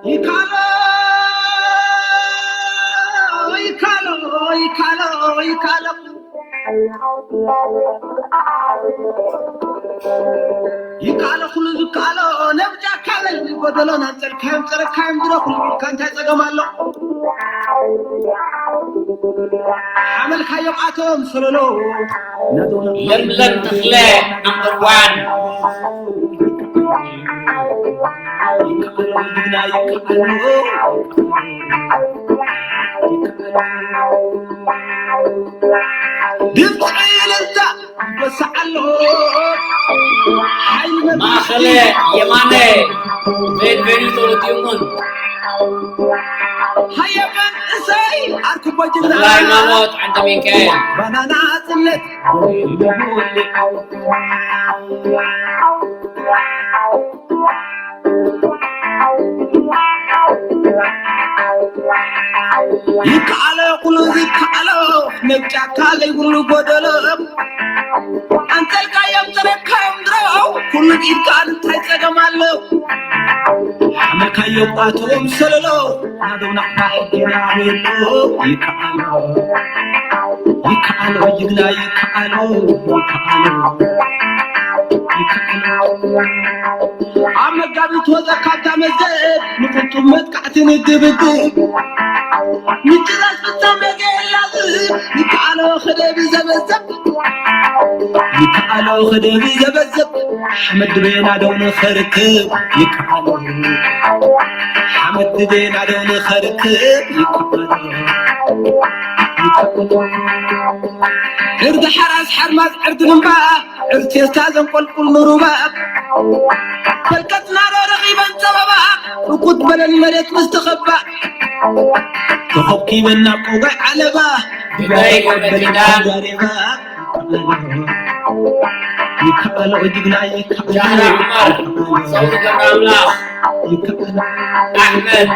ይካሎ ይካሎ ይካሎ ይካሎ ይካሎ ኩሉ ዝካሎ ነብጃ ካበል ጎደሎ ናንጸልካዮም ጸረካዮም ድሮ ኩሉ ኢልካ እንታይ ጸገም ኣሎ? ሓመልካዮም ኣቶም ሰለሎ ለምለም ተኽለ number one። ድምፂ እልልታ ይበስዓሎ። ሓይሊ መብዛሕቲ ማእኸለ የማነ ዘይበይኑ ተወዲኡሙን ሃየ መንእሰይ ኣርክቦ ጅግና ተኽለ ሃይማኖት ዓንደ ሚካኤል ባናና ጽለት ይከኣሎ ኩሉ ዝከኣሎ ነብ ጫካ ዘይብሉ ጎደሎ ኣንጸልካዮም ጸረካዮም ድሮ ኩሉ ኢድካ እንታይ ጸገም ኣሎ ሓመልካዮም ኣቶም ሰለሎ ናዶም ናቕፋ ሕጊና ቤሎ ይከኣሎ ይከኣሎ ጅግና ይከኣሎ ይከኣሎ ይከኣሎ ኣብ መጋቢት ወፀ ካብታ መዘብ ንቁጡብ መጥቃዕቲ ንድብድብ ምጭራስ ፍጻሜ ገላዝብ ይከኣሎ ክደብ ዘበዘብ ይከኣሎ ክደብ ዘበዘብ ሓመድ ቤና ደው ንኸርክብ ይከኣሎ ሓመድ ቤና ደው ንኸርክብ ይከኣሎ ይከኣሎ ዕርዲ ሓራስ ሓርማዝ ዕርዲ ልምባ ዕርቴስታ ዘንቆልቁል ንሩባ ፈልቀትና ዶ ረኺበን ጸበባ ርቁት በለን መሬት ምስ ተኸባ ተኸብኪበን ናብ ቆጋይ ዓለባ ብናይ ገብረ ኪዳን ዛሬባ ይከኣሎ ጅግና ይከኣሎ ጃህራ ዑመር ሰውዲ ገብረ ኣምላኽ ይከኣሎ ኣሕመድ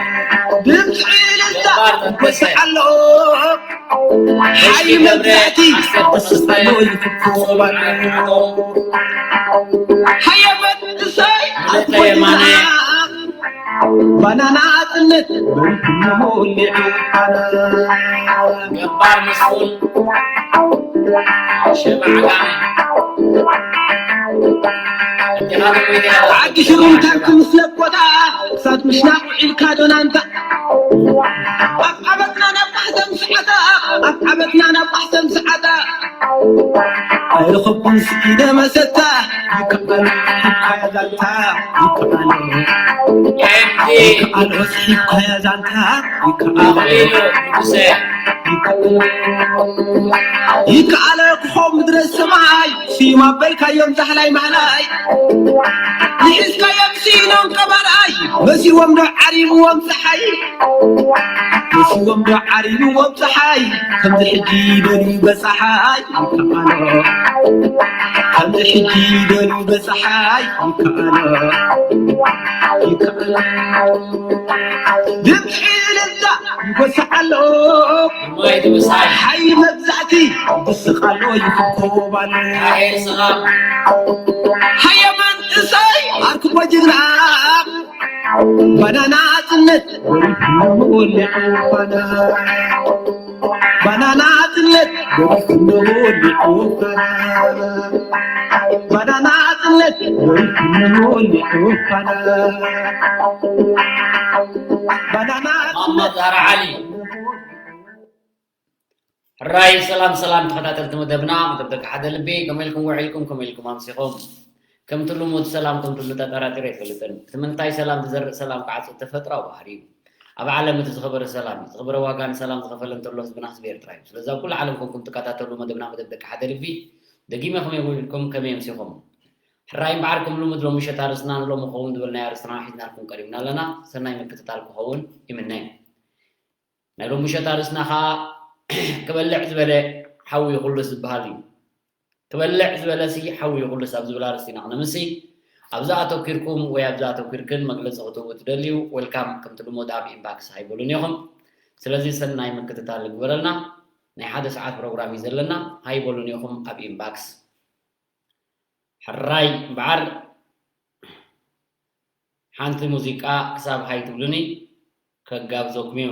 ድምፂ ኢልልታ ገባር ተንበሰ ይበስዓሎ ሓይሊ መግዛእቲ ኣሰር ተስፋ ይፍጽም ሃየ መንእሰይ ኣትወድና ባናና ኣጥነት በልኩሞ ወሊዑ ገባር መስፍን ሸማዕጋመ ዓዲ ሽሩምታን ክምስለቆታ ክሳድ ምሽናቕ ውዒልካ ዶናንታ ኣብ ዓመትና ናብ ማሕተም ሰዓታ ኣብ ዓመትና ናብ ማሕተም ሰዓታ ኣይረኸብኩን ስኢነ መሰታ ይከኣል ይከኣል ዛንታ ይከኣል ይከኣል ወስሒብካያ ዛንታ ይከኣል ይከኣል ክኾም ምድረ ሰማይ ስዩም ኣበልካዮም ዛሕላይ ማሕላይ ይሒዝካዮም ሲኢኖም ቀባርኣይ መሲዎም ዶ ዓሪምዎም ፀሓይ መሲዎም ዶ ዓሪምዎም ፀሓይ ከምዚ ሕጂ ይደልዩ በፀሓይ ይከኣሎ ከምዚ ሕጂ ይደልዩ በፀሓይ ይከኣሎ ይከኣሎ ድምፂ እልልታ ይጎስዓሎ ማይ ትብሳይ ሓይሊ መግዛእቲ ይስቕ ኣሎ ይፍኮብ ኣሎ ራሄል ስኻ ሃየ መንእሰይ ኣርክቦ ጅግና ባናና ጽነት ወሊዑ ባና ባናና ጽነት ወሊዑ ባና ባናና ጽነት ወሊዑ ባና ባናና ማማ ዛራ ዓሊ ሕራይ ሰላም ሰላም ተኸታተልቲ መደብና መደብ ደቂ ሓደ ልቢ ከመይ ኢልኩም ውዒልኩም ከመይ ኢልኩም ኣምሲኹም ከምቲ ልሙድ ሰላም ከምቲ ተጠራጢሩ ኣይፈልጥን እቲ ምንታይ ሰላም ዝዘርእ ሰላም ክዓጽድ ተፈጥራዊ ባህሪ እዩ ኣብ ዓለም እቲ ዝኸበረ ሰላም እዩ ዝኸበረ ዋጋ ንሰላም ዝኸፈለ እንተሎ ህዝብና ህዝቢ ኤርትራ እዩ ስለዚ ኣብ ኩሉ ዓለም ኮንኩም ትከታተሉ መደብና መደብ ደቂ ሓደ ልቢ ደጊመ ከመይ ውዒልኩም ከመይ ኣምሲኹም ሕራይ እምበዓር ከም ልሙድ ሎሚ ምሸት ኣርእስትና ንሎሚ ክኸውን ዝበልናዮ ኣርእስትና ሒዝናልኩም ቀሪብና ኣለና ሰናይ ምክትታል ክኸውን ይምነ ናይ ሎም ምሸት ኣርእስትና ኸዓ ክበልዕ ዝበለ ሓዊ ይኹልስ ዝበሃል እዩ። ክበልዕ ዝበለሲ ሓዊ ይኹልስ ኣብ ዝብል ኣርእስቲ ኢና ክነምሲ። ኣብዚ ኣተኪርኩም ወይ ኣብዚ ኣተኪርክን መግለፂ ክትህቡ ትደልዩ ዌልካም ከምቲ ልሙድ ኣብ ኢንባክስ ሃይቡሉኒ ኢኹም። ስለዚ ሰናይ ምክትታል ይግበረልና። ናይ ሓደ ሰዓት ፕሮግራም እዩ ዘለና። ሃይ በሉኒ ኢኹም ኣብ ኢንባክስ። ሕራይ እምበኣር ሓንቲ ሙዚቃ ክሳብ ሃይ ትብሉኒ ከጋብዘኩም እየ።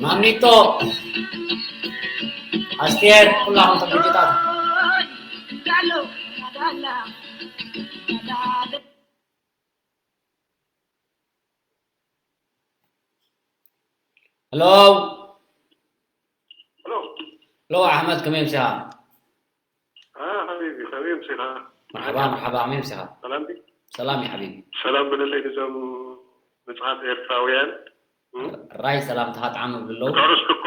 ማሚቶ፣ ኣስቴር፣ ኩላኹም ተፈቲታት። ሄሎ። ሄሎ። ሄሎ ኣሕመድ፣ ከመይ ኣምሲኻ? አ፣ ሓቢቢ፣ ከመይ ኣምሲኻ? መርሓባ፣ መርሓባ፣ ከመይ ኣምሲኻ? ሰላም ድዩ? ሰላም እዩ ሓቢቢ። ሰላም ብለለይ ነዞም ንጹሃት ኤርትራውያን። እም? ራይ ሰላምታኻ ጥዓም ይብሉ ኣለዉ። እታ ኣርእስቲ እኮ፣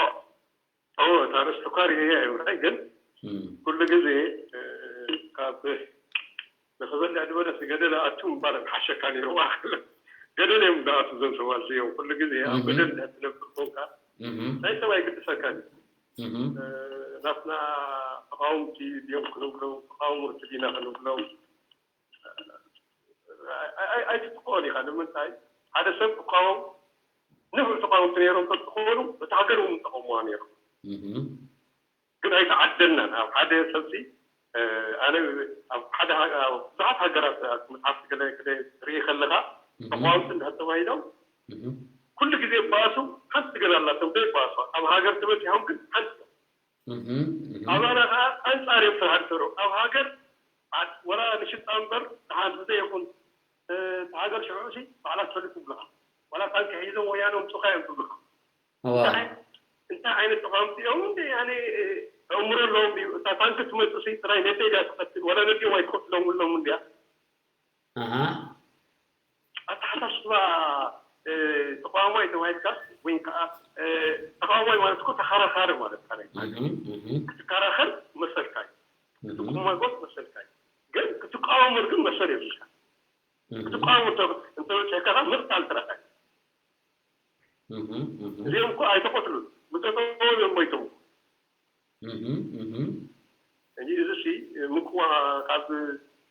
ኦ፣ እታ ኣርእስቲ እኮ ርእየያ እየ፣ ግን እም። ኩሉ ግዜ፣ እ፣ ካብ ንኽበልዕ ዝበለስ ገደል ኣቱ ምባል ምሓሸካ ነይሩ። ገደል እዮም ዝኣቱ እዞም ሰባት እዚኦም። ኩሉ ግዜ ኣብ እህ። ገደል እንድሕር ትነብር ኮንካ እህ። ናይ ሰብ ኣይግድሰካን እዩ። እህ። እ፣ ናትና ተቃወምቲ ድዮም ክንብሎም፣ ተቃወምቲ ዲና ክንብሎም፣ ኣይ-፣ ኣይ-፣ ኣይትጥቅኦን ኢኻ። ንምንታይ? ሓደ ሰብ ክቃወም፣ ንፉዕ ተቃወምቲ ነይሮም ተዝኾኑ፣ እታ ሃገር እውን ምጠቐሙዋ ነይሮም። እህ። ግን ኣይተዓደልናን። ኣብ ሓደ ሰብሲ፣ እ፣ ኣነ ኣብ ሓደ ሃ-፣ ኣብ ብዙሓት ሃገራት ኣብ መጽሓፍቲ ገለ፣ ገለ ትርኢ ከለኻ፣ እህ። ተቃወምቲ እንድሕር ተባሂሎም፣ እህ። ኩሉ ግዜ ይባኣሱ፣ ሓንቲ ገለ ኣላቶም ዘይባኣሱ። ኣብ ሃገር ተበጺሖም ግን ሓንቲ እዮም። እህ፣ እህ። ኣባና ኸዓ ኣንጻር እዮም ስራሕ ዝሰርሑ። ኣብ ሃገር ዓድ-፣ ወላ ንሽጣ እምበር፣ ደሓን ብዘይ ይኹን፣ እ፣ እቲ ሃገር ሽዑ ሲ ባዕላ ትፈልጥ ትብልኻ። ወላ ታንኪ ሒዞም ወያነ ኣምጹኻ እዮም ትብልኻ። እዋ። እንታይ፣ እንታይ ዓይነት ተቓወምቲ እዮም? እንደ ያኔ፣ እ፣ ኣእምሮ ኣለዎም ድዩ? እታ ታንኪ ትመጽእ ሲ ጥራይ ነደይ ድያ ትቐትል? ወላ ነዲኦም ኣይትቐትሎም ኣለዎም እንድያ? ኣሃ። ኣተሓሳስባ፣ እ፣ ተቃዋማይ ተባሂልካ ወይ ከዓ፣ እ፣ ተቃዋማይ ማለት እኮ ተኸራኻሪ ማለት እዩ። እህ፣ እህ። ክትከራኸር መሰልካ እዩ። እህ። ክትጉማጎት መሰልካ እዩ። ግን ክትቃወመሉ ግን መሰል የብልካ። እህ። ክትቃወም እንተ-፣ እንተበፂሕካ ከዓ ምቕታል ጥራሕ እዩ። እህ፣ እህ። እዚኦም እኮ ኣይተቐትሉን። ብጠጠው እዮም ሞይቶም። እህ፣ እህ። እንጂ እዚ ሲ ምቅዋ ካብ፣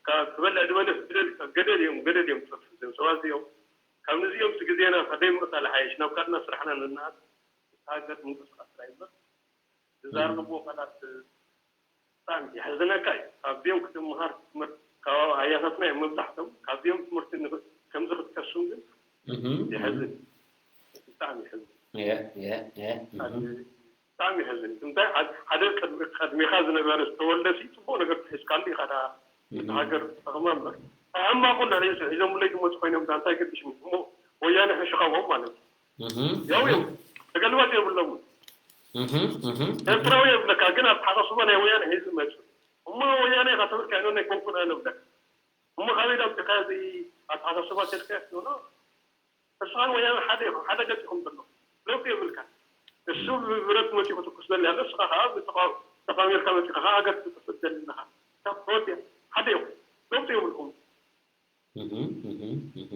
ካብ ትበልዕ ዝበለ ገደል፣ ገደል እዮም፣ ገደል እዮም ዝጠፍኡ እዚኦም ሰባት እዚኦም። ካብ ነዚኦም ሲ ግዜና ከደይ ምቕታል ሓይሽ፣ ናብ ካልእና ስራሕና ንንኣት፣ ሃገር ምንቅስቃስ ጥራይ እምበር። ዝዛረብዎ ቃላት ብጣዕሚ የሕዝነካ እዩ። ካብዚኦም ክትምሃር ትምህርቲ፣ ካብ ኣያታትና እዮም መብዛሕቶም። ካብዚኦም ትምህርቲ ንኽ-፣ ከምዚ ክትቀስም ግን እህ፣ እህ። የሕዝን። ብጣዕሚ የሕዝን። እየ፣ እየ፣ እየ። እህ። ብጣዕሚ የሕዝን። እንታይ፣ ሓደ፣ ሓደ ቅድሚ-፣ ቅድሜኻ ዝነበረ ዝተወልደ ሲ ጽቡቕ ነገር ትሒዝካሉ ኢኻ ደኣ፣ እህ። ነቲ ሃገር ትጠቕማ እምበር። ሕማቑ እንድሕር ሒዞምለይ ዝመጹ ኮይኖም፣ እንታይ ገዲሽኒ? እሞ ወያነ ሕሽኻዎም ማለት እዩ። እህ፣ ያው እዮም። እህ። ተገልባጥ የብሎምን። እህ፣ እህ፣ እህ። ኤርትራዊ የብለካ፣ ግን ኣተሓሳስባ ናይ ወያነ ሒዙ መጹ። እሞ ወያነ ኢኻ ተበልካ፣ ኣይኖ ኣይኮንኩን ኣነ እብለካ። እሞ ካበይ ዳምጺኻ እዚ ኣተሓሳስባ ተልካ? ኖ፣ ኖ። ንስኻን ወያነ ሓደ ኢኹም፣ ሓደ ገጽ ኢኹም ዘለኹም። ለውጢ የብልካን። እሱ ብብረት መጺኡ ክትኩስ ደሊ ኣሎ፣ ንስኻ ከኣ ብተቃ-፣ ተቃሚርካ መጺኻ ከኣ ሃገር ክትጥፍእ ትደሊ ኣለኻ። ካብ ተወዲኣ ሓደ ኢኹም። ለውጢ የብልኩም። እህ፣ እህ፣ እህ።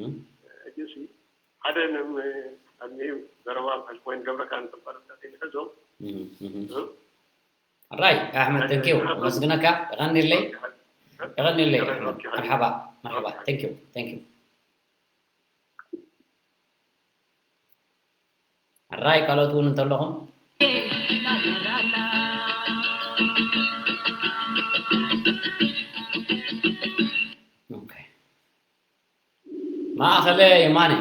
ሕጂ ሲ ሓደ ንም-፣ ኣድሚኡ ዘረባ እንታይ ኮይኑ ገብረካ ንጥንቀር እንተዘይንሕዞ። እህ፣ እህ። እህ። ኣራይ ኣሕመድ፣ ተንኪዩ። ኣመስግነካ። የቐንየለይ። የቐንየለይ ኣሕመድ። መርሓባ፣ መርሓባ። ተንኪዩ፣ ተንኪዩ። ኣራይ ካልኦት እውን እንተለኹም። ኦኬ። ማእኸለ የማነ።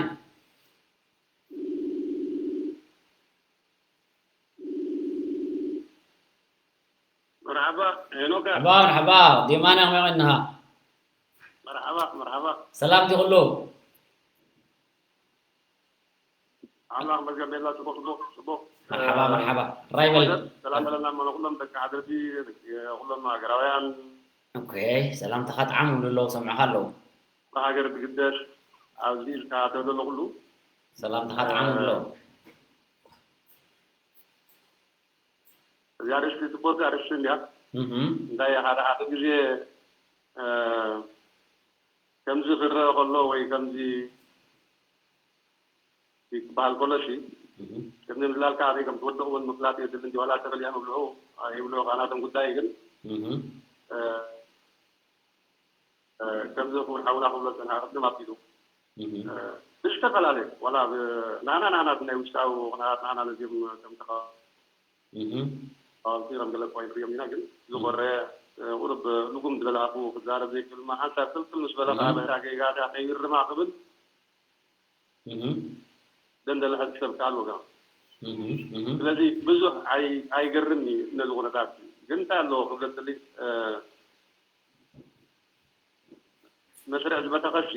መርሓባ ሄኖካ። መርሓባ፣ መርሓባ። ዴማና ከመይ ቀኒኻ? መርሓባ፣ መርሓባ። ሰላም ድዩ ኩሉ? ኣምላኽ መስገን ቤላ፣ ጽቡቕ፣ ጽቡቕ፣ ጽቡቕ። መርሓባ፣ መርሓባ። ራይ በል። ሰላም በለና፣ መን ኩሎም ደቂ ሓደርቲ፣ ደቂ ኩሎም ሃገራውያን። ኦኬ፣ ሰላምታኻ ጥዓም ይብሉ ኣለዉ፣ ሰምዑኻ ኣለዉ። ብሃገር ትግደስ ኣብዚ ኢልካ ተሎ ኩሉ። ሰላምታኻ ጥዓም ይብሉ ኣለዉ። እዚኣ ኣርእስቲ ጽቡቕቲ ኣርእስቲ እንድያ። እህ። እንታይ ሓደ ሓደ ግዜ፣ እ፣ ከምዚ ክረአ ከሎ ወይ ከምዚ ክበሃል ከሎ ሲ ቅድሚ ምዝላልካ ኣበይ ከም ትወድቕ እውን ምፍላጥ የድሊ። እንዲ ዋላ ተበሊዖም ይብልዑ ኣይብልዑ ከዓ ናቶም ጉዳይ። ግን ከምዚ ክቡር ሓውና ክብሎ ዝፀንሐ ቅድም ኣቢሉ ብዝተፈላለዩ ዋላ ናና ናና ናይ ውሽጣዊ ኩነታት ናና ነዚም ከም ተቃወምቲ ከም ገለ እኳ ንሪኦም ኢና። ግን ዝኾረ ቁሩብ ልጉም ዝበለ ኣፉ ክዛረብ ዘይክእል ሓንሳብ ፍልፍል ምስ በለ ከዓ በታ ጌጋታ ከይርማ ክብል ደንደለ ሕዚ ሰብ ከኣል ወገና ስለዚ ብዙሕ ኣይገርም እዩ ነዚ ኩነታት። ግን እንታይ ኣለዎ ክብለትልይ መስርዕ ዝበተኸ ሲ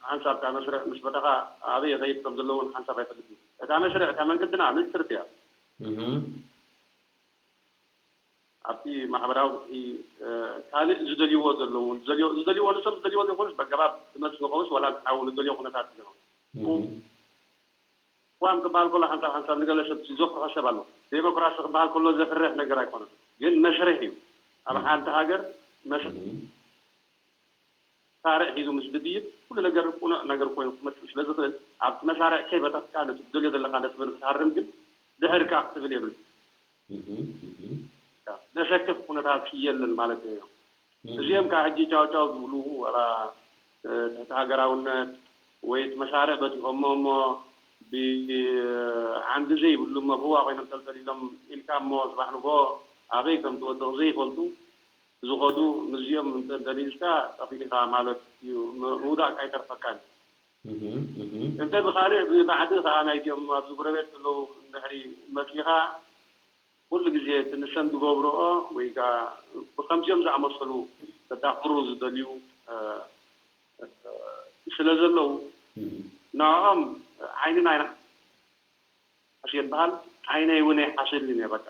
ሓንሳብ እታ መስርዕ ምስ በተኻ ኣበይ ይኸይድ ከም ዘለውን ሓንሳብ ኣይፈልጥ እዩ። እታ መስርዕ እታ መንገድና ንፅርቲ እያ። ኣብቲ ማሕበራዊ ካልእ ዝደልይዎ ዘለውን ዝደልይዎ ንሶም ዝደልይዎ ዘይኮኑስ በገባብ ዝመፅእ ዝኸውን ዋላ ሓው ንደልዮ ኩነታት ዝገባ ዋም ክበሃል ከሎ ሓንሳብ ሓንሳብ ንገለ ሰብ ዘፍርሖ ሰብ ኣሎ። ዴሞክራሲ ክበሃል ከሎ ዘፍርሕ ነገር ኣይኮነን፣ ግን መሽርሕ እዩ። ኣብ ሓንቲ ሃገር መሽርሕ መሳርዕ ሒዙ ምስ ድድይብ ኩሉ ነገር ቁኑዕ ነገር ኮይኑ ክመፅእ ስለ ዝኽእል ኣብቲ መሳርዕ ከይበተኽካ ነቲ ትደልዮ ዘለካ ነጥቢ ንክትሃርም ግን ድሕር ከኣ ክትብል የብል። ዘሸክፍ ኩነታት የለን ማለት እዩ። እዚኦም ከዓ ሕጂ ቻው ቻው ዝብሉ ዋላ ትሕቲ ሃገራውነት ወይ እቲ መሳርዕ በቲኾሞ እሞ ብዓንዲ ዘይብሉ መፍዋ ኮይኖም ተልተሊሎም ኢልካ እሞ ስባሕ ንጎ ኣበይ ከም ትወድቕ ዘይፈልጡ ዝኸዱ ምስዚኦም እንተደሊዝካ ጠፊእካ ማለት እዩ። ምውዳቕ ኣይተርፈካን። እንተ ብኻልእ ብባዕዲ ከዓ ናይዚኦም ኣብዚ ጎረቤት ዘለዉ እንድሕሪ መፂኻ ኩሉ ግዜ እቲ ንሰን ዝገብርኦ ወይ ከዓ ብከምዚኦም ዝኣመሰሉ ዘዳኽሩ ዝደልዩ ስለ ዘለዉ ንዕኦም ዓይንና ኢና ሓስየ በሃል ዓይነይ እውን ኣይሓስልን እየ። በቃ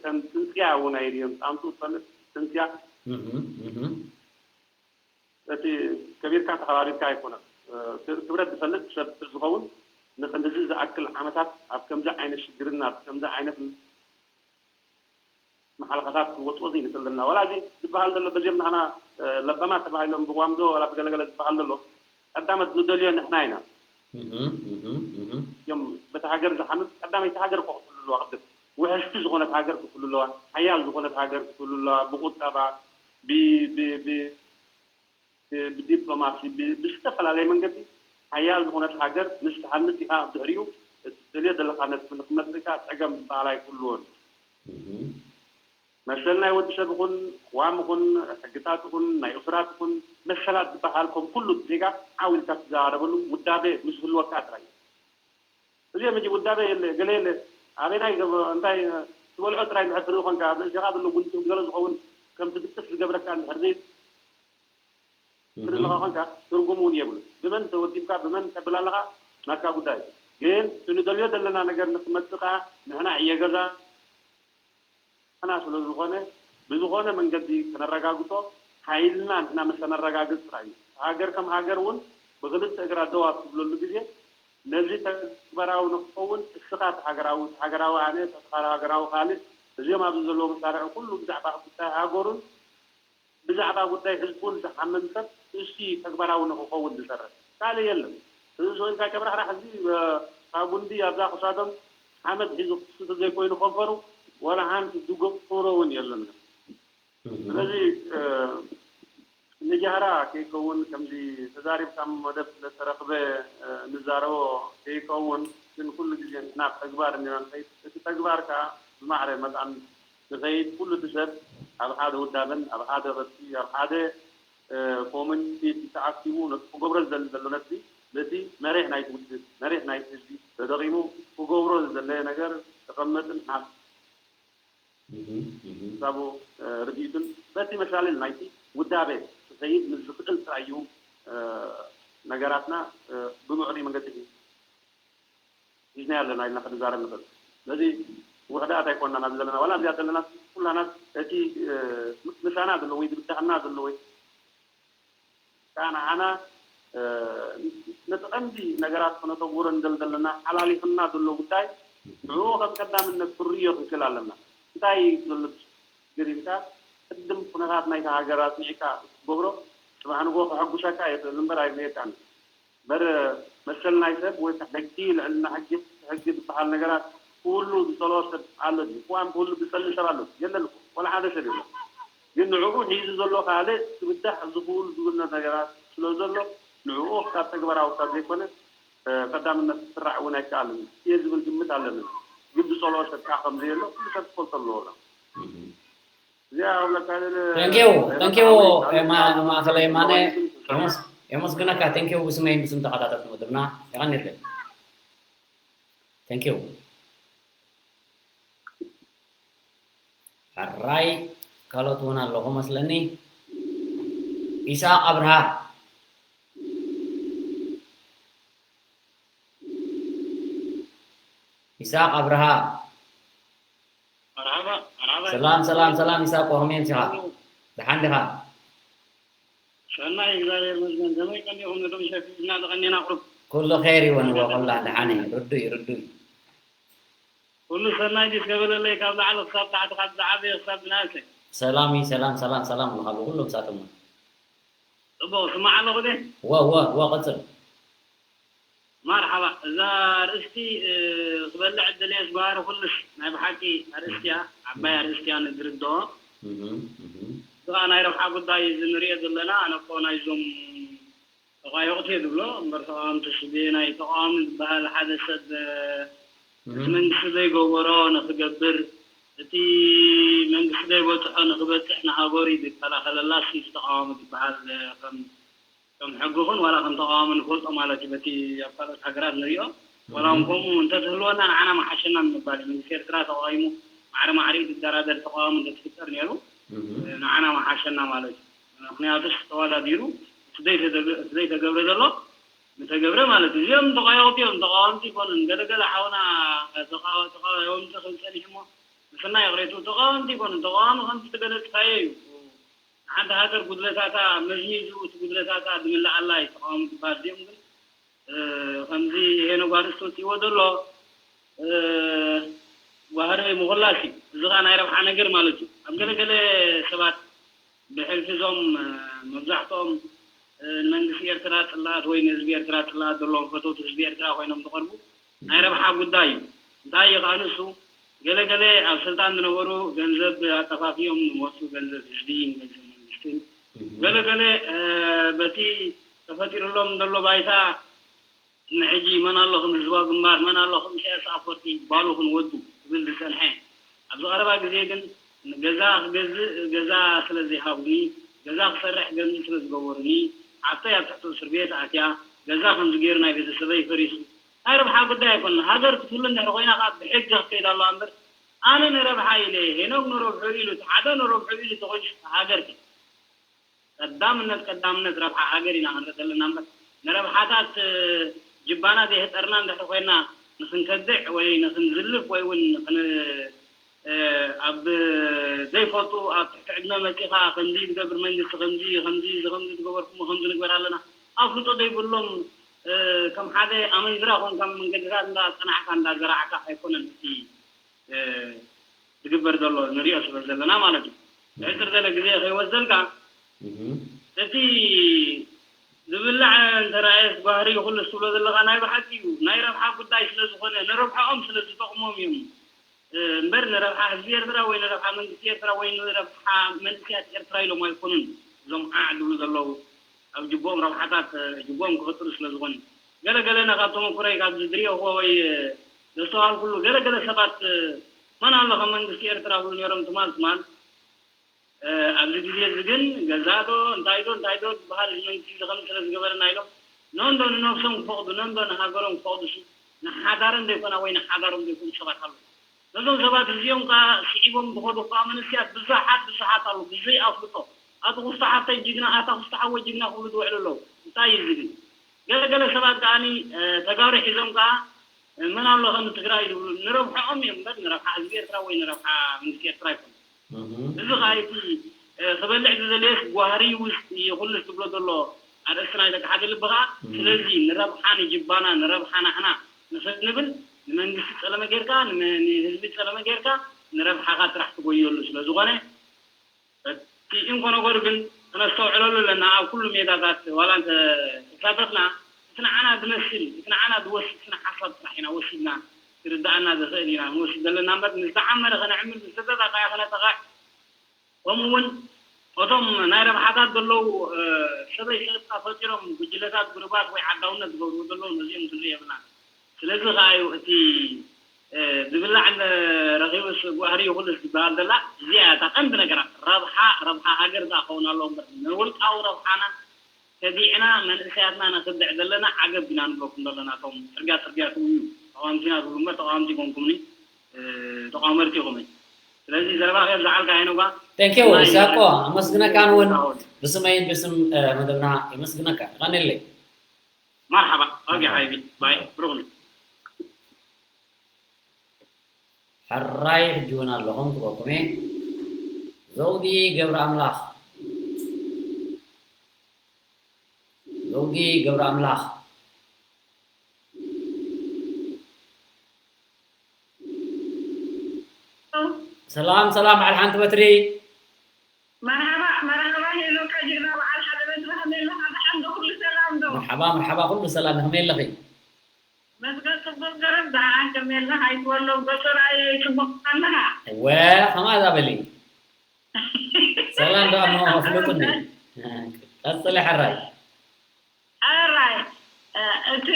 ከም ፅንፅያ እውን ኣይድዮም ፃምቱ ትፈልጥ ፅንፅያ እቲ ከቢርካ ተኸባቢርካ ኣይኮነን። ክብረት ዝፈልጥ ሰብ ዝኸውን ንክንድዚ ዝኣክል ዓመታት ኣብ ከምዚ ዓይነት ሽግርን ኣብ ከምዚ ዓይነት መሓለኻታት ክንወፅኦ ዘይንክእል ዘለና። ዋላ እዚ ዝበሃል ዘሎ በዚኦም ንሕና ለባማት ተባሂሎም ብቋምዶ ዋላ ብገለገለ ዝበሃል ዘሎ ቀዳመት ንደልዮ ንሕና ኢና። እዮም በቲ ሃገር ዝሓምስ ቀዳመይቲ ሃገር እኮ ክትህሉ ኣለዋ። ቅድም ውሕስቲ ዝኾነት ሃገር ክትህሉ ኣለዋ። ሓያል ዝኾነት ሃገር ክትህሉ ኣለዋ። ብቁጠባ ብዲፕሎማሲ ብዝተፈላለየ መንገዲ ሓያል ዝኾነት ሃገር ምስ ትሃንፅ ኢኻ ድሕሪኡ እትደልዮ ዘለካ ነጥቢ ንክመፅእ ከዓ ፀገም ዝበሃል ኣይክህልዎን። መሰል ናይ ወዲ ሰብ ይኹን ቅዋም ይኹን ሕግታት ይኹን ናይ እሱራት ይኹን መሰላት ዝበሃል ከም ኩሉ ዜጋ ዓው ኢልካ ትዘራረበሉ ውዳቤ ምስ ዝህልወካ ጥራይ እዩ። እዚኦም ሕጂ ውዳቤ የለ ገለ የለ ኣበናይ እንታይ ትበልዖ ጥራይ እንድሕር ትርኢ ኮንካ ኣብ ርእስኻ ዘሎ ጉንጭ ገለ ዝኸውን ከም ትድቅስ ዝገብረካ እንድሕር ዘይ ትርኢ ኣለኻ ኮንካ ትርጉም እውን የብሉ። ብመን ተወዲብካ ብመን ተብል ኣለኻ ናትካ ጉዳይ። ግን እቲ ንደልዮ ዘለና ነገር ንክመፅእ ከዓ ንሕና ዕየ ገዛ ንሕና ስለ ዝኾነ ብዝኾነ መንገዲ ክነረጋግፆ ሓይልና ንሕና ምስ ተነረጋግፅ ጥራይ እዩ። ሃገር ከም ሃገር እውን ብክልተ እግራ ደው ኣብ ትብለሉ ግዜ ነዚ ተግባራዊ ንክኸውን እስኻ እቲ ሃገራዊ እቲ ሃገራዊ ኣነ እቲ ሃገራዊ ካልእ እዚኦም ኣብዚ ዘለዉ መሳርሒ ኩሉ ብዛዕባ ጉዳይ ሃገሩን ብዛዕባ ጉዳይ ህዝቡን ዝሓምን ሰብ እሱ ተግባራዊ ንክኸውን ዝሰርሕ ካልእ የለን። እዚ ሰው ኢልካ ጨብራሕራሕ እዚ ካብ ጉንዲ ኣብዛ ክሳዶም ሓመድ ሒዙ ክስተ ዘይኮይኑ ከንፈሩ ዋላ ሓንቲ ዝጎፍሮ እውን የለን። ስለዚ ንጃህራ ከይከውን ከምዚ ተዛሪብካ መደብ ስለተረክበ ንዛረቦ ከይከውን ግን ኩሉ ግዜ ንሕና ተግባር እኒና ንኸይድ እቲ ተግባር ከዓ ብማዕረ መጣን ንኸይድ ኩሉ እቲ ሰብ ኣብ ሓደ ውዳበን ኣብ ሓደ ቅርፂ ኣብ ሓደ ኮሚኒቲ ተኣኪቡ ነቲ ክገብሮ ዝደሊ ዘሎ ነቲ ነቲ መሬሕ ናይቲ ውድብ መሬሕ ናይቲ ህዝቢ ተጠቂሙ ክገብሮ ዝደለየ ነገር ተቐመጥን ሓፍ ሳቡ ርድኢቱን በቲ መሻልል ናይቲ ውዳበ ክኸይድ ምስ ዝኽእል ጥራይ እዩ ነገራትና ብምዕሩይ መንገዲ ሒዝና ኣለና ኢልና ክንዛረብ ንኽእል። ስለዚ ውሕዳት ኣይኮንና ኣብዚ ዘለና ዋላ ኣብዚኣ ዘለና ኩላና እቲ ምሳና ዘሎ ወይ ዝብዳህና ዘሎ ወይ ከዓ ንዓና ነቲ ቀንዲ ነገራት ክነተግብሮ ንደል ዘለና ሓላሊኽና ዘሎ ጉዳይ ንዕኡ ከም ቀዳምነት ክንርእዮ ክንክእል ኣለና። እንታይ ዘሎ ችግር ኢልካ ቅድም ኩነታት ናይታ ሃገር ኣፅኒዕካ ክትገብሮ ፅባሕ ንጎ ከሐጉሰካ ይኽእል እምበር ኣይብልየካን። መሰል ናይ ሰብ ወይ ሕጊ፣ ልዕልና ሕጊ፣ ሕጊ ዝበሃል ነገራት ኩሉ ዝጸልኦ ሰብ ኣሎ ድዩ? እዋን ኩሉ ዝጸልእ ሰብ ኣሎ ድዩ? የለን እኮ። ዋላ ሓደ ሰብ የለን። ግን ንዕኡ ሒዙ ዘሎ ካልእ ክብዳህ ዝኽእሉ ዝብሎ ነገራት ስለ ዘሎ፣ ንዕኡ ካብ ተግባራዊ ካብ ዘይኮነ፣ እ፣ ቀዳምነት ክስራዕ እውን ኣይከኣልን እየ ዝብል ግምት ኣለኒ። ግን ዝጸልኦ ሰብ ከኣ ከም ዘየሎ ኩሉ ሰብ ክፈልጦ ኣለዎ። እዚኣ ኣብ ለካለለ ተንኪው፣ ተንኪው፣ ማ-፣ ማእከላይ የማነ፣ የመስ-፣ የመስግነካ። ተንኪው፣ ብስመይን ብስም ተኸታተልቲ መደብና የቐንየለይ። ተንኪው። ሕራይ፣ ካልኦት እውን ኣለኹ መስለኒ። ኢሳቕ ኣብርሃ። ኢሳቕ ኣብርሃ። መርሓባ፣ መርሓባ። ሰላም፣ ሰላም፣ ሰላም፣ ኢሳቆ፣ ከመይ ኣምሲኻ? ደሓን ዲኻ? ሰናይ፣ እግዚኣብሔር ይመስገን። ከመይ ቀኒኹም? ነቶም ሸፊ እና ተቐኒና ቁሩብ። ኩሉ ኸይር ይወን፣ ወ-፣ ኩላ ደሓን እዩ። ርዱይ፣ ርዱይ። ኩሉ ሰናይ ድዩ? እስከ በለለይ፣ ካብ ላዕሊ ክሳብ ታሕቲ፣ ካብ ዝዓበየ ክሳብ ዝነኣሰ። ሰላም እዩ፣ ሰላም፣ ሰላም፣ ሰላም፣ ካብ ኩሎም ሳቶም እውን። ጽቡቕ፣ ስማዕ ኣለኹ ደ? ወ-፣ ወ-፣ ወ-፣ ቀጽል። መርሓባ። እዛ ኣርእስቲ፣ እ፣ ክበልዕ እደልየ ዝባህሪ ኩልስ ናይ ብሓቂ ኣርእስቲ እያ፣ ዓባይ ኣርእስቲ እያ ንዝርድኦ። እህ፣ እህ። እዚ ኸኣ ናይ ረብሓ ጉዳይ እዚ ንርእዮ ዘለና፣ ኣነ እኮ ናይዞም ተቋየቑቲ እየ ዝብሎ፣ እምበር ተቓወምትስ ብናይ ተቓዋሚ ዝበሃል ሓደ ሰብ፣ እ፣ እቲ እህ። መንግስቲ ዘይገበሮ ንኽገብር፣ እቲ መንግስቲ ዘይበጽሖ ንኽበጽሕ ንሃገሩ እዩ ዝከላኸለላስ፣ እዚ ተቓዋሚ ዝበሃል፣ እ፣ ከም ከም ሕጊ ኹን ዋላ ከም ተቓዋሚ ንፈልጦ ማለት እዩ። በቲ ኣብ ካልኦት ሃገራት ንሪኦ፣ ዋላ እውን እህ። ከምኡ እንተትህልወና ንዓና መሓሸና ንምባል እዩ። መንግስቲ ኤርትራ ተቓዊሙ ማዕረ ማዕሪኡ ዝደራደር ተቓዋሚ እንተትፍጠር ነይሩ፣ እህ። ንዓና መሓሸና ማለት እዩ። ምኽንያቱስ ተወዳዲሩ እቲ ዘይተደገ-፣ እቲ ዘይተገብረ ዘሎ ምተገብረ ማለት እዩ። እዚኦም ተቓየቑቲ እዮም፣ ተቓወምቲ ኣይኮኑን። ገለገለ ሓውና ተቓ-፣ ተቓወምቲ ክብል ጸኒሑ እሞ፣ ብፍላይ ይቕሬቱ ተቓወምቲ ኣይኮኑን። ተቓዋሚ ከምቲ ተገለጽካዮ እዩ። ሓንቲ ሃገር ጉድለታታ መዝሚዙ፣ እቲ ጉድለታታ ዝምልኣላ እዩ ተቓዋሚ ዝበሃል። እዚኦም ግን፣ እ፣ ከምዚ ሄኖግ ኣርእስቲ ወጺእዎ ዘሎ፣ እ፣ ጓህሪ ምኹላስ እዩ። እዚ ኸኣ ናይ ረብሓ ነገር ማለት እዩ። ኣብ ገለ ገለ ሰባት ብሕልፊ እዞም፣ እ፣ መብዛሕትኦም፣ እ፣ ንመንግስቲ ኤርትራ ጽላኣት ወይ ንህዝቢ ኤርትራ ጽላኣት ዘለዎም ፈተውቲ ህዝቢ ኤርትራ ኮይኖም ዝቐርቡ ናይ ረብሓ ጉዳይ እዩ። እንታይ እዩ ከኣ ንሱ፣ ገለ ገለ ኣብ ስልጣን ዝነበሩ ገንዘብ ኣጠፋፊኦም ንመሱ ገንዘብ ህዝቢ፣ ንገንዘብ መንግስትን፣ እህ። ገለ ገለ፣ እ፣ በቲ ተፈጢሩሎም ዘሎ ባይታ ንሕጂ መን ኣሎ ከም ህዝባዊ ግንባር፣ መን ኣሎ ከም ኢሳያስ ኣፈወርቂ ጓሉ ክንወዱ ክብል ዝጸንሐ፣ ኣብዚ ቀረባ ግዜ ግን ገዛ ክገዝእ ገዛ ስለ ዘይሃቡኒ፣ ገዛ ክሰርሕ ገንዘብ ስለ ዝገበሩኒ፣ ሓብተይ ኣብ ትሕቲ እስር ቤት ኣትያ፣ ገዛ ከምዚ ገይሩ ናይ ቤተሰበይ ፈሪሱ፣ ናይ ረብሓ ጉዳይ ኣይኮነን። ሃገር ክትህሉ እንድሕር ኮይና ከኣ ብሕጊ ክትከይድ ኣለዋ እምበር፣ ኣነ ንረብሓ ኢለ፣ ሄኖክ ንረብሑ ኢሉ፣ እቲ ሓደ ንረብሑ ኢሉ ተኾይኑ ሃገር ከ ቀዳምነት፣ ቀዳምነት ረብሓ ሃገር ኢና ክንርኢ ዘለና እምበር፣ ንረብሓታት፣ እ፣ ጅባና ዘይህጠርና እንድሕር ኮይና ንኽንከድዕ ወይ ንኽንዝልፍ ወይ እውን ንኽን-፣ እ፣ ኣብ ዘይፈልጡ ኣብ ትሕቲ ዕድመ መጺኻ ከምዚ ዝገብር መንግስቲ ከምዚ፣ ከምዚ፣ ከምዚ ዝገበርኩሞ ከምዚ ንግበር ኣለና። ኣፍልጦ ዘይብሎም፣ እ፣ ከም ሓደ ኣመንዝራ ኮንካ መንገድታት እንዳጸናሕካ እንዳዘራዕካ ኣይኮነን እቲ እ፣ ዝግበር ዘሎ ንሪኦ ስለ ዘለና ማለት እዩ። ብሕጽር ዝበለ ግዜ ከይወስደልካ፣ እህ። እቲ ዝብላዕ እንተረኣየስ ባህሪ ኩሉ ትብሎ ዘለኻ ናይ ብሓቂ እዩ። ናይ ረብሓ ጉዳይ ስለ ዝኾነ፣ ንረብሓኦም ስለ ዝጠቕሞም እዮም። እ፣ እምበር ንረብሓ ህዝቢ ኤርትራ ወይ ንረብሓ መንግስቲ ኤርትራ ወይ ንረብሓ መንእሰያት ኤርትራ ኢሎም ኣይኮኑን። እዞም ዓዕ ዝብሉ ዘለዉ ኣብ ጅቦኦም ረብሓታት፣ እ፣ ጅቦኦም ክፈጥሩ ስለ ዝኾኑ። ገለ ገለ ካብቶም ተመኩሮይ ካብ ዝድሪኦ ወይ፣ እ፣ ዘስተውዓልኩሉ፣ ገለ ገለ ሰባት፣ እ፣ መን ኣሎ ከም መንግስቲ ኤርትራ ብሉ ነይሮም ትማል ትማል። እ፣ ኣብዚ ግዜ እዚ ግን ገዛ ዶ፣ እንታይ ዶ፣ እንታይ ዶ ዝበሃል እዚ መንግስቲ እዚ ከምዚ ስለ ዝገበረና ኢሎም፣ ነንዶ ንነብሶም ክፈቕዱ፣ ነንዶ ንሃገሮም ክፈቕዱ ሲ፣ ንሓዳርም ዘይኮና ወይ ንሓዳሮም ዘይኮኑ ሰባት ኣለዉ። ነዞም ሰባት እዚኦም ከኣ ስዒቦም ዝኸዱ ከኣ መንእሰያት ብዙሓት፣ ብዙሓት ኣለዉ፣ ብዘይ ኣፍልጦ። ኣቲ ኩስቶ ሓፍተይ ጅግና፣ ኣታ ኩስቶ ሓወይ ጅግና ክብሉ ዝውዕሉ ኣለዉ። እንታይ እዩ እዚ ግን? ገለ ገለ ሰባት ከኣኒ፣ እ፣ ተጋሩ ሒዞም ከኣ፣ እ፣ መን ኣሎ ከም ትግራይ ዝብሉ፣ ንረብሕኦም እዮም እምበር፣ ንረብሓ ህዝቢ ኤርትራ ወይ ንረብሓ መንግስቲ ኤርትራ ኣይኮኑን። እህ። እዚ ከኣ እቲ፣ እ፣ ክበልዕ ዝደለየስ ጓህሪ ውስጥ ይኹልስ ትብሎ ዘሎ ኣርእስቲ ናይ ደቂ ሓደ ልቢ ከኣ፣ እህ። ስለዚ ንረብሓ ንጅባና፣ ንረብሓ ናሕና ንኽንብል፣ ንመንግስቲ ጸለመ ጌርካ፣ ንመ-፣ ንህዝቢ ጸለመ ጌርካ፣ ንረብሓኻ ጥራሕ ትጎየሉ ስለ ዝኾነ፣ እቲ እንኮ ነገሩ ግን ክነስተውዕለሉ ኣለና። ኣብ ኩሉ ሜዳታት ዋላ እንተ ተሳተፍና፣ እቲ ንዓና ዝመስል፣ እቲ ንዓና ዝወስድ ስነ ሓሳብ ጥራሕ ኢና ወሲድና፣ ክርድኣና ዝኽእል ኢና ንወስድ ዘለና እምበር፣ ንዝተዓመረ ከነዕምል፣ ዝተጠቐዐ ከነጠቐዕ፣ ከምኡ እውን እቶም ናይ ረብሓታት ዘለዉ፣ እ፣ ሰበይ ሰበይትካ ፈጢሮም ጉጅለታት፣ ግሩባት ወይ ዓዳውነት ዝገብሩ ዘለዉ ነዚኦም ክንርኢ የብልናን። ስለዚ ከኣ እዩ እቲ፣ እ፣ ዝብላዕ እንተ ረኺቡስ ጓህሪ ይኹልስ ዝበሃል ዘላ እዚኣ እያ እታ ቀንዲ ነገራት። ረብሓ፣ ረብሓ ሃገር ዝኣ ክኸውን ኣለዎ እምበር ንውልቃዊ ረብሓና ከዲዕና መንእሰያትና ነኽብዕ ዘለና ዓገብ ኢና ንብለኩም ዘለና። እቶም ጽርግያ ጽርግያ ትውዩ ተቓወምቲ ኢና ትብሉ እምበር ተቓወምቲ ኣይኮንኩምኒ፣ እ፣ ተቓወመርቲ ኢኹም። ስለዚ ዘረባኺ ኣብዝሓልካ ሄኖጋ። Thank you፣ ብፍላይ ሳኮ፣ ኣመስግነካ። ኣነ እውን ብስመይን ብስም፣ እ፣ መደብና የመስግነካ። የቐንየለይ። መርሓባ። ኦኬ ሓቢቢ። ባይ። ብሩኽ። ሕራይ፣ ሕጂ እውን ኣለኹም ክበኩም እየ። ዘውዲ ገብረ ኣምላኽ። ዘውዲ ገብረ ኣምላኽ። ሰላም፣ ሰላም፣ በዓል ሓንቲ በትሪ። መርሓባ፣ መርሓባ፣ ሄኖካ ጅግና በዓል ሓደ በትሪ፣ ከመይ ኣለኻ? ደሓን ዶ? ኩሉ ሰላም ዶ? መርሓባ፣ መርሓባ፣ ኩሉ ሰላም፣ ከመይ ኣለኺ? መስገን ጽቡቕ ገረብ፣ ደሓን ከመይ ኣለኻ? ኣይትበሎም፣ ገጾ ርኣየ፣ ጽቡቕ ኣለኻ? እወ፣ ከማዛ በሊ። ሰላም ዶ፣ እሞ፣ ኣፍልጡኒ። ቀጽሊ፣ ሕራይ። ሕራይ፣ እ፣ እቲ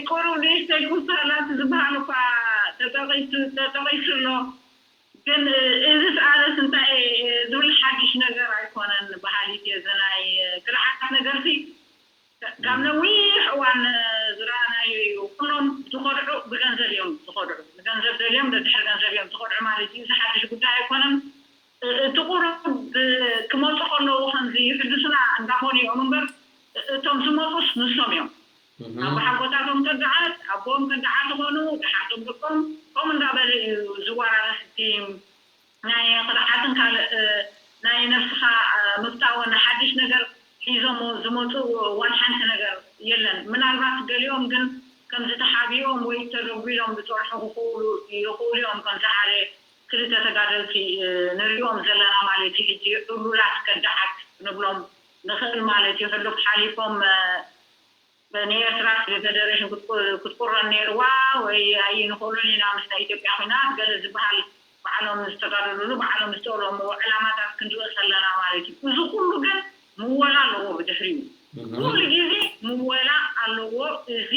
ቁሩብ ንእሽተይ ኩሳላት ዝበሃል እኳ ተጠቒሱ፣ ተጠቒሱ ኣሎ። ግን፣ እ፣ እዚ ሰኣለስ እንታይ፣ እ፣ ዝብል ሓድሽ ነገር ኣይኮነን። በሃሊት እየ። እዚ ናይ፣ እ፣ ክድዓት ነገርሲ ካብ ነዊሕ እዋን፣ እ፣ ዝረኣናዮ እዩ። ኩሎም ዝኸድዑ ብገንዘብ እዮም ዝኸድዑ። ንገንዘብ ደልዮም፣ ደድሕሪ ገንዘብ እዮም ዝኸድዑ ማለት እዩ። እዚ ሓድሽ ጉዳይ ኣይኮነን። እ-፣ እቲ ቁሩብ ክመጹ ከለዉ ከምዚ ይሕድሱና እንዳኾኑ እዮም እምበር፣ እ-፣ እቶም ዝመጹስ ንሶም እዮም። እህ። ኣቦሓጎታቶም ከዳዓት፣ ኣቦኦም ከዳዓት ዝኾኑ፣ ደሓቶም ደቆም፣ ከምኡ እንዳበለ እዩ ዝወራረስ እቲ ናይ ክድዓትን ካልእ፣ እ፣ ናይ ነብስኻ፣ እ፣ ምፍታውን ሓድሽ ነገር ሒዞሞ ዝመጹ ዋላ ሓንቲ ነገር የለን። ምናልባት ገሊኦም ግን ከምዚ ተሓቢኦም ወይ ተደጒሎም ዝጸንሑ ክኽእሉ ይኽእሉ እዮም። ከምዚ ሓደ ክልተ ተጋደልቲ፣ እ፣ ንሪኦም ዘለና ማለት እዩ። ሕጂ ዕሉላት ከዳዓት ክንብሎም ንኽእል ማለት እዩ። ሕሉፍ ሓሊፎም፣ እ፣ ንኤርትራ ስለ ፌደሬሽን ክትቁ-፣ ክትቁረን ነይርዋ ወይ ኣይንኽእሎን ኢና ምስ ናይ ኢትዮጵያ ኲናት ገለ ዝበሃል ባዕሎም ዝተጋደሉሉ፣ ባዕሎም ዝተልኦምዎ ዕላማታት ክንርኢ ከለና ማለት እዩ። እዚ ኩሉ ግን ምወላ ኣለዎ ብድሕሪኡ። እህ። ኩሉ ግዜ ምወላ ኣለዎ። እዚ፣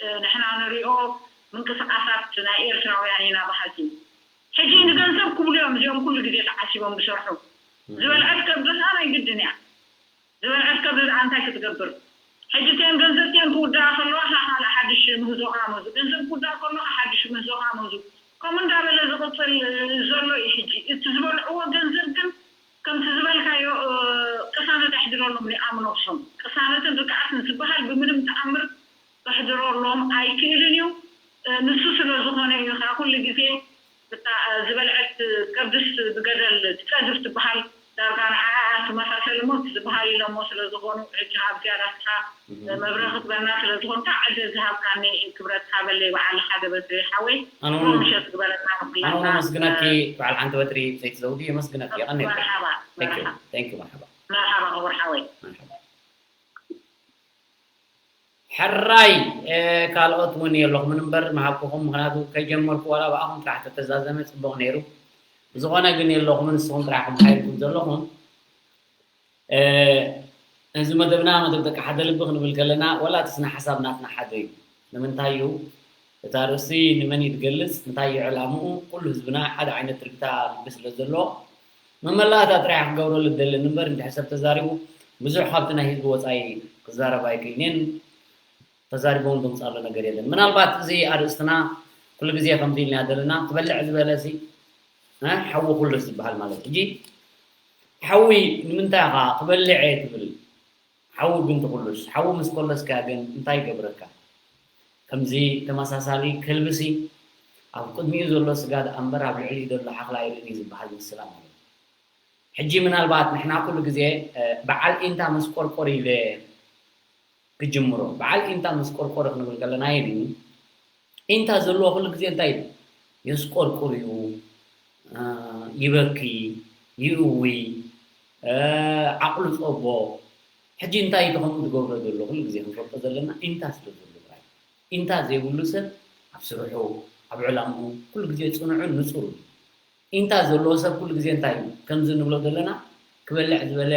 እ፣ ንሕና ንሪኦ ምንቅስቃሳት ናይ ኤርትራውያን ኢና በሃልቲ። ሕጂ ንገንዘብ ክብሉ እዮም እዚኦም ኩሉ ግዜ ተዓሲቦም ዝሰርሑ። እህ። ዝበልዐት ከብዲ ከኣ ናይ ግድን እያ። ዝበልዐት ከብዲ ደኣ እንታይ ክትገብር? ሕጂ እተን ገንዘብተን ክውድኣ ከለዋ፣ ከኣ ካልእ ሓድሽ ምህዞ ክኣመዙ። ገንዘብ ክውድኣ ከሎ፣ ከኣ ሓድሽ ምህዞ ክኣመዙ። ከምኡ እንዳበለ ዝቕጽል ዘሎ እዩ። ሕጂ እቲ ዝበልዕዎ ገንዘብ ግን፣ ከምቲ ዝበልካዮ፣ እ፣ ቅሳነት ኣሕድረሎም ኣብ ነብሶም። ቅሳነትን ርግኣትን ዝበሃል ብምንም ተኣምር ከሕድረሎም ኣይክእልን እዩ። እ፣ ንሱ ስለ ዝኾነ እዩ ከኣ ኩሉ ግዜ እታ ዝበልዐት ከብድስ ብገደል ትጸድፍ ትበሃል፣ ዳርጋ ንዓኣ እያ ትመሳሰል እሞ፣ እቲ ዝበሃል ኢሎሞ ስለ ዝኾኑ፣ ሕጂ ካብ ዝያዳ እስኻ እህ። መብርሂ ክትበና ስለ ዝኾንካ፣ ዕድል ዝሃብካኒ ክብረት ሃበለይ በዓል ሓደ በትሪ ሓወይ። ኣነ እውን፣ ምሸት ግበረልና ንኹላትና። ኣነ እውን ኣመስግነኪ በዓል ሓንቲ በትሪ ሰይቲ ዘውዲ፣ የመስግነኪ፣ የቐንየልኪ። መርሓባ፣ Thank you፣ መርሓባ። Thank you፣ መርሓባ። መርሓባ ክቡር ሓወይ። መርሓባ። ሕራይ፣ እ፣ ካልኦት እውን የለኹምን እምበር ምሃብኩኹም፣ ምኽንያቱ ከይጀመርኩ ዋላ ብኣኹም ጥራሕ ተተዛዘመ ጽቡቕ ነይሩ። ብዝኾነ ግን የለኹምን፣ ንስኹም ጥራሕ ኢኹም ሓይልኩም ዘለኹም። እ፣ እዚ መደብና መደብ ደቂ ሓደ ልቢ ክንብል ከለና፣ ዋላ እቲ ስነ ሓሳብ ናትና ሓደ እዩ። ንምንታይ እዩ? እቲ ኣርእስቲ ንመን እዩ ዝገልጽ? እንታይ እዩ ዕላምኡ? ኩሉ ህዝብና ሓደ ዓይነት ትርግታ ልቢ ስለ ዘለዎ፣ መመላእታ ጥራሕ ክገብረሉ ዝደልን እምበር፣ እንድሕር ሰብ ተዛሪቡ፣ ብዙሕ ካብቲ ናይ ህዝቢ ወጻኢ ክዛረብ ኣይክእልን እየን። ተዛሪቦም ዘምጻሉ ነገር የለን። ምናልባት እዚ ኣርእስትና ኩሉ ግዜ ከምዚ ኢልና ዘለና፣ ክበልዕ ዝበለ ሲ፣ እ፣ ሓዊ ኩሉ ዝበሃል ማለት። ሕጂ ሓዊ ንምንታይ ኢኻ ክበልዕ እየ ትብል? ሓዊ ግን ትኹልስ። ሓዊ ምስ ኮለስካ ግን እንታይ ይገብረካ? ከምዚ ተመሳሳሊ ከልቢ ሲ፣ ኣብ ቅድሚኡ ዘሎ ስጋ ደኣ እምበር ኣብ ልዕሊኡ ዘሎ ሓኽላ ኣይርእን እዩ ዝበሃል ምስላ ማለት እዩ። ሕጂ ምናልባት ንሕና ኩሉ ግዜ፣ እ፣ በዓል ኢንታ ምስ ቆርቆር ኢለ ክጅምሮ። በዓል ኢንታ ምስ ቆርቆር ክንብል ከለና የድኒ። ኢንታ ዘለዎ ኩሉ ግዜ እንታይ እዩ? የስቆርቁር እዩ፣ እ፣ ይበኪ፣ ይእዊ፣ እ፣ ዓቕሉ ጸቦ። ሕጂ እንታይ እዩ ከምኡ ዝገብሮ ዘሎ? ኩሉ ግዜ ክንፈልጦ ዘለና ኢንታ ስለ ዘሎ። ኢንታ ዘይብሉ ሰብ ኣብ ስርሑ፣ ኣብ ዕላምኡ ኩሉ ግዜ ጽኑዕን ንጹርን እዩ። ኢንታ ዘለዎ ሰብ ኩሉ ግዜ እንታይ እዩ? ከምዚ ንብሎ ዘለና ክበልዕ ዝበለ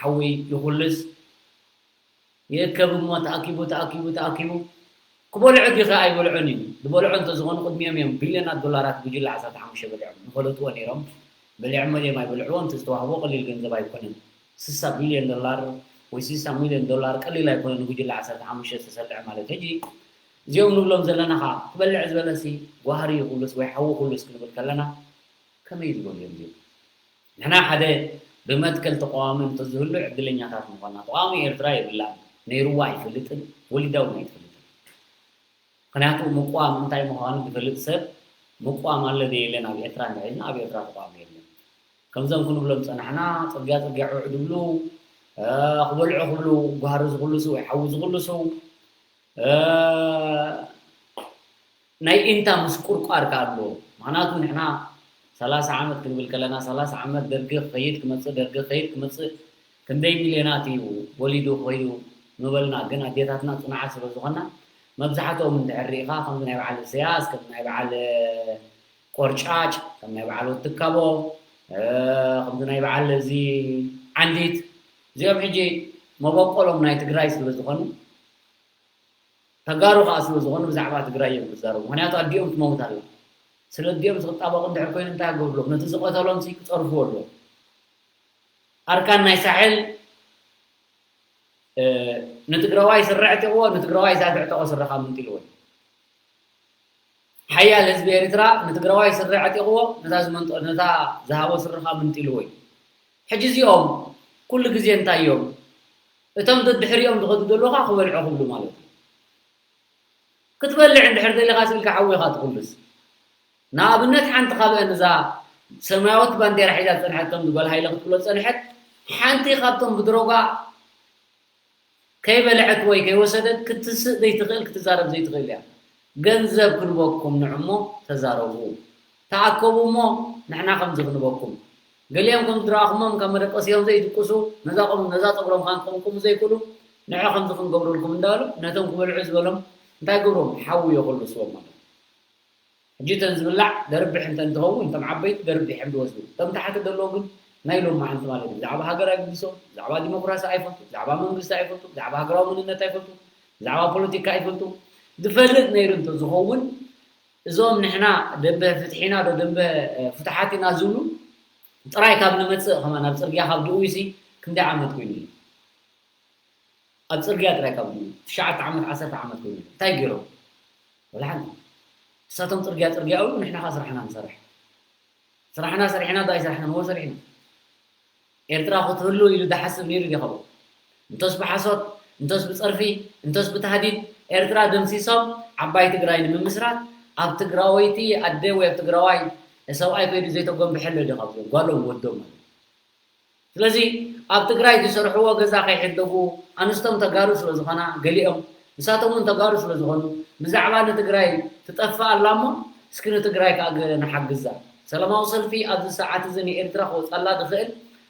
ሓዊ ይኹልስ፣ ይእከብ እሞ ተኣኪቡ፣ ተኣኪቡ፣ ተኣኪቡ፣ ክበልዖ ድዩ ከ ኣይበልዖን እዩ። ዝበልዖ እንተዝኾኑ ቅድሚኦም እዮም ቢልዮናት ዶላራት ጉጅለ ዓሰርተ ሓሙሽተ በሊዖም። ንፈለጥዎ ነይሮም። በሊዖሞ ድዮም ኣይበልዕዎ፣ እቲ ዝተዋህቦ ቀሊል ገንዘብ ኣይኮነን። ስሳ ቢልዮን ዶላር ወይ ስሳ ሚልዮን ዶላር ቀሊል ኣይኮነን፣ ንጉጅለ ዓሰርተ ሓሙሽተ ዝተሰልዐ ማለት። ሕጂ እዚኦም ንብሎም ዘለና ኸዓ፣ ክበልዕ ዝበለሲ ጓህሪ ይኹልስ ወይ ሓዊ ይኹልስ ክንብል ከለና፣ ከመይ ዝበሉ እዮም እዚኦም? ንሕና ሓደ ብመትከል ተቃዋሚ እንተዝህሉ ዕድለኛታት ምኾና። ተቃዋሚ ኤርትራ የብላን፣ ነይርዋ ኣይፈልጥን፣ ወሊዳ እውን ኣይትፈልጥን። ምኽንያቱ ምቅዋም እንታይ ምዃኑ ዝፈልጥ ሰብ ምቅዋም ኣሎ ዶ የለን ኣብ ኤርትራ እንድዒልና ኣብ ኤርትራ ተቃዋሚ የለን። ከምዞም ክንብሎም ዝጸናሕና ጽርግያ ጽርግያ ዑዕ ዝብሉ፣ እ፣ ክበልዑ ክብሉ ጓህሪ ዝኹልሱ ወይ ሓዊ ዝኹልሱ፣ እ፣ ናይ ኢንታ ምስቁርቋር ከኣ ኣሎ። ምኽንያቱ ንሕና ሰላሳ ዓመት ክንብል ከለና፣ ሰላሳ ዓመት ደርጊ ክኸይድ ክመጽእ፣ ደርጊ ክኸይድ ክመጽእ፣ ክንደይ ሚልዮናት እዩ ወሊዱ ክኸይዱ ምበልና። ግን ኣዴታትና ጽኑዓት ስለ ዝኾና፣ መብዛሕትኦም እንድሕር ርኢኻ፣ ከምዚ ናይ በዓል ኢሳያስ፣ ከም ናይ በዓል ቆርጫጭ፣ ከም ናይ በዓል ወዲ ትካቦ፣ እ፣ ከምዚ ናይ በዓል እዚ ዓንዲት፣ እዚኦም ሕጂ መበቆሎም ናይ ትግራይ ስለ ዝኾኑ፣ ተጋሩ ከኣ ስለ ዝኾኑ ብዛዕባ ትግራይ እዮም ክዛረቡ። ምኽንያቱ ኣዲኦም ትመውት ኣላ። ስለ ኣዲኦም ዝጣበቑ እንድሕር ኮይኑ እንታይ ክገብርሎም? ነቲ ዝቐተሎም ሲ ክጸርፍዎ ኣለዎም። ኣርካን ናይ ሳሕል፣ እ፣ ንትግራዋይ ስረ ኣዕጢቕዎ፣ ንትግራዋይ እዛ ተዕጠቖ ስረኻ ምንጢልዎ እዩ። ሓያል ህዝቢ ኤርትራ ንትግራዋይ ስረ ኣዕጢቕዎ፣ ነታ ዝመንጠ-፣ ነታ ዝሃቦ ስረ ከኣ ምንጢልዎ እዩ። ሕጂ እዚኦም ኩሉ ግዜ እንታይ እዮም? እቶም ደድሕሪኦም ዝኸዱ ዘለዉ ከኣ ክበልዑ ክብሉ ማለት እዩ። ክትበልዕ እንድሕር ደሊኻ ስኢልካ ሓዊ ኢኻ ትኹልስ። ንኣብነት ሓንቲ ካብአን እዛ ሰማያዊት ባንዴራ ሒዛ ዝጸንሐት ከም ጓል ሃይለ ክትብሎ ዝጸንሐት ሓንቲ ካብቶም ብድሮጋ ከይበልዐት ወይ ከይወሰደት ክትስእ ዘይትኽእል ክትዛረብ ዘይትኽእል እያ። ገንዘብ ክንበኩም ንዑ እሞ ተዛረቡ። ተኣከቡ እሞ ንሕና ከምዚ ክንበኩም። ገሊኦም ከም ዝረኣኹሞም ካብ መደቀሲኦም ዘይድቅሱ፣ ነዛ ቆም-፣ ነዛ ጸጉሮም ከኣ ክቕምቅሙ ዘይክእሉ፣ ንዑ ከምዚ ክንገብረልኩም እንዳበሉ ነቶም ክበልዑ ዝበሎም እንታይ ገብሮም? ሓዊ የኹልስዎም ማለት እዩ። ሕጂ እተን ዝብላዕ ደርቢሕ እንተ እንትኸውን፣ እቶም ዓበይቲ ደርቢሕ እዮም ዝወስዱ። እቶም ታሕቲ ዘለዉ ግን ናይ ሎማዓንቲ ማለት እዩ። ብዛዕባ ሃገር ኣይግድሶም፣ ብዛዕባ ዲሞክራሲ ኣይፈልጡ፣ ብዛዕባ መንግስቲ ኣይፈልጡ፣ ብዛዕባ ሃገራዊ መንነት ኣይፈልጡ፣ ብዛዕባ ፖለቲካ ኣይፈልጡ። ዝፈልጥ ነይሩ እንተዝኸውን፣ እዞም ንሕና ደንበ ፍትሒ ኢና ዶ ደንበ፣ እ፣ ፍትሓት ኢና ዝብሉ ጥራይ ካብ ንመጽእ ከማን ኣብ ጽርግያ ካብ ድእውዩሲ ክንደይ ዓመት ኮይኑ እዩ? ኣብ ጽርግያ ጥራይ ካብ ድእውዩ ትሽዓተ ዓመት፣ ዓሰርተ ዓመት ኮይኑ እዩ። እንታይ ገይሮም? ወላ ሓንቲ። ንሳቶም ጽርግያ ጽርግያ ይብሉ፣ ንሕና ከኣ ስራሕና ንሰርሕ። ስራሕና ሰሪሕና ዶ ኣይሰራሕናን? እወ ሰሪሕና። ኤርትራ ክትህሉ ኢሉ ዝሓስብ ነይሩ ድዩ? እንተስ ብሓሶት፣ እንተስ ብጸርፊ፣ እንተስ ብታህዲድ ኤርትራ ደምሲሶም ዓባይ ትግራይ ንምምስራት ኣብ ትግራወይቲ ኣደ ወይ ኣብ ትግራዋይ ሰብኣይ ከይዱ ዘይተጎንብሐ ኣሎ ድዩ? ካብዚኦም ጓሎም ወዶም ማለት እዩ። ስለዚ ኣብ ትግራይ ዝሰርሕዎ ገዛ ከይሕደጉ ኣንስቶም ተጋሩ ስለ ዝኾና ገሊኦም ንሳቶም እውን ተጋሩ ስለ ዝኾኑ ብዛዕባ ንትግራይ ትጠፍእ ኣላ እሞ እስኪ ንትግራይ ከኣ ገለ ንሓግዛ። ሰላማዊ ሰልፊ ኣብዚ ሰዓት እዚ ንኤርትራ ክወጻላ ዝኽእል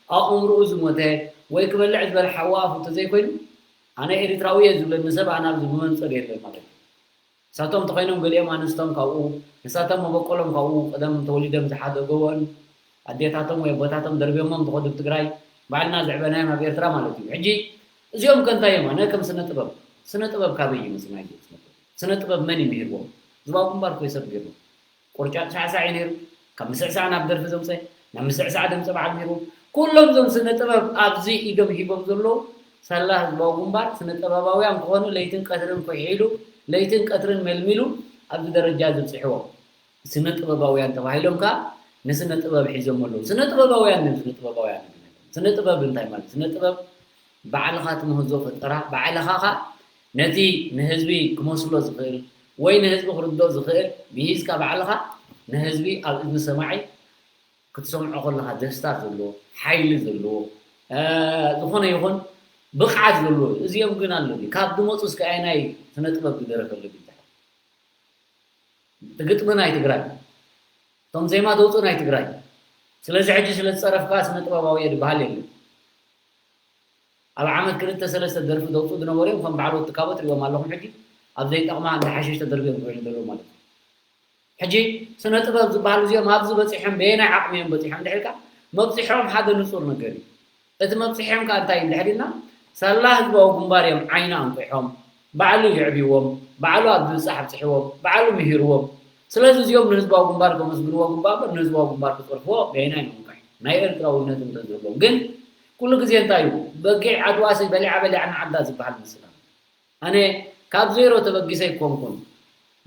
ኣእምርኡ ዝሞተ ወይ ክበልዕ ዝበለ ሓዊ ኣፉ እንተዘይኮይኑ ኣነ ኤርትራዊ እየ ዝብለኒ ሰብ ኣነ ኣብዚ ብመንጽር የለን ማለት እዩ። ንሳቶም እንተኾይኖም ገሊኦም ኣንስቶም ካብኡ፣ ንሳቶም መበቆሎም ካብኡ፣ ቀደም ተወሊዶም ዝሓደገዎን ኣዴታቶም ወይ ኣቦታቶም ደርብዮሞም ዝኸዱ ትግራይ፣ ባዕልና ዘዕበናዮም ኣብ ኤርትራ ማለት እዩ። ሕጂ እዚኦም ከ እንታይ እዮም? ኣነ ከም ስነ ጥበብ፣ ስነ ጥበብ ካበይ እዩ መፂኡ? ናይ ስነ ጥበብ፣ ስነ ጥበብ መን እዩ ምሂርዎም? ዝባው ግንባር እኮ እዩ ሰብ ገይርዎም። ቆርጫጭ ሳዕሳዕ እዩ ነይሩ። ካብ ምስዕሳዕ ናብ ደርፊ ዘምፀ፣ ናብ ምስዕሳዕ ደምፀ በዓል ነይሩ። ኩሎም እዞም ስነ ጥበብ ኣብዚ ኢዶም ሂቦም ዘለዉ ሳላ ህዝባዊ ግንባር ስነ ጥበባውያን ክኾኑ ለይትን ቀትርን ኩሒሉ፣ ለይትን ቀትርን መልሚሉ ኣብዚ ደረጃ ዘብፅሕዎም። ስነ ጥበባውያን ተባሂሎም ከኣ ንስነ ጥበብ ሒዞም ኣለዉ። ስነ ጥበባውያን እዮም ስነ ጥበባውያን። ስነ ጥበብ እንታይ ማለት? ስነ ጥበብ ባዕልኻ ትምህዞ ፈጠራ፣ ባዕልኻ ኸኣ ነቲ ንህዝቢ ክመስሎ ዝኽእል ወይ ንህዝቢ ክርድኦ ዝኽእል ምሂዝካ ባዕልኻ ንህዝቢ ኣብ እዝኒ ሰማዒ ክትሰምዖ ከለኻ ደስታ ዘለዎ፣ ሓይሊ ዘለዎ፣ እ፣ ዝኾነ ይኹን ብቕዓት ዘለዎ እዩ። እዚኦም ግን ኣሎ ድዩ? ካብ ዝመጹ እስከ ኣየናይ ስነ ጥበብ ዝደረፈ ኣሎ ድዩ? እቲ ግጥሚ ናይ ትግራይ፣ እቶም ዜማ ዘውፅኡ ናይ ትግራይ። ስለዚ ሕጂ ስለ ዝፀረፍካ ስነ ጥበባዊ እየ ዝበሃል የለን። ኣብ ዓመት ክልተ ሰለስተ ደርፊ ዘውፅኡ ዝነበሩ እዮም፣ ከም በዓል ወዲ ካቦ ትሪእዎም ኣለኹም። ሕጂ ኣብ ዘይጠቕማ እንዳ ሓሽሽ ተደርጎ እዮም ክውዕሉ ዘለዉ ማለት እዩ። ሕጂ ስነ ጥበብ ዝበሃሉ እዚኦም ኣብዚ በፂሖም በየናይ ዓቕሚ እዮም በፂሖም ድሕልካ መብፅሖም ሓደ ንፁር ነገር እዩ። እቲ መብፅሖም ከዓ እንታይ እዩ ድሕሪና ሳላ ህዝባዊ ግንባር እዮም ዓይና ኣንቂሖም ባዕሉ የዕብዎም ባዕሉ ኣብ ዝብፃሕ ኣብፅሕዎም ባዕሉ ምሂርዎም። ስለዚ እዚኦም ንህዝባዊ ግንባር ከመስግንዎ ግንባር ንህዝባዊ ግንባር ክፀርፍዎ በየናይ መንቀሕ ናይ ኤርትራውነት እንተዘሎም ግን ኩሉ ግዜ እንታይ እዩ በጊዕ ዓድዋሰይ በሊዓ በሊዓ ንዓዳ ዝበሃል ምስላ ኣነ ካብ ዜሮ ተበጊሰ ኣይኮንኩን።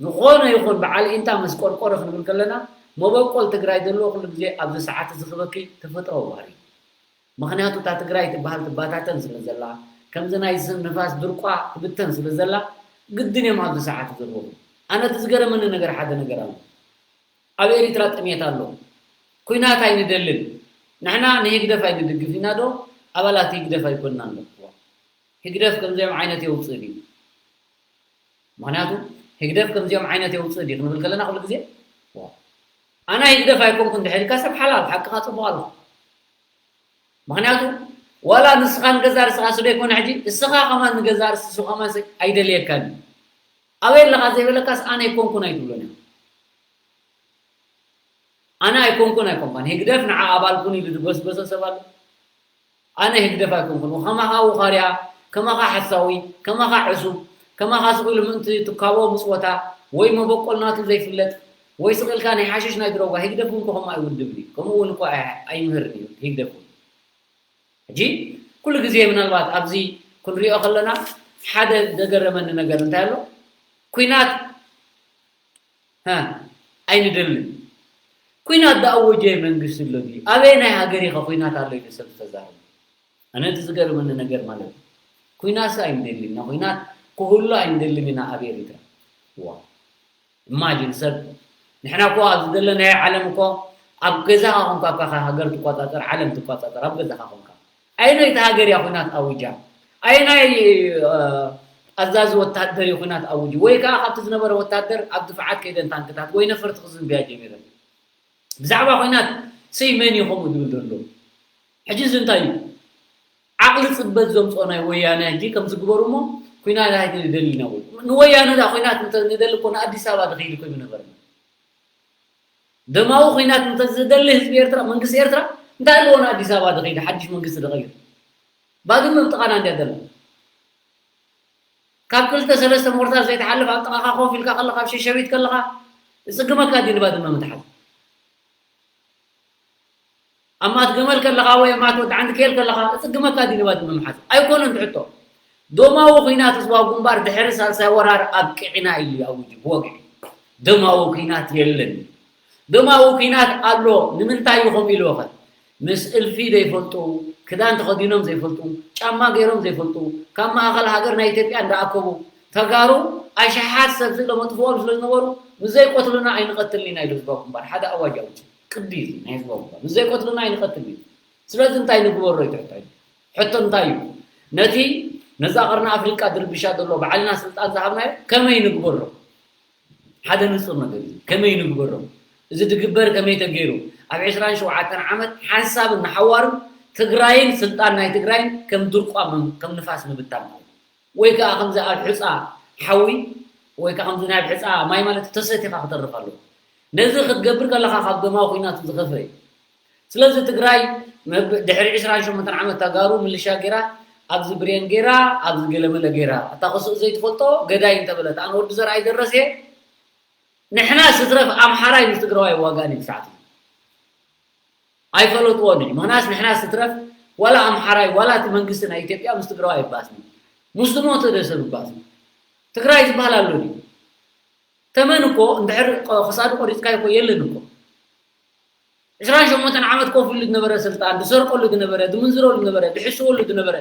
ዝኾነ ይኹን በዓል ኢንታ ምስ ቆርቆረ ክንብል ከለና መበቆል ትግራይ ዘለዎ ኩሉ ግዜ ኣብዚ ሰዓት እዚ ክበኪ ተፈጥራዊ ባህሪ። ምኽንያቱ እታ ትግራይ ትበሃል ትባታተን ስለ ዘላ ከምዚ ናይ ዝስም ንፋስ ድርቋ ትብተን ስለ ዘላ ግድን እዮም ኣብዚ ሰዓት ዘለኹ። ኣነ እቲ ዝገረመኒ ነገር ሓደ ነገር ኣሎ። ኣብ ኤሪትራ ጥሜት ኣሎ። ኩናት ኣይንደልን። ንሕና ንህግደፍ ኣይንድግፍ ኢና ዶ ኣባላት ህግደፍ ኣይኮንናን ዶ? ህግደፍ ከምዚኦም ዓይነት የውፅእ ድዩ? ምክንያቱ ህግደፍ ከምዚኦም ዓይነት የውፅእ ድዩ ክንብል ከለና ኩሉ ግዜ ኣና ህግደፍ ኣይኮንኩ እንድሕር ኢልካ ሰብ ሓላል ሓቅኻ ፅቡቅ ኣለካ። ምክንያቱ ዋላ ንስኻ ንገዛ ርስኻ ስዶ ይኮነ ሕጂ እስኻ ከማን ንገዛ ርስ እሱ ከማን ኣይደልየካን እዩ። ኣበይ ኣለኻ ዘይበለካስ ኣነ ኣይኮንኩን ኣይትብሎን እዮም። ኣነ ኣይኮንኩን ኣይኮንኳን ህግደፍ ንዓ ኣባልኩን ኢሉ ዝበስበሰ ሰብ ኣሎ። ኣነ ህግደፍ ኣይኮንኩን ከማኻ ውኻርያ ከማኻ ሓሳዊ ከማኻ ዕሱብ ከማኻ ስቕ ኢሉ ምእንቲ ትካቦ ምፅወታ ወይ መበቆል ናቱ ዘይፍለጥ ወይ ስቕ ኢልካ ናይ ሓሽሽ ናይ ድሮጋ ህግደፍ እውን ከኸማ ኣይውድብን እዩ ከምኡ እውን እኳ ኣይምህርን እዩ ህግደፍ እውን ሕጂ ኩሉ ግዜ ምናልባት ኣብዚ ክንሪኦ ከለና ሓደ ዘገረመኒ ነገር እንታይ ኣሎ ኩናት ኣይንደልን። ኩናት ዝኣወጀ መንግስቲ ኣሎ ድዩ? ኣበየናይ ሃገር ኢኸ ኩናት ኣሎ ኢሉ ሰብ ዝተዛረበ? ኣነ እቲ ዝገርመኒ ነገር ማለት እዩ ኩናትስ ኣይንደልን ኢና፣ ኩናት ክህሉ ኣይንደልን ኢና ኣብ ኤሪትራ። ዋ ኢማጂን ሰብ ንሕና እኮ ኣብዚ ዘለናዮ ዓለም እኮ ኣብ ገዛኻ ኮንካ እኳ ሃገር ትቆጻጸር ዓለም ትቆጻጸር ኣብ ገዛኻ ኮንካ ኣየነይቲ ሃገር እያ ኹናት ኣዊጃ? ኣየናይ ኣዛዚ ወታደር እዩ ኹናት ኣዊጁ? ወይ ከዓ ካብቲ ዝነበረ ወታደር ኣብ ድፍዓት ከይደን ታንክታት ወይ ነፈርቲ ክዝንብያ ጀሚረን። ብዛዕባ ኹናት ስይ መን እዩ ከምኡ ዝብል ዘሎ? ሕጂ እዚ እንታይ እዩ? ዓቕሊ ፅበት ዘምፅኦ ናይ ወያነ ሕጂ ከም ዝግበሩ እሞ ኩናት ኣይንደሊ ኢና ወይ ንወያነ ዳ ኩናት እንተንደሊ እኮ ንኣዲስ ኣበባ ዝኸይድ እኮ ይነበርና። ደማዊ ኹናት እንተዝደሊ ህዝቢ ኤርትራ መንግስቲ ኤርትራ እንታይ ኣለዎ ንኣዲስ ኣበባ ዝኸይድ ሓድሽ መንግስቲ ዝቐይር? ባድመ ኣብ ጥቓና እንድያ ዘላ። ካብ ክልተ ሰለስተ ሞርታር ዘይትሓልፍ ኣብ ጥቓኻ ኮፍ ኢልካ ከለኻ ኣብ ሸሸቢት ከለኻ ዝፅግመካ ድዩ ንባድመ ምትሓዝ? ኣብ ማት ገመል ከለኻ ወይ ኣብ ማት ወዲ ዓንዲ ከየል ከለኻ ዝፅግመካ ድዩ ንባድመ ምሓዝ? ኣይኮነን ትሕቶ። ዶማዊ ኹናት ህዝባዊ ግንባር ድሕሪ ሳልሳይ ወራር ኣብቂዕና ኢሉ ኣዊጁ ብወግዒ። ደማዊ ኲናት የለን። ደማዊ ኲናት ኣሎ። ንምንታይ እዩ ከምኡ ኢልዎ ኸ? ምስ እልፊ ዘይፈልጡ፣ ክዳን ተኸዲኖም ዘይፈልጡ፣ ጫማ ገይሮም ዘይፈልጡ፣ ካብ ማእኸል ሃገር ናይ ኢትዮጵያ እንዳኣከቡ ተጋሩ ኣሽሓት ሰብ ስለ መጥፍኦም ስለ ዝነበሩ ምስ ዘይቀትሉና ኣይንቐትልን ኢና ኢሉ ህዝባዊ ግንባር ሓደ ኣዋጅ ኣውፂኡ። ቅዲ እዩ ናይ ህዝባዊ ግንባር። ምስ ዘይቀትሉና ኣይንቐትልን ኢና። ስለዚ እንታይ ንግበሮ እዩ ትሕቶ? ሕቶ እንታይ እዩ? ነቲ ነዛ ቀርኒ ኣፍሪቃ ድርብሻ ዘሎ ባዕልና ስልጣን ዝሃብናዮ ከመይ ንግበሮ? ሓደ ንጹር ነገር እዩ። ከመይ ንግበሮ? እዚ ድግበር ከመይ ተገይሩ? ኣብ ዕስራን ሸውዓተን ዓመት ሓንሳብን ንሓዋሩ ትግራይን ስልጣን ናይ ትግራይን ከም ድርቋ ከም ንፋስ ምብታን ማለት ወይ ከዓ ከምዚ ኣብ ሕፃ ሓዊ ወይ ከዓ ከምዚ ናይ ኣብ ሕፃ ማይ ማለት ተሰቲኻ ክተርፍ ኣለዎ። ነዚ ክትገብር ከለኻ ካብ ደማዊ ኹናት ዝኸፍእ እዩ። ስለዚ ትግራይ ድሕሪ ዕስራን ሸሞንተን ዓመት ተጋሩ ምልሻ ገይራ ኣብዚ ብሬን ገይራ ኣብዚ ገለመለ ገይራ እታ ክስእ ዘይትፈልጦ ገዳይ እንተበለት ኣነ ወዲ ዘርኣይ ደረስ እየ ንሕና ስትረፍ ኣምሓራይ ምስ ትግራዋይ ዋጋን እዩ ሰዓት ኣይፈለጥዎን እዩ ምክንያት ንሕና ስትረፍ ዋላ ኣምሓራይ ዋላ እቲ መንግስቲ ናይ ኢትዮጵያ ምስ ትግራዋይ ይባስኒ ምስ ዝሞተ ደሰብ ይባስኒ ትግራይ ዝበሃል ኣሎ ድዩ ተመን እኮ እንድሕር ክሳዱ ቆሪፅካ እኮ የለን እኮ ዕስራን ሸሞንተን ዓመት ኮፍ ኢሉ ዝነበረ ስልጣን ዝሰርቀሉ ዝነበረ ዝምንዝረሉ ዝነበረ ዝሕስወሉ ዝነበረ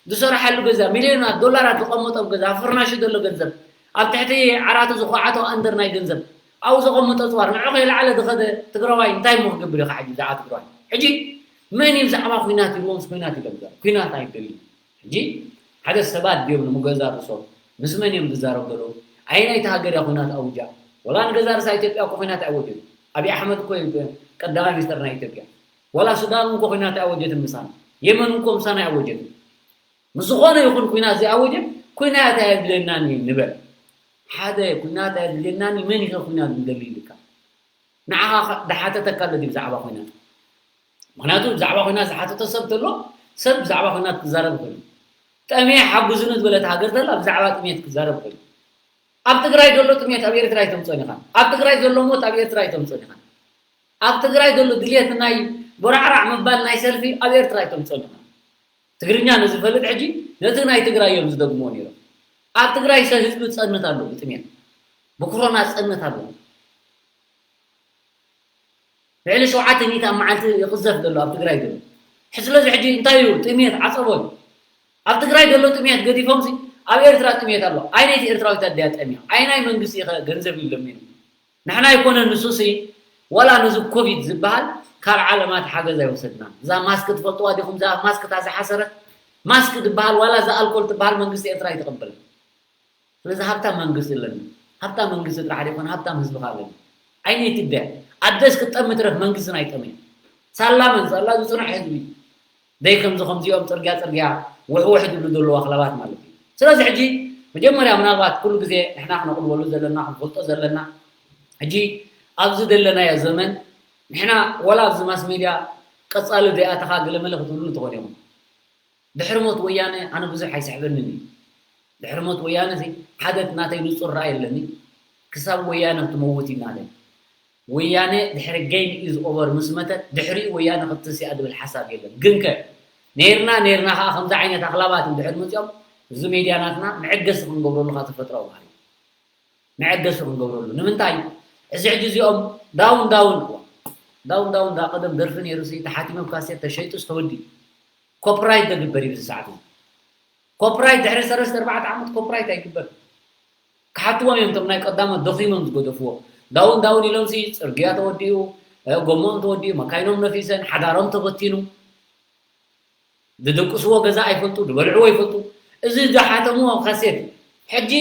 ዝሰረሓሉ ገዛ ሚልዮናት ዶላራት ዝቐመጦም ገዛ ኣብ ፍርናሹ ዘሎ ገንዘብ ኣብ ትሕቲ ዓራቱ ዝኳዓቶ ኣንደር ናይ ገንዘብ ኣብኡ ዘቐመጦ ፅዋር ንዑ ከይለዓለ ዝኸደ ትግራዋይ እንታይ እሞ ክገብር እዩ ከዓ ብዛዕባ ትግራዋይ ሕጂ መን እዩ ብዛዕባ ኩናት ኢልዎም ኩናት ኢሎም ኩናት ኣይደልዩ ሕጂ ሓደ ሰባት ድዮም ንምገዛ ርእሶም ምስ መን እዮም ዝዛረቡ ዘለዉ? ኣየናይቲ ሃገር እያ ኩናት ኣውጃ? ወላ ንገዛ ርእሳ ኢትዮጵያ እኮ ኩናት ኣይወጀን። ኣብይ ኣሕመድ እኮ እዩ ቀዳማይ ሚኒስተር ናይ ኢትዮጵያ። ወላ ሱዳን እውን እኮ ኩናት ኣይወጀትን ምሳና። የመን እውን እኮ ምሳና ኣይወጀትን። ምስ ዝኾነ ይኹን ኩናት ዘይኣወጀ ኩናት ኣየድልየናን እዩ ንበል። ሓደ ኩናት ኣየድልየናን እዩ፣ መን ኢኸ ኩናት ንደሊ ኢልካ? ንዓኻ ኸ-፣ ዝሓተተካ ኣሎ ድዩ ብዛዕባ ኩናት? ምኽንያቱ ብዛዕባ ኩናት ዝሓተተ ሰብ ተሎ፣ ሰብ ብዛዕባ ኩናት ክዛረብ ይኽእል እዩ። ጠምየ ሓጉዙኒ ዝበለት ሃገር ተላ ብዛዕባ ጥሜት ክዛረብ ይኽእል እዩ። ኣብ ትግራይ ዘሎ ጥሜት ኣብ ኤርትራ ኣይተምፅኦን ኢኻ። ኣብ ትግራይ ዘሎ ሞት ኣብ ኤርትራ ኣይተምፅኦን ኢኻ። ኣብ ትግራይ ዘሎ ድልየት ናይ ቦራዕራዕ ምባል ናይ ሰልፊ ኣብ ኤርትራ ኣይተምፅኦን ኢኻ። ትግርኛ ንዝፈልጥ ሕጂ ነቲ ናይ ትግራይ እዮም ዝደግምዎ ነይሮም። ኣብ ትግራይ ሰብ ህዝቢ ጸንት ኣሎ ብጥሜት፣ ብኮሮና ጸንት ኣሎ። ልዕሊ ሸውዓተ ሚእቲ ኣብ መዓልቲ ይቕዘፍ ዘሎ ኣብ ትግራይ ዘሎ። ሕዚ ስለዚ ሕጂ እንታይ እዩ ጥሜት ዓጸቦ እዩ። ኣብ ትግራይ ዘሎ ጥሜት ገዲፎምሲ ኣብ ኤርትራ ጥሜት ኣሎ። ኣይነይቲ ኤርትራዊት ኣድያ ጠምያ? ኣይናይ መንግስቲ ኢኸ ገንዘብ እዩ ለሚኑ? ንሕና ኣይኮነን ንሱሲ ዋላ ነዚ ኮቪድ ዝበሃል ካብ ዓለማት ሓገዝ ኣይወሰድናን። እዛ ማስክ ትፈልጥዋ ዲኹም? እዛ ማስክ እታ ዝሓሰረት ማስክ ትበሃል ዋላ እዛ ኣልኮል ትበሃል መንግስቲ ኤርትራ ኣይተቐበለን። ስለዚ ሃብታም መንግስቲ ኣለና። ሃብታም መንግስቲ ጥራሕ ዘይኮነ ሃብታም ህዝቢ ከኣ ኣለና። ዓይነይቲ ድያ ኣደስ ክትጠሚ ትረፍ መንግስቲ ናይ ጠመየ። ሳላ መን ሳላ ዝጽኑሕ ህዝቢ። ደይ ከምዚ ከምዚኦም ጽርግያ ጽርግያ ውሕውሕ ዝብሉ ዘለዉ ኣኽላባት ማለት እዩ። ስለዚ ሕጂ መጀመርያ ምናልባት ኩሉ ግዜ ንሕና ክነቕልበሉ ዘለና ክንፈልጦ ዘለና ሕጂ ኣብዚ ዘለናዮ ዘመን ንሕና ወላ ኣብዚ ማስ ሜድያ ቀጻሊ ደይኣተኻ ገለመለ ክትብሉ ትኾኑ ኢኹም። ድሕሪ ሞት ወያነ ኣነ ብዙሕ ኣይስሕበንን እዩ። ድሕሪ ሞት ወያነ እዚ ሓደ ናተይ ንጹር ራእይ ኣለኒ። ክሳብ ወያነ ክትመውት እዩ ናተይ። ወያነ ድሕሪ game is over ምስ መተት ድሕሪኡ ወያነ ክትስ እያ ዝብል ሓሳብ የለን። ግን ከ ነይርና ነይርና ከዓ ከምዚ ዓይነት ኣኽላባት እንድሕር መፂኦም እዚ ሜድያ ናትና መዐገሲ ክንገብረሉ ካብ ተፈጥራዊ ባህሪ መዐገሲ ክንገብረሉ። ንምንታይ? እዚ ሕጂ እዚኦም ዳውን ዳውን፣ ዳውን ዳውን እንዳ ቀደም ደርፊ ነይሩ ሲ ተሓቲሙ ኣብ ካሴት ተሸይጡ ዝተወዲ ኮፒራይት ደግበር እዩ እዚ ሰዓት እዚ። ኮፒራይት ድሕሪ ሰለስተ ኣርባዕተ ዓመት ኮፒራይት ኣይግበር። ክሓትዎም እዮም እቶም ናይ ቀዳሞት ደኺሞም ዝገደፍዎ። ዳውን ዳውን ኢሎም ሲ ጽርግያ ተወዲኡ፣ እ፣ ጎሞኦም ተወዲኡ፣ መካይኖም ነፊሰን፣ ሓዳሮም ተበቲኑ። ዝድቅስዎ ገዛ ኣይፈልጡ፣ ዝበልዕዎ ኣይፈልጡ። እዚ ዝሓተምዎ ካሴት እዩ። ሕጂ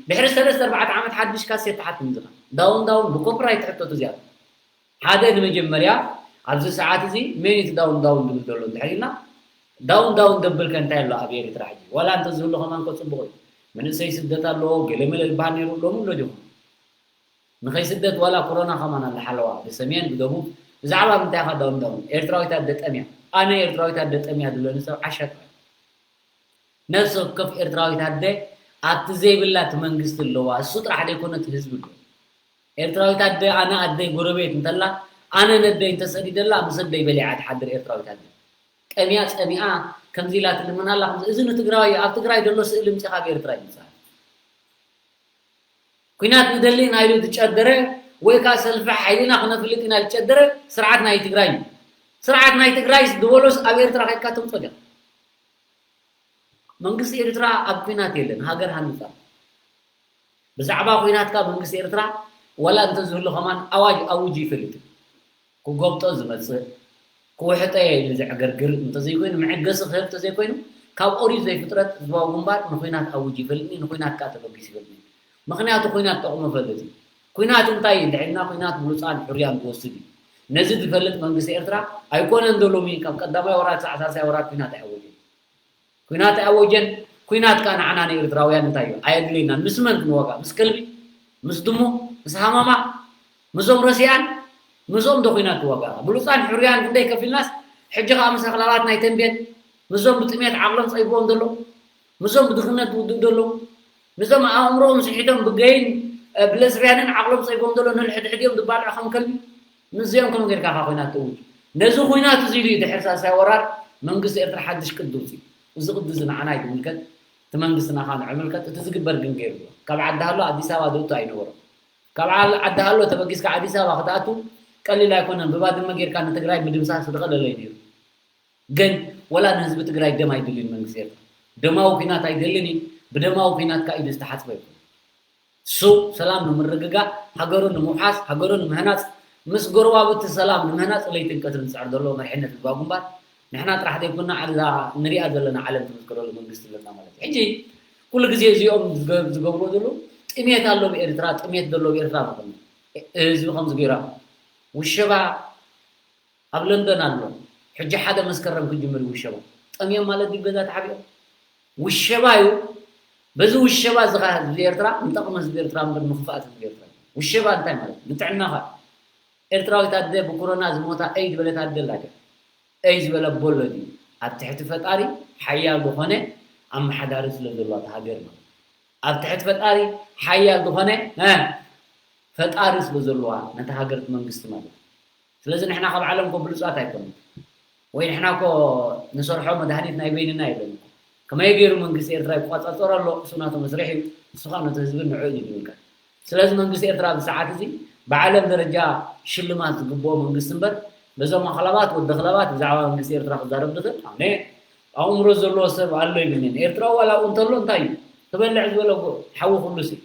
ድሕሪ ሰለስተ ኣርባዕተ ዓመት ሓድሽ ካሴት ትሓትም ኢኻ። ዳውን ዳውን ብኮፒራይት ሕተቱ እዚኣቶም። ሓደ ንመጀመርያ ኣብዚ ሰዓት እዚ መን እዩ እቲ ዳውን ዳውን ዝብል ዘሎ እንድሕር ኢልና፣ ዳውን ዳውን ዘብል ከ እንታይ ኣሎ ኣብ ኤርትራ ሕጂ? ዋላ እንተዝህሉ ከማን ከ ጽቡቕ እዩ። መንእሰይ ስደት ኣለዎ፣ ገለመለ ዝበሃል ነይሩ፣ ሎሚ ኣሎ ዲኹም? ንኸይስደት ዋላ ኮሮና ከማን ኣላ ሓለዋ፣ ብሰሜን ብደቡብ። ብዛዕባ ምንታይ ኢኻ ዳውን ዳውን? ኤርትራዊት ኣደ ጠምያ። ኣነ ኤርትራዊት ኣደ ጠምያ ዝብለኒ ሰብ ዓሻ ጥራይ። ነፍሲ ወከፍ ኤርትራዊት ኣደ ኣብቲ ዘይብላ እቲ መንግስቲ ኣለዋ። እሱ ጥራሕ ዘይኮነ እቲ ህዝቢ ኣሎ። ኤርትራዊት ኣደ ኣነ ኣደይ ጎረቤት እንተላ፣ ኣነ ነደይ እንተሰዲደላ፣ ምስ ኣደይ በሊዓ ትሓድር ኤርትራዊት ኣደ። ጠምያ ጸሚኣ ከምዚ ኢላ ትልምን ኣላ። ከምዚ፣ እዚ ንትግራዋይ፣ ኣብ ትግራይ ዘሎ ስእሊ ምጽኻ ኣብ ኤርትራ ይምጽኣ። ኲናት ንደሊ ኢና ኢሉ ዝጨደረ ወይ ከኣ ሰልፊ ሓይልና ክነፍልጥ ኢና ዝጨደረ ስርዓት ናይ ትግራይ እዩ። ስርዓት ናይ ትግራይ ዝበሎስ ኣብ ኤርትራ ከድካ ተምጾ ዲኻ? መንግስቲ ኤርትራ ኣብ ኲናት የለን፣ ሃገር ሃኒጻ። ብዛዕባ ኲናትካ መንግስቲ ኤርትራ ዋላ እንተዝህሉ ከማን ኣዋጅ ኣውጁ ይፈልጥ እዩ። ክጎብጦ ዝመጽእ፣ ክውሕጦ እየ ኢሉ ዘዕገርግር እንተዘይኮይኑ፣ መዐገሲ ክህብ እንተዘይኮይኑ፣ ካብ ኦሪት ዘይፍጥረት ህዝባዊ ግንባር ንኹናት ኣውጅ ይፈልጥኒ፣ ንኹናት ከኣ ተበጊሱ ይፈልጥኒ። ምኽንያቱ ኩናት ጠቕሙ ፈልጥ እዩ። ኩናት እንታይ እዩ? ልዕልና ኩናት ብሉጻን ሕሩያን ክወስድ እዩ። ነዚ ዝፈልጥ መንግስቲ ኤርትራ ኣይኮነን ዶ ሎሚ ካብ ቀዳማይ ወራር ክሳዕ ሳልሳይ ወራር ኩናት ኣየወጀን? ኩናት ኣወጀን። ኩናት ከኣ ንዓና ንኤርትራውያን እንታይ እዩ? ኣየድልየናን። ምስ መን ክንዋጋእ? ምስ ከልቢ? ምስ ድሙ? ምስ ሃመማ? ምስዞም ረሲኣን? ምስኦም ዶ ኩናት ክዋጋእ? ብሉጻን ሕሩያን ክንደይ ከፊልናስ፣ ሕጂ ከኣ ምስ ኣኽላባት ናይ ተንቤን፣ ምስዞም ብጥሜት ዓቕሎም ጸይብዎም ዘለዉ፣ ምስዞም ብድኽነት ዝውድኡ ዘለዉ፣ ምስዞም ኣእምሮኦም ስሒቶም ብገይን፣ እ፣ ብለስብያንን ዓቕሎም ጸይብዎም ዘለዉ፣ ንሕድሕዲኦም ዝባልዑ ከም ከልቢ፣ ምስዚኦም ከመይ ጌርካ ኢኻ ኹናት ተእውጅ? ነዚ ኹናት እዚ ኢሉ እዩ ድሕሪ ሳልሳይ ወራር መንግስቲ ኤርትራ ሓድሽ ቅዲ ኣውጺኡ። እዚ ቅዲ እዚ ንዓና ኣይትምልከት፣ እቲ መንግስትና ከኣ ንዑ ምልከት። እቲ ዝግበር ግን ገይርዎ። ካብ ዓዲ ሃሎ ኣዲስ ኣበባ ዝእቱ ኣይነበሮን። ካብ ዓል-፣ ዓዲ ሃሎ ተበጊስካ ኣዲስ ኣበባ ክትኣቱ ቀሊል ኣይኮነን። ብባድመ ጌርካ ንትግራይ ምድምሳስ ዝቐለለ እዩ ነይሩ። ግን ወላ ንህዝቢ ትግራይ ደም ኣይደልዩን መንግስቲ ኤርትራ። ደማዊ ኲናት ኣይደልን እዩ። ብደማዊ ኲናት ከኣ ኢዱ ዝተሓጽበ ይኹን። እሱ ሰላም ንምርግጋእ፣ ሃገሩ ንምውሓስ፣ ሃገሩ ንምህናጽ፣ ምስ ጎረባብቲ ሰላም ንምህናጽ ለይትን ቀትርን ዝጽዕር ዘሎ መሪሕነት ህዝባዊ ግንባር፣ ንሕና ጥራሕ ዘይኮንና፣ እዛ ንሪኣ ዘለና ዓለም ትምስክረሉ መንግስቲ ኣለና ማለት እዩ። ሕጂ ኩሉ ግዜ እዚኦም ዝገ-፣ ዝገብርዎ ዘለዉ ጥሜት ኣሎ ኣብ ኤርትራ፣ ጥሜት ዘሎ ኣብ ኤርትራ ማለት እዩ። ህዝቢ ከምዚ ገይሮም ውሸባ ኣብ ለንደን ኣሎ። ሕጂ ሓደ መስከረም ክጅምር እዩ ውሸባ። ጠምዮም ማለት ድዩ ገዛ ተሓቢኦም? ውሸባ እዩ። በዚ ውሸባ እዚ ኸዓ ህዝቢ ኤርትራ ንጠቕሚ ህዝቢ ኤርትራ እምበር ንኽፍኣት ህዝቢ ኤርትራ። ውሸባ እንታይ ማለት እዩ? ንጥዕናኻ። ኤርትራዊት ኣደ ብኮሮና ዝሞታ እይ ዝበለት ኣደ ኣላ ድያ? እይ ዝበለ ኣቦ ኣሎ ድዩ? ኣብ ትሕቲ ፈጣሪ ሓያል ዝኾነ ኣመሓዳሪ ስለ ዘለዋ እታ ሃገር ማለት እዩ። ኣብ ትሕቲ ፈጣሪ ሓያል ዝኾነ፣ እ፣ ፈጣሪ ስለ ዘለዋ ነታ ሃገር እቲ መንግስቲ ማለት እዩ። ስለዚ ንሕና ካብ ዓለም እኮ ብሉጻት ኣይኮንን። ወይ ንሕና እኮ ንሰርሖ መድሃኒት ናይ በይንና የለን እኮ። ከመይ ገይሩ መንግስቲ ኤርትራ ይቆጻጸሮ ኣሎ፣ እሱ ናቱ መስርሕ እዩ፣ ንሱ ኸኣ ነቲ ህዝቢ ንዑ እዩ ዝብልካ። ስለዚ መንግስቲ ኤርትራ ኣብዚ ሰዓት እዚ ብዓለም ደረጃ ሽልማት ዝግብኦ መንግስቲ እምበር፣ በዞም ኣኽላባት ወዲ ኣኽላባት ብዛዕባ መንግስቲ ኤርትራ ክዛረብ ዝኽእል ኣነ ኣእምሮ ዘለዎ ሰብ ኣሎ ይብልኒ። ኤርትራዊ ዋላ ኣብኡ እንተሎ እንታይ እዩ? ክበልዕ ዝበለ ሓዊ ኩሉስ እዩ።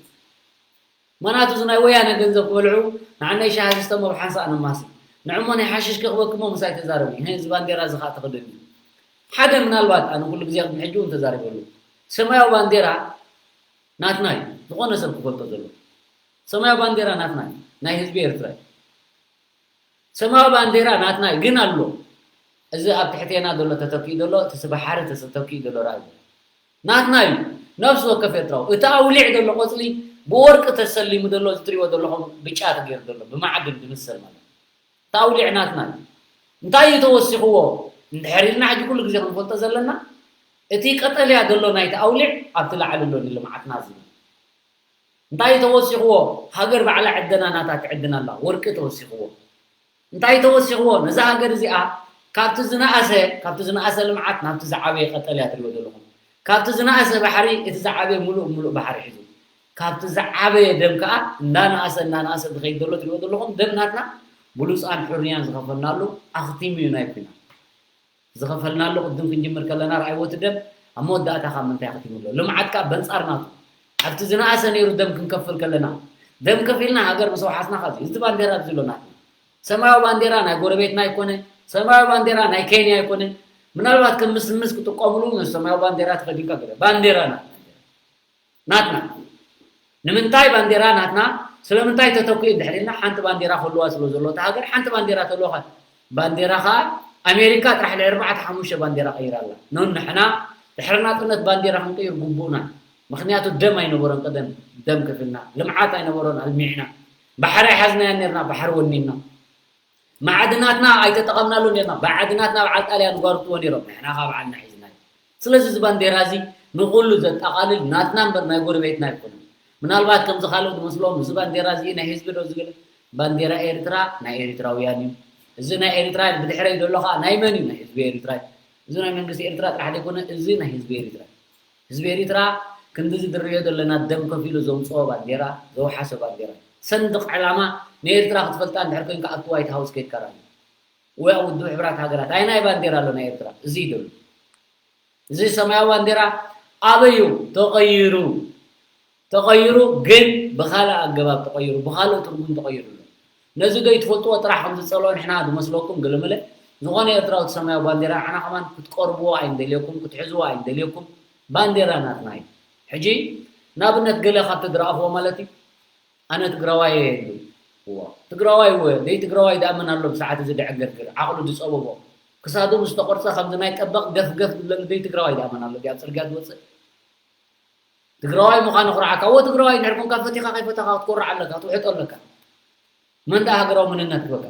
ማናቱ እዚ ናይ ወያነ ገንዘብ ክበልዑ ንዓናይ ሻሂ ዝስተመሩ ሓንሳእ ነማሲ። ንዕሞ ናይ ሓሽሽ ክቕበክሞ ምሳይ ተዛረቡ። ይሄ እዚ ባንዴራ እዚ ኸኣ ተኸደኒ። ሓደ ምናልባት ኣነ ኩሉ ግዜ ቅድሚ ሕጂ እውን ተዛሪበሉ። ሰማያዊ ባንዴራ ናትና እዩ። ዝኾነ ሰብ ክፈልጦ ዘለዎ። ሰማያዊ ባንዴራ ናትና እዩ። ናይ ህዝቢ ኤርትራ እዩ። ሰማያዊ ባንዴራ ናትና እዩ፣ ግን ኣሎ። እዚ ኣብ ትሕቴና ዘሎ ተተኪኡ ዘሎ፣ እቲ ስባሓሪ ተተኪኡ ዘሎ ርኣዩ። ናትና እዩ። ነፍሲ ወከፍ ኤርትራዊ። እቲ ኣውሊዕ ዘሎ ቆጽሊ ብወርቂ ተሰሊሙ ዘሎ፣ እዚ ትሪእዎ ዘለኹም ብጫ ተገይሩ ዘሎ፣ ብመዓድን ዝምሰል ማለት እዩ። እቲ ኣውሊዕ ናትና እዩ። እንታይ እዩ ተወሲኽዎ? እንድሕር ኢልና ሕጂ ኩሉ ግዜ ክንፈልጦ ዘለና፣ እቲ ቀጠልያ ዘሎ ናይቲ ኣውሊዕ ኣብቲ ላዕሊ ኣሎ ንልምዓትና ዝብል። እንታይ ተወሲኽዎ? ሃገር ባዕላ ዕደና ናታ ትዕድን ኣላ። ወርቂ ተወሲኽዎ። እንታይ ተወሲኽዎ? ነዛ ሃገር እዚኣ ካብቲ ዝነኣሰ፣ ካብቲ ዝነኣሰ ልምዓት ናብቲ ዝዓበየ ቀጠልያ ትሪእዎ ዘለኹም። ካብቲ ዝነኣሰ ባሕሪ እቲ ዝዓበየ ሙሉእ ሙሉእ ባሕሪ ሒዙ። ካብቲ ዝዓበየ ደም ከኣ እንዳነኣሰ፣ እንዳነኣሰ ዝኸይድ ዘሎ ትሪእዎ ዘለኹም ደም ናትና ብሉጻን ሕሩያን ዝኸፈልናሉ ኣኽቲሙ እዩ ናይ ኲናት። ዝኸፈልናሉ ቅድም ክንጅምር ከለና ርኣይዎ እቲ ደም ኣብ መወዳእታ ካብ ምንታይ ኣኽቲሙ ኣሎ? ልምዓት ከኣ በንጻር ናቱ። ኣብቲ ዝነኣሰ ነይሩ ደም ክንከፍል ከለና፣ ደም ከፊልና ሃገር ምስ ኣውሓስና ካብዚ፣ እዚ ባንዴራ ኣብዚ ኣሎ ናትና። ሰማያዊ ባንዴራ ናይ ጎረቤትና ኣይኮነ፣ ሰማያዊ ባንዴራ ናይ ኬንያ ኣይኮነ። ምናልባት ከም ምስምስ ክጥቀምሉ ምስ ሰማያዊ ባንዴራ ተኸዲንካ ገለ። ባንዴራ ናትና። ናትና። ንምንታይ ባንዴራ ናትና? ስለምንታይ ተተኪኡ እንድሕር ኢልና፣ ሓንቲ ባንዴራ ክህልዋ ስለ ዘለዎ እታ ሃገር፣ ሓንቲ ባንዴራ ተልዋ። ባንዴራ ኸኣ ኣሜሪካ ጥራሕ ልዕሊ ኣርባዕተ ሓሙሽተ ባንዴራ ቀይራ ኣላ። ኖን ንሕና ድሕሪ ናጽነት ባንዴራ ክንቅይር ግቡእና። ምኽንያቱ ደም ኣይነበሮን ቀደም፣ ደም ከፊልና። ልምዓት ኣይነበሮን ኣልሚዕና። ባሕሪ ኣይሓዝናያን ኔርና፣ ባሕሪ ወኒንና። ማዕድናትና ኣይተጠቐምናሉን ኔርና። ማዕድናትና በዓል ጣልያን ጓርትዎ ኔሮም። ንሕና ኸኣ በዓልና ሒዝናዮ። ስለዚ እዚ ባንዴራ እዚ ንኹሉ ዘጠቓልል ናትና እምበር ናይ ጎረቤትና ኣይኮነን። ምናልባት ከምዚ ካልኦት ዝመስሎም እዚ ባንዴራ እዚ ናይ ህዝቢ ዶ ዝብል? ባንዴራ ኤርትራ ናይ ኤርትራውያን እዩ። እዚ ናይ ኤርትራ ብድሕረይ ዘሎ ኸኣ ናይ መን እዩ? ናይ ህዝቢ ኤርትራ እዩ። እዚ ናይ መንግስቲ ኤርትራ ጥራሕ ዘይኮነ እዚ ናይ ህዝቢ ኤርትራ እዩ። ህዝቢ ኤርትራ ክንዲ ዝድርዮ ዘለና ደም ከፊሉ ዘውጽኦ ባንዴራ፣ ዘውሓሰ ባንዴራ። ሰንድቕ ዕላማ ንኤርትራ ክትፈልጣ እንድሕር ኮንካ ኣብቲ ዋይት ሃውስ ከይድካ ርኣዮ። ወይ ኣብ ውድብ ሕቡራት ሃገራት። ኣየናይ ባንዴራ ኣሎ ናይ ኤርትራ? እዚ እዩ ዘሎ። እዚ ሰማያዊ ባንዴራ ኣበይ እዩ ተቐይሩ? ተቐይሩ ግን ብኻልእ ኣገባብ ተቐይሩ፣ ብኻልእ ትርጉም ተቐይሩ ኣሎ። ነዚ ዶ ይትፈልጥዎ ጥራሕ ከም ዝጸልኦ ንሕና ዝመስለኩም ገለመለ? ዝኾነ ኤርትራዊ እቲ ሰማያዊ ባንዴራ ንዓና ከማን ክትቀርብዎ ኣይንደልየኩም፣ ክትሕዝዎ ኣይንደልየኩም። ባንዴራ ናትና እዩ። ሕጂ ንኣብነት ገለ ካብቲ ዝረኣኽዎ ማለት እዩ። ኣነ ትግራዋይ እየ ይብል። እዋ፣ ትግራዋይ እወ፣ ደይ ትግራዋይ ደኣ መን ኣሎ ብሰዓት እዚ ደዕገርግር፣ ዓቕሉ ዝጸበቦ፣ ክሳዱ ምስ ተቖርጸ ከምዚ ናይ ጠበቕ ገፍ ገፍ ዝብለሉ ደይ ትግራዋይ ደኣ መን ኣሎ ድኣ ኣብ ጽርግያ ዝወጽእ? ትግራዋይ ምዃኑ ኩርዓካ። እወ፣ ትግራዋይ እንድሕር ኮንካ ፈቲኻ ከይፈተኻ ክትኮርዕ ኣለካ፣ ክትውሕጦ ኣለካ። መን ደኣ ሃገራዊ መንነት ይህበካ?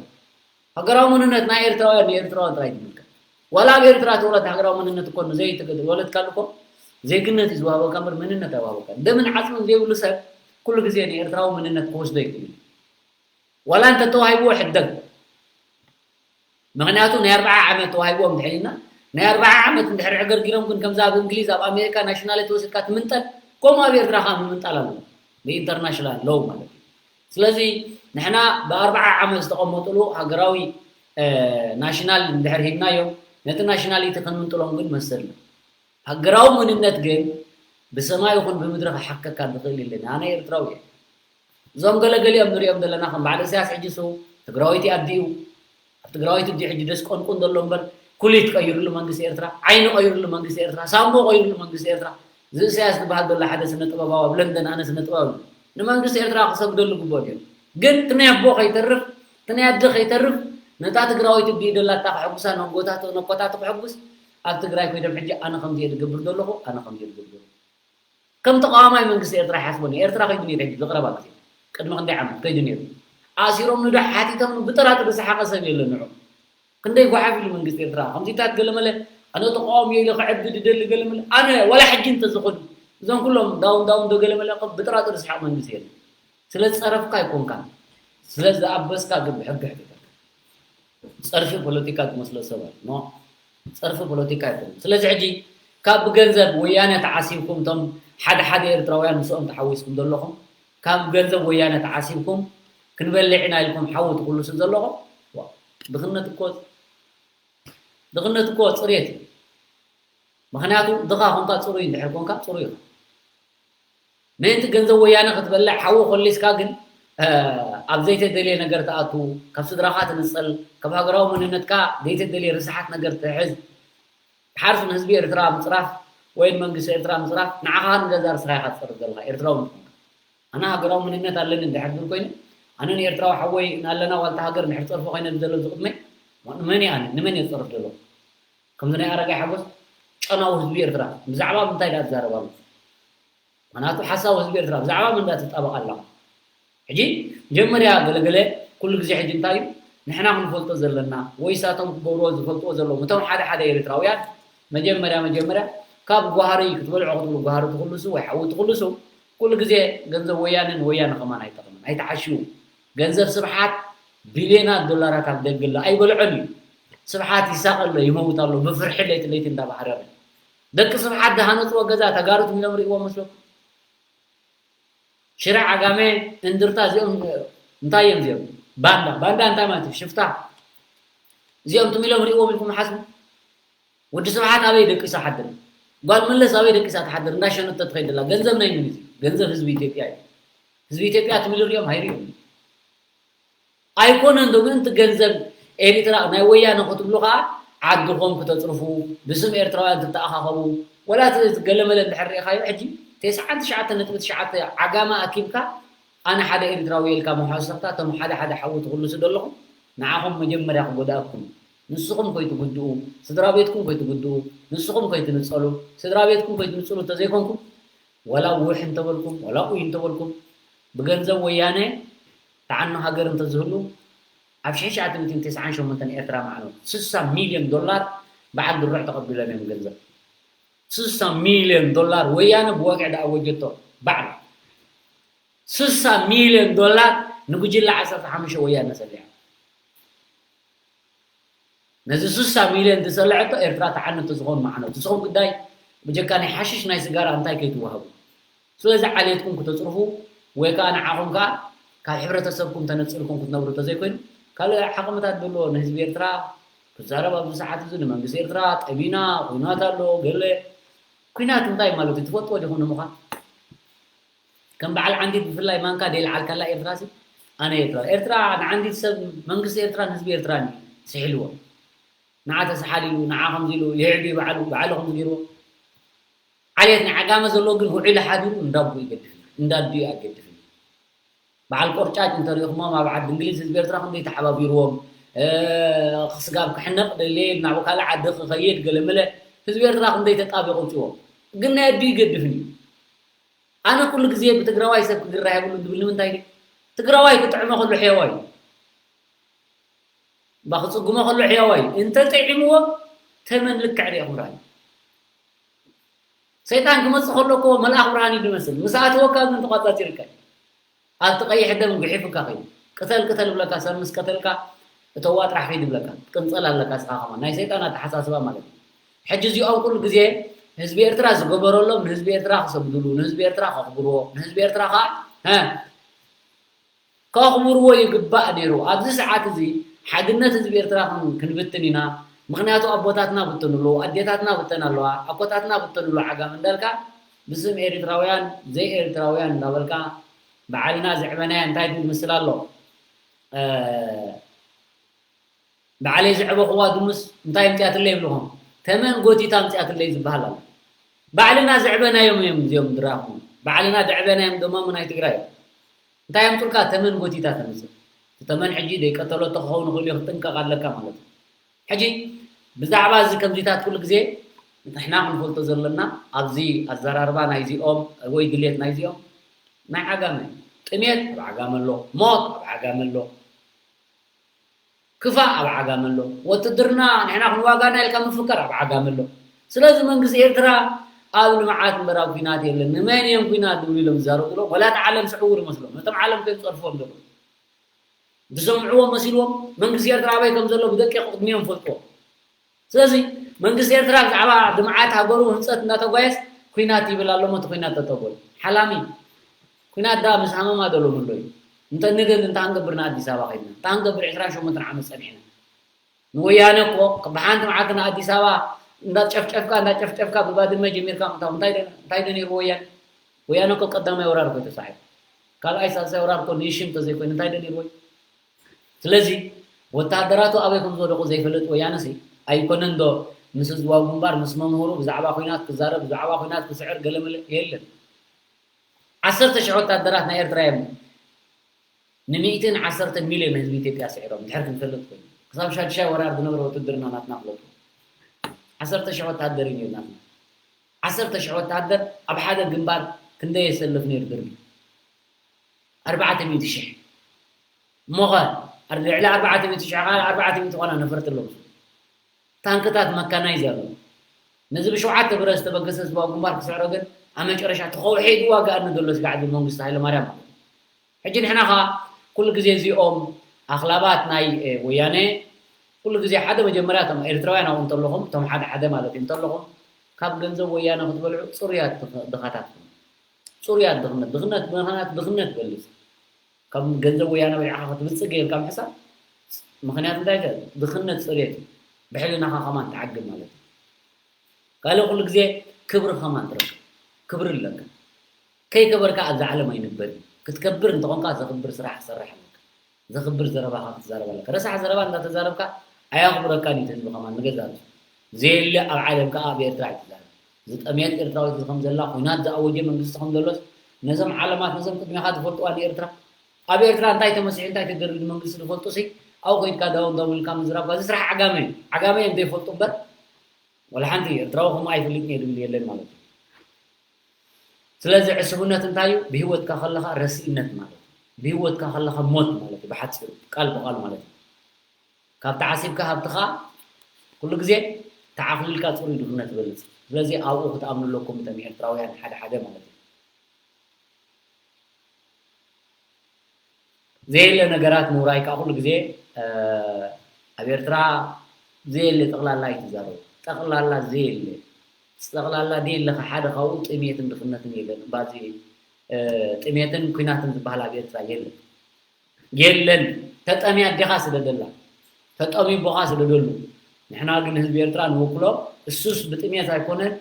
ሃገራዊ መንነት ናይ ኤርትራውያን ንኤርትራውያን ጥራይ እዩ ዝምልከት። ዋላ ኣብ ኤርትራ ትውለድ ሃገራዊ መንነት እኮ ንዘይትወለድካሉ እኮ ዜግነት እዩ ዝወሃበካ እምበር መንነት ኣይወሃበካን። ደምን ዓጽምን ዘይብሉ ሰብ ኩሉ ግዜ ንኤርትራዊ መንነት ክወስዶ ይኽእል እዩ። ዋላ እንተ ተዋሂብዎ ይሕደግ። ምኽንያቱ ናይ ኣርብዓ ዓመት ተዋሂብዎም እንድሕር ኢልና፣ ናይ ኣርብዓ ዓመት እንድሕር ዕገርጊሮም ግን ከምዛ ኣብ እንግሊዝ፣ ኣብ ኣሜሪካ ናሽናሊቲ ወሲድካ ትምንጠል፣ ከምኡ ኣብ ኤርትራ ከኣ ምምንጣል ኣለዎ። ብኢንተርናሽናል ሎው ማለት እዩ። ስለዚ ንሕና ብኣርብዓ ዓመት ዝተቐመጥሉ ሃገራዊ፣ እ፣ ናሽናል እንድሕር ሂብናዮም፣ ነቲ ናሽናሊቲ ክንምንጥሎም ግን መሰል ኣሎ። ሃገራዊ መንነት ግን ብሰማይ ይኹን ብምድሪ ክሓከካ ዝኽእል የለን። ኣነ ኤርትራዊ እየ። እዞም ገለገሊኦም ንሪኦም ዘለና ከም በዓል ኢሳያስ ሕጂ እሱ ትግራወይቲ ኣዲኡ፣ ኣብ ትግራወይቲ ኣዲኡ ሕጂ ደስ ቆንቁን ዘሎ እምበር ኩሊት ቀይሩሉ መንግስቲ ኤርትራ፣ ዓይኒ ቀይሩሉ መንግስቲ ኤርትራ፣ ሳንቦ ቀይሩሉ መንግስቲ ኤርትራ። እዚ ኢሳያስ ዝበሃል ዘሎ ሓደ ስነ ጥበባዊ ኣብ ለንደን ኣነ ስነ ጥበብ ንመንግስቲ ኤርትራ ክሰግደሉ ግቡእ ድዩ? ግን እቲ ናይ ኣቦ ከይተርፍ፣ እቲ ናይ ኣደ ከይተርፍ፣ ነታ ትግራወይቲ ኣዲኡ ደላታ ከሐጉሳ፣ ነጎታቱ፣ ነኮታቱ ከሐጉስ፣ ኣብ ትግራይ ኮይዶም ሕጂ ኣነ ከምዚ እየ ዝገብር ዘለኹ፣ ኣነ ከምዚ እየ ዝገብር ዘለኹ። ከም ተቃዋማይ መንግስቲ ኤርትራ ይሓስቦ። ኤርትራ ከይዱ ነይሩ ሕጂ ዝቐረባ ግዜ፣ ቅድሚ ክንደይ ዓመት ከይዱ ነይሩ። ኣሲሮም ንዶ ሓቲቶም ብጥራጥር ዝሰሓቐ ሰብ የለን ንዑ። ክንደይ ጓሓፍ ኢሉ መንግስቲ ኤርትራ። ከምዚታት ገለመለ ኣነ ተቃዋሚ ኢለ ክዕብድ ይደሊ ገለመለ። ኣነ ዋላ ሕጂ እንተዝኾን እዞም ኩሎም ዳውን ዳውን ዶ ገለመለ ከም ብጥራጥር ዝሰሓቕ መንግስቲ የለን። ስለ ዝጸረፍካ ኣይኮንካን። ስለ ዝኣበስካ ግን ብሕጊ ሕተተካ። ጸርፊ ፖለቲካ ዝመስሎ ሰብ ኣሎ። ኖ፣ ጸርፊ ፖለቲካ ኣይኮነን። ስለዚ ሕጂ ካብ ብገንዘብ ወያነ ተዓሲብኩም፣ እቶም ሓደ ሓደ ኤርትራውያን ምስኦም ተሓዊስኩም ዘለኹም፣ ካብ ገንዘብ ወያነ ተዓሲብኩም ክንበልዕ ኢና ኢልኩም ሓዊ ትኹልሱ ዘለኹም፣ ዋ፣ ድኽነት እኮ፣ ድኽነት እኮ ጽሬት እዩ። ምኽንያቱ ድኻ ኮንካ ጽሩይ እንድሕር ኮንካ ጽሩይ ኢኻ። ምእንቲ ገንዘብ ወያነ ክትበልዕ ሓዊ ኮሊስካ ግን፣ እ፣ ኣብ ዘይተደልየ ነገር ትኣቱ፣ ካብ ስድራኻ ትንጸል፣ ካብ ሃገራዊ መንነትካ ዘይተደልየ ርስሓት ነገር ትሕዝ። ሓርስ ንህዝቢ ኤርትራ ምጽራፍ ወይ መንግስቲ ኤርትራ ምጽራፍ ንዓኻ ንገዛ ርስኻ ኢኻ ትጸርፍ ዘለኻ ኤርትራዊ ምዃንካ። ኣነ ሃገራዊ መንነት ኣለኒ እንድሕር ዝብል ኮይኑ፣ ኣነ ንኤርትራዊ ሓወይ እናለና ዋልታ ሃገር እንድሕር ጸርፎ ኮይነ ዘሎ ዝቕድመይ፣ ንመን እየ ኣነ? ንመን እየ ዝጸርፍ ዘለኹ? ከምዚ ናይ ኣረጋይ ሓጎስ ጨናዊ ህዝቢ ኤርትራ ብዛዕባ ምንታይ ደኣ ትዛረብ ኣሎ? ምኽንያቱ ሓሳዊ ህዝቢ ኤርትራ ብዛዕባ መን ደኣ ትጣበቕ ኣለኻ? ሕጂ መጀመርያ ገለገለ ኩሉ ግዜ ሕጂ እንታይ እዩ ንሕና ክንፈልጦ ዘለና ወይ ሳቶም ክገብርዎ ዝፈልጥዎ ዘለዎም እቶም ሓደ ሓደ ኤርትራውያን መጀመርያ መጀመርያ ካብ ጓህሪ ክትበልዖ ክትብሉ ጓህሪ ትኹልሱ ወይ ሓዊ ትኹልሱ ኩሉ ግዜ ገንዘብ ወያነ ንወያነ ከማን ኣይጠቕምን ኣይተዓሽዉ ገንዘብ ስብሓት ቢልዮናት ዶላራት ኣብ ደገ ኣሎ ኣይበልዖን እዩ ስብሓት ይሳቐ ኣሎ ይመውት ኣሎ ብፍርሒ ለይቲ ለይቲ እንዳባህረረ ደቂ ስብሓት ዝሃነፅዎ ገዛ ተጋሩ ትም ኢሎም ርእይዎ መስለኩም ሽረ ዓጋመ እንድርታ እዚኦም እንታይ እዮም እዚኦም ባንዳ ባንዳ እንታይ ማለት እዩ ሽፍታ እዚኦም ትም ኢሎም ርእይዎም ኢልኩም ሓስቡ ወዲ ስብሓት ኣበይ ደቂሳ ሓድር ጓል መለስ ኣበይ ደቂሳ ትሓድር እንዳሸነተ ትኸይድ ዘላ ገንዘብ ናይ ምን እዩ ገንዘብ ህዝቢ ኢትዮጵያ እዩ ህዝቢ ኢትዮጵያ ትም ኢሉ ርእዮም ኣይርእዮም ኣይኮነን ዶ ምእንቲ ገንዘብ ኤሪትራ ናይ ወያነ ክትብሉ ከዓ ዓድኹም ክተፅርፉ ብስም ኤርትራውያን ትተኣኻኸቡ ወላ እቲ ገለመለ እንድሕር ርኢኻዮ ሕጂ ተስዓን ትሽዓተ ነጥቢ ትሽዓተ ዓጋመ ኣኪብካ ኣነ ሓደ ኤሪትራዊ ኢልካ መሓሰብካ እቶም ሓደ ሓደ ሓዊ ትኹልሱ ዘለኹም ንዓኹም መጀመርያ ክጎድኣኩም ንስኹም ከይትጉድኡ ስድራ ቤትኩም ከይትጉድኡ ንስኹም ከይትንፀሉ ስድራ ቤትኩም ከይትንፅሉ እንተዘይኮንኩም ወላ ውሕ እንተበልኩም ወላ ኡይ እንተበልኩም ብገንዘብ ወያነ ተዓኑ ሃገር እንተዝህሉ ኣብ ሽሕን ትሽዓተ ሚእትን ተስዓን ሸሞንተን ኤርትራ ምዓኖ ስሳ ሚልዮን ዶላር በዓል ድሩዕ ተቐቢሎም እዮም ገንዘብ ስሳ ሚልዮን ዶላር ወያነ ብወግዒ ደኣ ወጀቶ በዓል ስሳ ሚልዮን ዶላር ንጉጅለ ዓሰርተ ሓሙሽተ ወያነ ሰሊዓ ነዚ ስሳ ሚልዮን ዝሰለዐቶ ኤርትራ ተዓነቲ ዝኾኑ መዓነው እቲ ዝኾም ጉዳይ ብጀካ ናይ ሓሽሽ ናይ ስጋራ እንታይ ከይትዋሃቡ ስለዚ ዓሌትኩም ክተፅርፉ ወይ ከዓ ንዓኹም ከዓ ካብ ሕብረተሰብኩም ተነፂልኩም ክትነብሩ ተዘይኮይኑ ካልእ ዓቕምታት ዘለዎ ንህዝቢ ኤርትራ ክዛረብ ኣብዚ ሰዓት እዚ ንመንግስቲ ኤርትራ ጠሚና ኩናት ኣሎ ገለ ኩናት እንታይ ማለት እዩ ትፈልጥዎ ዲኹም ንምዃን ከም በዓል ዓንዲት ብፍላይ ማንካ ደይልዓልካላ ኤርትራ ሲ ኣነ ኤርትራ ኤርትራ ንዓንዲት ሰብ መንግስቲ ኤርትራን ህዝቢ ኤርትራን እዩ ስሒልዎ ንዓ ተሰሓሊሉ ንዓ ከምዚ ኢሉ ይዕቢ ባዕሉ ባዕሉ ከምዚ ገይርዎ ዓሌት ንዓጋመ ዘሎ ግን ውዒሉ ሓዲሩ እንዳቡ ይገድፍ እንዳዱ ኣገድፍ በዓል ቆርጫጭ እንተሪእኹሞም ኣብ ዓዲ እንግሊዝ ህዝቢ ኤርትራ ክንደይ ተሓባቢርዎም ስጋብ ክሕነቕ ደልየ ናብ ካልእ ዓዲ ክኸይድ ገለመለ ህዝቢ ኤርትራ ክንደይ ተጣቢቑ ውፅዎም ግን ናይ ኣዱ ይገድፍን እዩ ኣነ ኩሉ ግዜ ብትግራዋይ ሰብ ክግራ የብሉን ዝብል ንምንታይ ድዩ? ትግራዋይ ክጥዕሞ ከሎ ሕያዋይ እዩ። እባ ክፅግሞ ከሎ ሕያዋይ እዩ። እንተጥዒምዎ ተመን ልክዕ ርኤኹም ርኣዩ። ሰይጣን ክመፅእ ከሎ እኮ መልኣኽ ብርሃን እዩ ዝመስል። ምስ ኣተወካ ግን ተቋፃፂርካ እዩ። ኣብቲ ቀይሕ ደም ጉሒፉካ ከይዱ። ቅተል ቅተል ይብለካ ሰብ ምስ ቀተልካ እተዋ ጥራሕ ከይዱ ይብለካ። ትቅንፀል ኣለካ እስኻ ከማን። ናይ ሰይጣን ኣተሓሳስባ ማለት እዩ። ሕጂ እዚኦም ኩሉ ግዜ ህዝቢ ኤርትራ ዝገበረሎም ንህዝቢ ኤርትራ ክሰግድሉ፣ ንህዝቢ ኤርትራ ከኽብርዎ፣ ንህዝቢ ኤርትራ ከዓ ሀ፣ ከኽብርዎ ይግባእ ነይሩ። ኣብዚ ሰዓት እዚ ሓድነት ህዝቢ ኤርትራ ክን- ክንብትን ኢና። ምኽንያቱ ኣቦታትና ብተንሉ፣ ኣዴታትና ብተን ኣለዋ፣ ኣኮታትና ብተንሉ ዓጋም እንዳልካ ብስም ኤሪትራውያን ዘይ ኤሪትራውያን እንዳበልካ ባዕልና ዘዕበናያ እንታይ ትብል ምስል ኣሎ? እ፣ ባዕለይ ዘዕበኽዋ ድሙስ እንታይ ኣምፅኣትለይ ይብልኹም? ተመን ጎቲታ ኣምፅኣትለይ ዝበሃል ኣሎ። ባዕልና ዘዕበናዮም እዮም እዚኦም ድራኹም። ባዕልና ዘዕበናዮም ደማሙ ናይ ትግራይ እዮም። እንታይ ኣምፅልካ? ተመን ጎቲታ ተምፅእ። እቲ ተመን ሕጂ ዘይቀተለቶ ክኸውን ይኽእል እዩ፣ ክትጥንቀቕ ኣለካ ማለት እዩ። ሕጂ ብዛዕባ እዚ ከምዚታት ኩሉ ግዜ ንሕና ክንፈልጦ ዘለና ኣብዚ ኣዘራርባ ናይዚኦም ወይ ድሌት ናይዚኦም ናይ ዓጋመ እዩ። ጥሜት ኣብ ዓጋመ ኣሎ፣ ሞት ኣብ ዓጋመ ኣሎ፣ ክፋእ ኣብ ዓጋመ ኣሎ፣ ወትድርና ንሕና ክንዋጋና ኢልካ ምፍካር ኣብ ዓጋመ ኣሎ። ስለዚ መንግስቲ ኤርትራ ኣብ ልምዓት እምበር ኣብ ኲናት የለን። ንመን እዮም ኲናት ዝብሉ ኢሎም ዝዛረቡ ዘለዉ? ወላ እቲ ዓለም ስዕውር ይመስሎም። ነቶም ዓለም ከይጸርፍዎም ዘለዉ ዝሰምዕዎ መሲልዎም መንግስቲ ኤርትራ ኣበይ ከም ዘሎ ብደቂቕ ቅድሚኦም ፈልጥዎ። ስለዚ መንግስቲ ኤርትራ ብዛዕባ ልምዓት ሃገሩ ህንፀት እናተጓየስ ኲናት ይብል ኣሎ። እቲ ኲናት ተጠጎል ሓላሚ ኲናት ዳ ምስ ሃመማ ደሎ ምሎ እዩ። እንተ ንደሊ እንታይ ክንገብር ንኣዲስ ኣበባ ከይድና እንታይ ክንገብር ዕስራን ሸሞንተን ዓመት ፀኒሕና? ንወያነ እኮ ብሓንቲ መዓልቲ ንኣዲስ ኣበባ እንዳጨፍጨፍካ እንዳጨፍጨፍካ ብባድመ ጀሚርካ ምእታው እንታይ ደ- እንታይ ደ ነይሩ ወያነ? ወያነ እኮ ቀዳማይ ወራር እኮ እዩ ተሳዒሩ። ካልኣይ ሳልሳይ ወራር እኮ ንሽም ተዘይኮይኑ እንታይ ደ ነይሩ ወይ? ስለዚ ወተሃደራቱ ኣበይ ከም ዝወደቑ ዘይፈልጥ ወያነሲ ኣይኮነን ዶ ምስ ህዝባዊ ግንባር ምስ መምህሩ ብዛዕባ ኲናት ክዛረብ ብዛዕባ ኲናት ክስዕር ገለመለ የለን። ዓሰርተ ሽሕ ወታደራት ናይ ኤርትራ እዮም ንሚእትን ዓሰርተ ሚልዮን ህዝቢ ኢትዮጵያ ስዒሮም ድሕር ክንፈልጥ ኮይኑ ክሳብ ሻድሻይ ወራር ዝነበረ ውትድርና ናትና ፍለጡ። ዓሰርተ ሽሕ ወታደር እዩ ነይሩ ናትና። ዓሰርተ ሽሕ ወታደር ኣብ ሓደ ግንባር ክንደይ የሰልፍ ነይሩ ድርቢ ኣርባዕተ ሚእቲ ሽሕ እሞኸ ልዕሊ ኣርባዕተ ሚእቲ ሽሕ ከዓ ኣርባዕተ ሚእቲ ቆና ነፈርቲ ኣለዉ። ታንክታት መካናይዝ ኣለዉ። ነዚ ብሸውዓተ ብረት ዝተበገሰ ህዝባዊ ግንባር ክስዕሮ ግን ኣብ መጨረሻ ተኸውሒ ዋጋኣኒ ዘሎ ስጋዕ ዝብል መንግስቲ ሃይለማርያም ማለት እዩ። ሕጂ ንሕና ኸዓ ኩሉ ግዜ እዚኦም ኣኽላባት ናይ ወያነ ኩሉ ግዜ ሓደ መጀመርያ እቶም ኤርትራውያን ኣብኡ እንተለኹም እቶም ሓደ ሓደ ማለት እዩ እንተለኹም ካብ ገንዘብ ወያነ ክትበልዑ ፅሩያት ድኻታት ጽሩያት ድኽነት ድኽነት ብምኽንያት ድኽነት በልፅ ካብ ገንዘብ ወያነ በሊዕኻ ክትብፅእ ገይርካ ምሕሳብ ምኽንያት እንታይ ከ ድኽነት ፅሬት እዩ ብሕልናኻ ከማን ትዓግብ ማለት እዩ ካልእ ኩሉ ግዜ ክብሪ ከማን ትረክብ ክብሪ ኣለካ ከይከበርካ ኣብዛ ዓለም ኣይንበር እዩ ክትከብር እንተኾንካ ዘኽብር ስራሕ ክሰርሕ ኣለካ ዘኽብር ዘረባኻ ክትዛረብ ኣለካ ረሳሕ ዘረባ እንዳተዛረብካ ኣየኽብረካን እዩ ህዝቢ ከማን ንገዛ ርእሱ ዘየለ ኣብ ዓለም ከዓ ኣብ ኤርትራ ኣይትዛረብ ዝጠምየት ኤርትራዊት ከም ዘላ ኩናት ዝኣወጀ መንግስቲ ከም ዘሎስ ነዞም ዓለማት ነዞም ቅድሜኻ ዝፈልጥዋ ንኤርትራ ኣብ ኤርትራ እንታይ ተመሲሑ እንታይ ተደርቢ ንመንግስቲ ዝፈልጡ ሲ ኣብኡ ኮይድካ ዳውን ዳውን ኢልካ ምዝራብካ እዚ ስራሕ ዓጋመ እዩ ዓጋመ እዮም ዘይፈልጡ እምበር ወላ ሓንቲ ኤርትራዊ ከምኡ ኣይፈልጥን እየ ዝብል የለን ማለት እዩ ስለዚ ዕስብነት እንታይ እዩ ብህይወትካ ከለኻ ረስኢነት ማለት እዩ ብህይወትካ ከለኻ ሞት ማለት እዩ ብሓፂሩ ቃል ብቃል ማለት እዩ ካብ ተዓሲብካ ሃብትኻ ኩሉ ግዜ ተዓኽሊልካ ፅሩይ ድኽነት ትበልፅ ስለዚ ኣብኡ ክትኣምኑ ኣለኩም እቶም ኤርትራውያን ሓደ ሓደ ማለት እዩ ዘየለ ነገራት ምውራይ ከዓ ኩሉ ግዜ ኣብ ኤርትራ ዘየለ ጠቕላላ ኣይትዛረቡ ጠቕላላ ዘየለ ጠቕላላ ዘየለ ሓደ ካብኡ ጥሜትን ድኽነትን የለን ባዚ ጥሜትን ኩናትን ዝበሃል ኣብ ኤርትራ የለን የለን ተጠምያ ኣዴኻ ስደደላ ተጠምዩ ኣቦኻ ስደደሉ ንሕና ግን ህዝቢ ኤርትራ ንውክሎ እሱስ ብጥሜት ኣይኮነን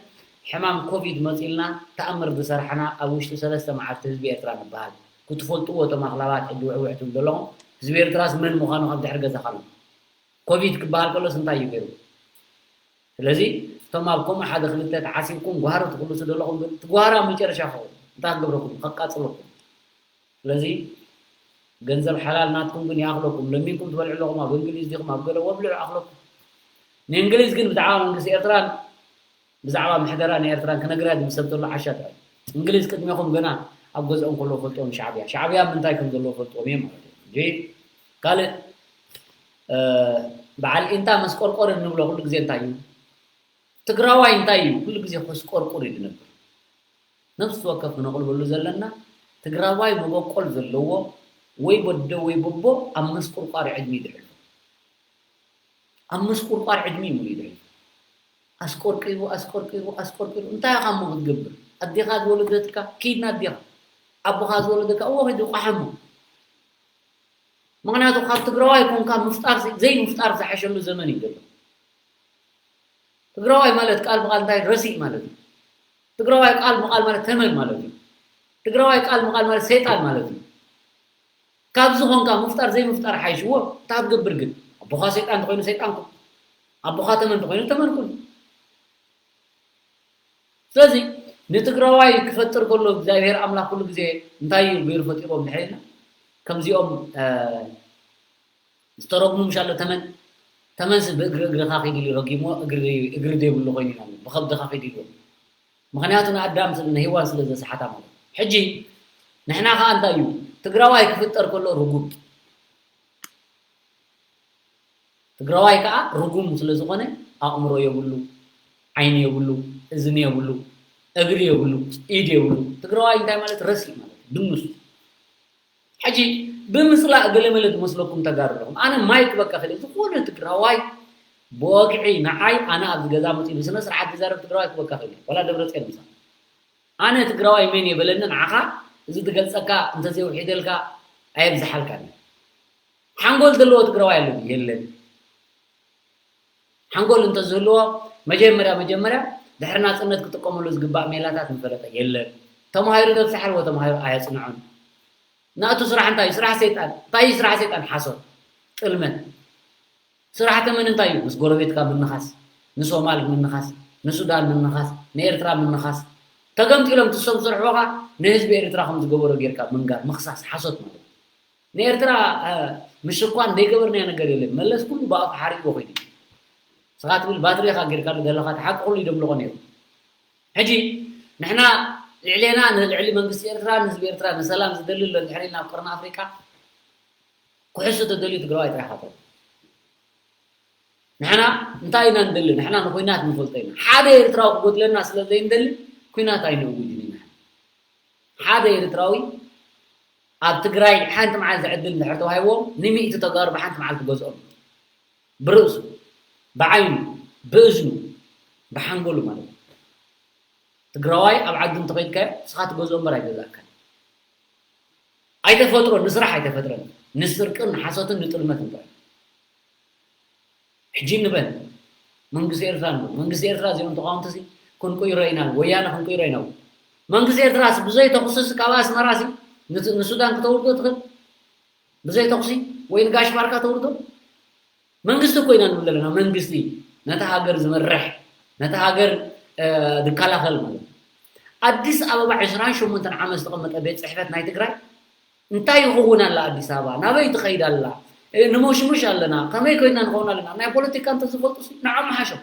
ሕማም ኮቪድ መፂልና ተኣምር ዝሰርሓና ኣብ ውሽጢ ሰለስተ መዓልቲ ህዝቢ ኤርትራ ንበሃል ክትፈልጥዎ እቶም ኣኽላባት ሕጂ ውዕውዕ ትብሉ ዘለኹም ህዝቢ ኤርትራስ መን ምዃኑ ካብ ድሕሪ ገዛኻ ኣሎ ኮቪድ ክበሃል ከሎስ እንታይ እዩ ገይሩ ስለዚ እቶም ኣብ ከምኡ ሓደ ክልተ ተዓሲብኩም ጓህሪ ትኽልሱ ዘለኹም ግን እቲ ጓህሪ ኣብ መጨረሻ ክኸውን እንታይ ክገብረኩም ከቃፅለኩም ስለዚ ገንዘብ ሓላል ናትኩም ግን ይኣኽለኩም ለሚንኩም ትበልዑ ኣለኹም ኣብ እንግሊዝ ዲኹም ኣብ ገለ ወብልዑ ኣኽለኩም ንእንግሊዝ ግን ብዛዕባ መንግስቲ ኤርትራን ብዛዕባ ምሕደራ ናይ ኤርትራን ክነግራ ዝብል ሰብ ተሎ ዓሻ ጥራይ እንግሊዝ ቅድሜኹም ገና ኣብ ገዝኦም ከለዉ ፈልጥዎም ሻዕብያ ሻዕብያ ምንታይ ከም ዘለዎ ፈልጥዎም እዮም ማለት እዩ እንጂ ካልእ በዓል ኢንታ መስቆርቆር እንብሎ ኩሉ ግዜ እንታይ እዩ ትግራዋይ እንታይ እዩ ኩሉ ግዜ ከስቆርቁር እዩ ዝነብር ነፍሲ ወከፍ ክነቕልበሉ ዘለና ትግራዋይ መበቆል ዘለዎ ወይ በዶ ወይ በቦ ኣብ መስቁርቋር ዕድሚ ይድሕል ኣብ መስቁርቋር ዕድሚ እዩ ይድሕል ኣስቆርቂሩ ኣስቆርቂሩ ኣስቆርቂሩ እንታይ ኢኻ እሞ ክትገብር ኣዴኻ ዝወለደትካ ኪድና ኣዴኻ ኣቦኻ ዝወለደካ እዎ ኺዱ ቋሓሞ ምኽንያቱ ካብ ትግራዋይ ኮንካ ምፍጣር ዘይምፍጣር ዝሓሸሉ ዘመን እዩ ዘሎ ትግራዋይ ማለት ቃል ብቃል እንታይ ረሲእ ማለት እዩ ትግራዋይ ቃል ብቃል ማለት ተመን ማለት እዩ ትግራዋይ ቃል ብቃል ማለት ሰይጣን ማለት እዩ ካብዚ ኮንካ ምፍጣር ዘይምፍጣር ሓይሽዎ እንታይ ክትገብር ግን ኣቦኻ ሰይጣን እንተኮይኑ ሰይጣንኩም ኣቦኻ ተመን እንተኮይኑ ተመንኩም ስለዚ ንትግራዋይ ክፈጥር ከሎ እግዚኣብሔር ኣምላክ ኩሉ ግዜ እንታይ እዩ ገይሩ ፈጢርዎም ድሕር ኢልና ከምዚኦም ዝተረጉሙ ምሻሎ ተመን ተመንስ ብእግሪ እግርኻ ኪድ ኢሉ ረጊሞ እግሪ እግሪ ዘይብሉ ኮይኑ ኢና ብኸብድኻ ኪድ ኢሉ። ምኽንያቱ ንኣዳም ስለ ንሄዋን ስለ ዘስሓታ ማለት እዩ። ሕጂ ንሕና ኸኣ እንታይ እዩ ትግራዋይ ክፍጠር ከሎ ርጉም ትግራዋይ ከዓ ርጉም ስለ ዝኾነ ኣእምሮ የብሉ፣ ዓይኒ የብሉ፣ እዝኒ የብሉ፣ እግሪ የብሉ፣ ኢድ የብሉ። ትግራዋይ እንታይ ማለት ረሲእ ማለት እዩ፣ ድኑስ። ሕጂ ብምፅላእ ገለመለ ዝመስለኩም ተጋሩ ኣለኹም። ኣነ ማይክ በቃ ፈለ ዝኾነ ትግራዋይ ብወግዒ ንዓይ ኣነ ኣብዚ ገዛ መፅኡ ብስነ ስርዓት ዝዛረብ ትግራዋይ ክበካ ፈለ ዋላ ደብረፅዮን ምሳ ኣነ ትግራዋይ መን የበለኒ ንዓኻ እዚ ዝገልፀካ እንተዘይውሒደልካ ኣየብዝሓልካን። ሓንጎል ዘለዎ ትግራዋይ ኣሎ ድዩ? የለን። ሓንጎል እንተዝህልዎ መጀመርያ መጀመርያ ድሕሪ ናፅነት ክጥቀመሉ ዝግባእ ሜላታት ምፈለጠ የለን። ተማሂሩ ዘብዝሓልዎ ተማሂሩ ኣየፅንዖን። ናቱ ስራሕ እንታይ እዩ? ስራሕ ሰይጣን። እንታይ እዩ ስራሕ ሰይጣን? ሓሶት፣ ጥልመት። ስራሕ ተመን እንታይ እዩ? ምስ ጎረቤትካ ምንኻስ፣ ንሶማል ምንኻስ፣ ንሱዳን ምንኻስ፣ ንኤርትራ ምንኻስ። ተገምጢሎም ትሶም ዝሰርሕዎ ኸዓ ንህዝቢ ኤርትራ ከም ዝገበሮ ጌርካ ምንጋር፣ ምኽሳስ፣ ሓሶት ማለት እዩ። ንኤርትራ ምሽኳን ዘይገበርናዮ ነገር የለን። መለስ ኩሉ ብኣፉ ሓሪቕዎ ከይዱ። ንስኻ ትብል ባትሪ ኢኻ ጌርካሉ ዘለኻ፣ እቲ ሓቂ ኩሉ ይደብልቖ ነይሩ። ሕጂ ንሕና ልዕሌና ንልዕሊ መንግስቲ ኤርትራ ንህዝቢ ኤርትራ ንሰላም ዝደሊ ኣሎ እንድሕር ኢልና ኣብ ቀርኒ ኣፍሪቃ ክሕሱ ተደልዩ ትግራዋይ ጥራሕ ኢኻ ትረኽቦ። ንሕና እንታይ ኢና ንደሊ? ንሕና ንኹናት ንፈልጦ ኢና። ሓደ ኤርትራዊ ክጎድለና ስለ ዘይንደሊ ኩናት ኣይነእውጅን ኢና። ሓደ ኤርትራዊ ኣብ ትግራይ ሓንቲ መዓልቲ ዕድል እንድሕር ተዋሂብዎም ንሚእቲ ተጋሩ ብሓንቲ መዓልቲ ገዝኦም። ብርእሱ፣ ብዓይኑ፣ ብእዝኑ፣ ብሓንጎሉ ማለት እዩ። ትግራዋይ ኣብ ዓዱ እንተኸይድካዮ ንስኻ ትገዝኦ እምበር ኣይገዛእካን። ኣይተፈጥሮን፣ ንስራሕ ኣይተፈጥረን። ንስርቅን ንሓሶትን ንጥልመትን ጥራይ። ሕጂ ንበል መንግስቲ ኤርትራ ንበል መንግስቲ ኤርትራ እዚኦም ተቃወምቲ ሲ ክንቅይሮ ኢና ወያነ ክንቅይሮ ኢና መንግስቲ ኤርትራ ሲ ብዘይ ተኩሲ ሲ ካብ ኣስመራ ሲ ንት- ንሱዳን ክተውርዶ ትኽእል ብዘይ ተኩሲ ወይ ንጋሽ ባርካ ተውርዶ መንግስቲ እኮ ኢና ንብል ዘለና መንግስቲ ነታ ሃገር ዝመርሕ ነታ ሃገር እ፣ ዝከላኸል ማለት እዩ ኣዲስ ኣበባ ዕስራን ሸሞንተን ዓመት ዝተቐመጠ ቤት ፅሕፈት ናይ ትግራይ እንታይ ይኸውን ኣላ ኣዲስ ኣበባ ናበይ ትኸይድ ኣላ ንሞሽሙሽ ኣለና ከመይ ኮይና ንኸውን ኣለና ናይ ፖለቲካ እንተዝፈልጡ ንዓም ሓሾም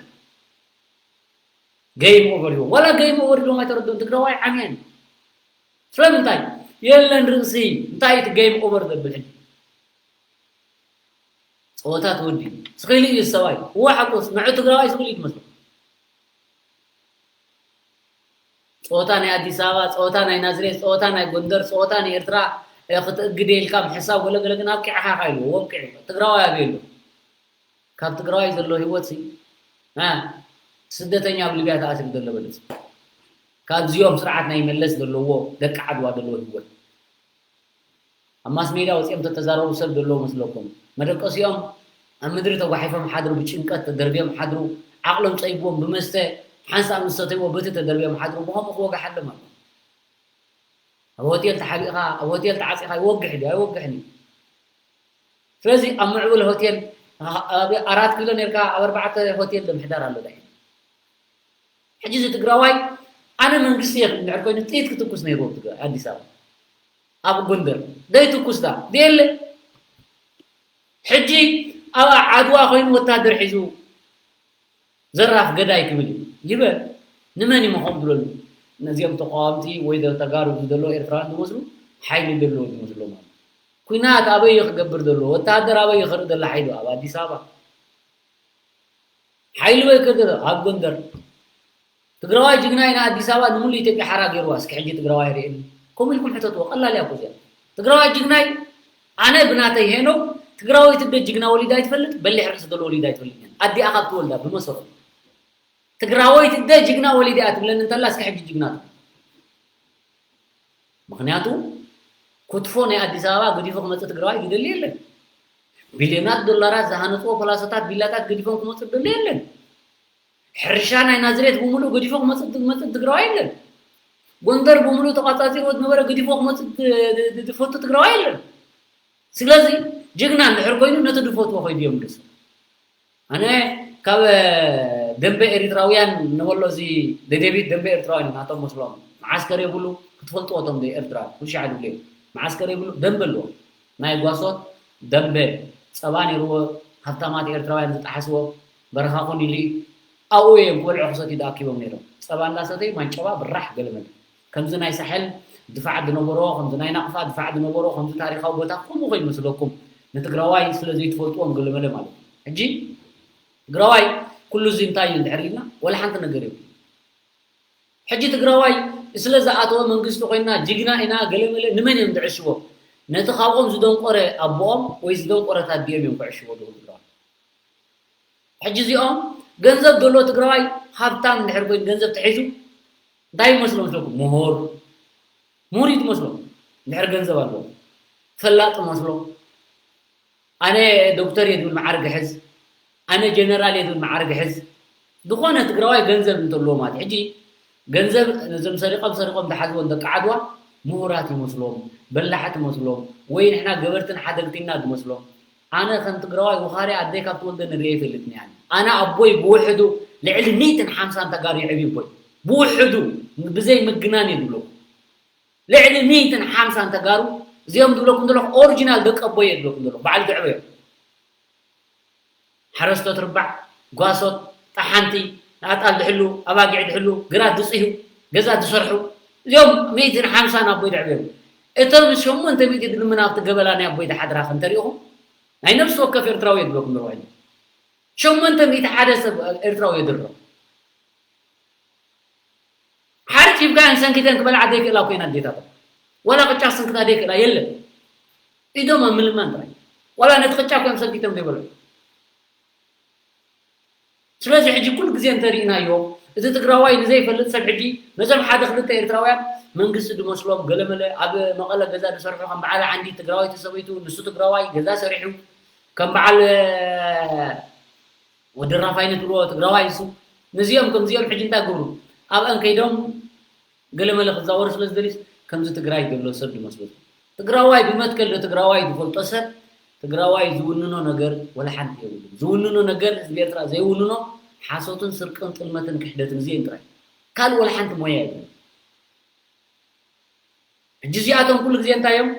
game over ይቦም ዋላ game over ይቦም ኣይተረድኡን ትግራዋይ ዓምየን ስለምንታይ የለን ርእሲ እንታይ እቲ game over ዘብል ሕጂ ፀወታ ትወዲ ስኺሉ እዩ ሰብኣይ እዋ ሓቆስ ንዑ ትግራዋይ ስኺሉ እዩ ትመስል ፀወታ ናይ ኣዲስ ኣበባ፣ ፀወታ ናይ ናዝሬት፣ ፀወታ ናይ ጎንደር፣ ፀወታ ናይ ኤርትራ ክትእግድ ኢልካ ምሕሳብ ገለገለ ግን ኣብቂዕኻ ኢኻ ኢልዎ። ወቂዑ። ትግራዋይ ኣበይ ኣሎ? ካብ ትግራዋይ ዘሎ ህይወት ሲ እ ስደተኛ ኣብ ሊብያ ተኣሲሩ ዘሎ በለስ። ካብዚኦም ስርዓት ናይ መለስ ዘለዎ ደቂ ዓድዋ ዘለዎ ህይወት። ኣብ ማስ ሜድያ ወፂኦም ተተዛረቡ ሰብ ዘለዎ መስለኩም መደቀሲኦም ኣብ ምድሪ ተጓሒፎም ሓድሩ ብጭንቀት ተደርብዮም ሓድሩ ዓቕሎም ፀይብዎም ብመስተ ሓንሳእ ምስ ሰተይዎ በቲ ተደርብዮም ሓድሩ ብኸምኡ ክወግሓሎም ኣሎ ኣብ ሆቴል ተሓቢእኻ ኣብ ሆቴል ተዓፂኻ ይወግሕ ድዩ ኣይወግሕን እዩ ስለዚ ኣብ ምዕቡል ሆቴል ኣብ ኣራት ኪሎ ነርካ ኣብ ኣርባዕተ ሆቴል ዶ ምሕዳር ኣሎ ዳይ ሕጂ እዚ ትግራዋይ ኣነ መንግስቲ እየ ክምንዕር ኮይኑ ጥይት ክትኩስ ነይርዎ ኣብ ትግራይ ኣዲስ ኣበባ ኣብ ጎንደር ዘይትኩስ ዳ የለ ሕጂ ኣብ ዓድዋ ኮይኑ ወታደር ሒዙ ዘራፍ ገዳይ ክብል እዩ ይበል ንመን እዩ መኸም ዝብለሉ ነዚኦም ተቃወምቲ ወይ ተጋሩ ዝደለዉ ኤርትራውያን ዝመስሉ ሓይሊ ዘለዎ ዝመስሎም ኣሎ ኩናት ኣበይ ክገብር ዘሎ ወታደር ኣበይ ክርኢ ዘሎ ሓይሉ ኣብ ኣዲስ ኣበባ ሓይሊ በይ ክርድእ ኣብ ጎንደር ትግራዋይ ጅግና ኢና ኣዲስ ኣበባ ንሙሉ ኢትዮጵያ ሓራ ገይርዋ እስኪ ሕጂ ትግራዋይ ርእየኒ ከምኡ ኢልኩም ሕተትዎ ቀላል እያ እኮ እዚኣ ትግራዋይ ጅግናይ ኣነ ብናተይ ሄኖ ትግራወይቲ ዶ ጅግና ወሊዳ ኣይትፈልጥ በሊሕ ርእሲ ዘሎ ወሊዳ ኣይትፈልጥ ኣዲኣ ካብ ትወልዳ ብመሰረቱ ትግራወይቲ ዶ ጅግና ወሊዳ እያ ትብለኒ እንተላ እስኪ ሕጂ ጅግና ትብል ምኽንያቱ ክትፎ ናይ ኣዲስ ኣበባ ገዲፉ ክመፅእ ትግራዋይ ዝደሊ የለን። ቢልዮናት ዶላራት ዝሃነፅዎ ፖላሶታት ቪላታት ገዲፎም ክመፁ ዝደሊ የለን። ሕርሻ ናይ ናዝሬት ብምሉእ ገዲፎ ክመፅእ ዝመፅእ ትግራዋይ የለን። ጎንደር ብምሉእ ተቋፃፂርዎ ዝነበረ ገዲፎ ክመፅእ ዝፈቱ ትግራዋይ የለን። ስለዚ ጅግና እንድሕር ኮይኑ ነቲ ዝፈትዎ ከይዱ የምልሶ። ኣነ ካብ ደንበ ኤሪትራውያን ንበሎ እዚ ደደቢት ደንበ ኤርትራውያን ናቶም መስሎም መዓስከር የብሉ ክትፈልጥዎ ቶም ኤርትራ ኩልሻዕ ድብሉ መዓስከር የብሉ ደንበ ኣለዎ ናይ ጓሶት ደንበ ጸባ ነይርዎ ሃብታማት ኤርትራውያን ዝጠሓስዎ በረኻ ኮን ኢሉ እዩ። ኣብኡ እዮም ክበልዑ ክሰትዩ ተኣኪቦም ነይሮም። ጸባ እንዳሰተዩ ማንጨባ ብራሕ ገለመለ። ከምዚ ናይ ሳሕል ድፋዕ ዝነበሮ፣ ከምዚ ናይ ናቕፋ ድፋዕ ዝነበሮ፣ ከምዚ ታሪኻዊ ቦታ ከምኡ ኮይኑ መስለኩም ንትግራዋይ ስለ ዘይትፈልጥዎም ገለመለ ማለት እዩ። ሕጂ ትግራዋይ ኩሉ እዚ እንታይ እዩ እንድሕር ኢልና ወላ ሓንቲ ነገር የብሉ። ሕጂ ትግራዋይ ስለ ዝኣተወ መንግስቲ ኮይና ጅግና ኢና ገለመለ ንመን እዮም ዝዕሽዎ? ነቲ ካብኦም ዝደንቆረ ኣቦኦም ወይ ዝደንቆረት ኣዲኦም እዮም ክዕሽዎ ዝኽእሉ ትግራዋይ። ሕጂ እዚኦም ገንዘብ ዘሎ ትግራዋይ ሃብታም እንድሕር ኮይኑ ገንዘብ ተሒዙ እንታይ ይመስሎ መስለኩም? ምሁር ምሁር እዩ ትመስሎ። እንድሕር ገንዘብ ኣለዎ ፈላጥ መስሎ። ኣነ ዶክተር እየ ዝብል መዓርግ ሕዝ፣ ኣነ ጀነራል እየ ዝብል መዓርግ ሕዝ። ዝኾነ ትግራዋይ ገንዘብ እንተለዎ ማለት ሕጂ ገንዘብ ነዞም ሰሪቆም ሰሪቆም ዝሓዝዎም ደቂ ዓድዋ ምሁራት ይመስሎም፣ በላሕቲ ይመስሎም፣ ወይ ንሕና ገበርትን ሓደግቲና ዝመስሎም። ኣነ ከም ትግራዋይ ውኻርያ ኣደይ ካብ ትወልደ ንሪኦ ይፈልጥኒ ኣነ። ኣነ ኣቦይ ብውሕዱ ልዕሊ ሚእትን ሓምሳን ተጋሩ የዕብዩ ኣቦይ። ብውሕዱ ብዘይ ምግናን እየ ዝብለኩም። ልዕሊ ሚእትን ሓምሳን ተጋሩ እዚኦም ዝብለኩም ዘለኹ ኦሪጂናል ደቂ ኣቦይ እየ ዝብለኩም ዘለኹ። በዓል ዘዕበዮም። ሓረስቶት ርባዕ፣ ጓሶት፣ ጠሓንቲ፣ ኣጣል ዝሕሉ፣ ኣባጊዕ ዝሕሉ፣ ግራት ዝፅህዩ፣ ገዛ ዝሰርሑ፣ እዚኦም ሚእትን ሓምሳን ኣቦይ ዘዕበዮም። እቶም ሸሞንተ ሚእቲ ዝልምና ኣብቲ ገበላ ናይ ኣቦይ ዝሓድራ ከ እንተሪኢኹም፣ ናይ ነፍሲ ወከፍ ኤርትራዊ እየ ዝብለኩም ዘለኹ። ሸሞንተ ሚእቲ ሓደ ሰብ ኤርትራዊ እየ ዝድሮ። ሓሪፍ ሂብካየን ሰንኪተን ክበልዓ ዘይክእላ ኮይና ኣዴታተን። ዋላ ቅጫ ስንክታ ዘይክእላ የለን። ኢዶም ኣብ ምልማን ጥራይ። ዋላ ነቲ ቅጫ እኮ እዮም ሰንኪቶም ዘይበልዑ። ስለዚ ሕጂ ኩሉ ግዜ እንተሪእናዮ፣ እዚ ትግራዋይ ንዘይፈልጥ ሰብ ሕጂ ነዞም ሓደ ክልተ ኤርትራውያን መንግስቲ ዝመስሎም ገለመለ ኣብ መቐለ ገዛ ዝሰርሑ ከም በዓል ዓንዲ ትግራዋይቲ ሰበይቱ፣ ንሱ ትግራዋይ ገዛ ሰሪሑ ከም በዓል ወዲ ራፋይነ ትብልዎ ትግራዋይ ንሱ። ነዚኦም ከምዚኦም ሕጂ እንታይ ግብሩ ኣብአን ከይዶም ገለመለ ክዛወሩ ስለ ዝደልዩስ ከምዚ ትግራይ ዘሎ ሰብ ዝመስሉ። ትግራዋይ ብመትከል ዶ ትግራዋይ ዝፈልጦ ሰብ ትግራዋይ ዝውንኖ ነገር ወላ ሓንቲ የብሉን። ዝውንኖ ነገር ህዝቢ ኤርትራ ዘይውንኖ ሓሶትን ስርቅን ጥልመትን ክሕደትን እዚኦም ጥራይ። ካልእ ወላ ሓንቲ ሞያ የብሉን። ሕጂ እዚኣቶም ኩሉ ግዜ እንታይ እዮም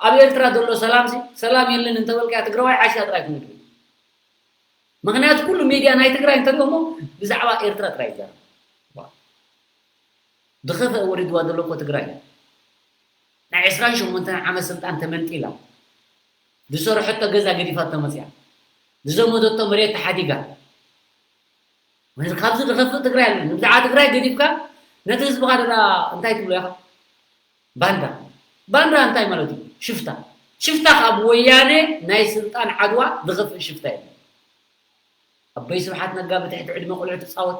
ኣብ ኤርትራ ዘሎ ሰላምሲ ሰላም የለን እንተበልካያ ትግራዋይ ዓሻ ጥራይ ክምድቡ። ምኽንያቱ ኩሉ ሚድያ ናይ ትግራይ እንተሪኦሞ ብዛዕባ ኤርትራ ጥራይ ይዛረብ። ድኸፍእ ወሪድዋ ዘሎ እኮ ትግራይ ናይ ዕስራን ሸሞንተን ዓመት ስልጣን ተመንጢላ ዝሰርሐቶ ገዛ ገዲፋቶ መፅያ ዝዘመተቶ መሬት ተሓዲጋ ካብዚ ዝኸፍእ ትግራይ ኣሎ። ብዛዕባ ትግራይ ገዲፍካ ነቲ ህዝብኻ ደላ እንታይ ትብሎ ኢኻ? ባንዳ። ባንዳ እንታይ ማለት እዩ? ሽፍታ። ሽፍታ ካብ ወያነ ናይ ስልጣን ዓድዋ ዝኸፍእ ሽፍታ የለን። ኣቦይ ስብሓት ነጋ ብትሕቲ ዕድመ ቆልዑ ትፃወት።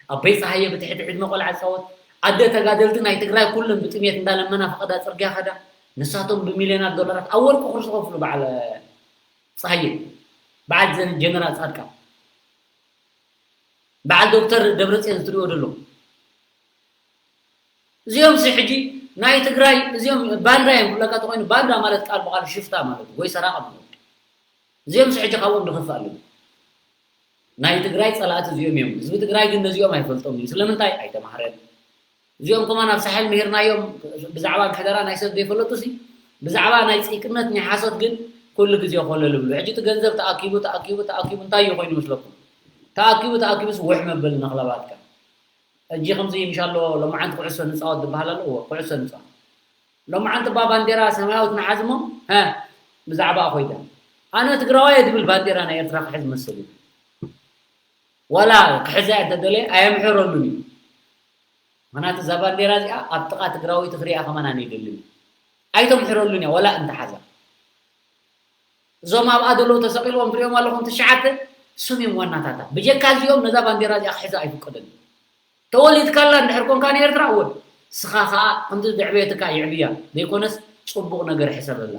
ኣቦይ ፀሃየ ብትሕቲ ዕድመ ቆልዓ ትፃወት። ኣደ ተጋደልቲ ናይ ትግራይ ኩለን ብጥሜት እንዳለመና ፈቐዳ ፅርግያ ከዳ። ንሳቶም ብሚልዮናት ዶላራት ኣብ ወርቂ ኩርሲ ከፍሉ በዓል ፀሃየ። በዓል ጀነራል ፃድቃን። በዓል ዶክተር ደብረፅዮን ዝትሪኦ ዘሎ እዚኦም ሲ ሕጂ ናይ ትግራይ እዚኦም ባንዳ እዮም ክብለካ ተኮይኑ ባንዳ ማለት ቃል ብቃል ሽፍታ ማለት ወይ ሰራቂ ማለት እዚኦም ሲ ሕጂ ካብኦም ድኸፍ ኣለዉ ናይ ትግራይ ፀላእቲ እዚኦም እዮም ህዝቢ ትግራይ ግን ነዚኦም ኣይፈልጦም እዩ ስለምንታይ ኣይተማህረን እዚኦም ከማን ኣብ ሳሕል ምሂርናዮም ብዛዕባ ምሕደራ ናይ ሰብ ዘይፈለጡ ሲ ብዛዕባ ናይ ፂቅነት ናይ ሓሶት ግን ኩሉ ግዜ ኮለል ይብሉ ሕጂ እቲ ገንዘብ ተኣኪቡ ተኣኪቡ ተኣኪቡ እንታይ እዩ ኮይኑ መስለኩም ተኣኪቡ ተኣኪቡስ ውሕ መበል ነኽለባትካ ሕጂ ከምዚ ምሻሎ ሎማዓንቲ ኩዕሶ ንፃወት ዝበሃል ኣሎ እወ ኩዕሶ ንፃወት ሎማዓንቲ እባ ባንዴራ ሰማያዊት ንሓዝ እሞ ሀ ብዛዕባ ኮይዳ ኣነ ትግራዋይ እየ ዝብል ባንዴራ ናይ ኤርትራ ክሕዝ መስል እዩ ዋላ ክሕዛ እየ እንተደለየ ኣየምሕረሉን እዩ ምክንያቱ እዛ ባንዴራ እዚኣ ኣብ ጥቓ ትግራወይቲ ክሪኣ ከማን ኣነ ይደልን እዩ ኣይተምሕረሉን እያ ዋላ እንተሓዛ እዞም ኣብኣ ዘለዉ ተሰቒልዎም ትሪኦም ኣለኹም ትሽዓተ እሶም እዮም ዋናታታ ብጀካ እዚኦም ነዛ ባንዴራ እዚኣ ክሕዛ ኣይፍቀደሉ ተወሊድካላ እንድሕር ኮንካ ንኤርትራ እወ ስኻ ኸኣ ከምዚ ዘዕበየትካ ይዕብያ ዘይኮነስ ጽቡቕ ነገር ሕሰበላ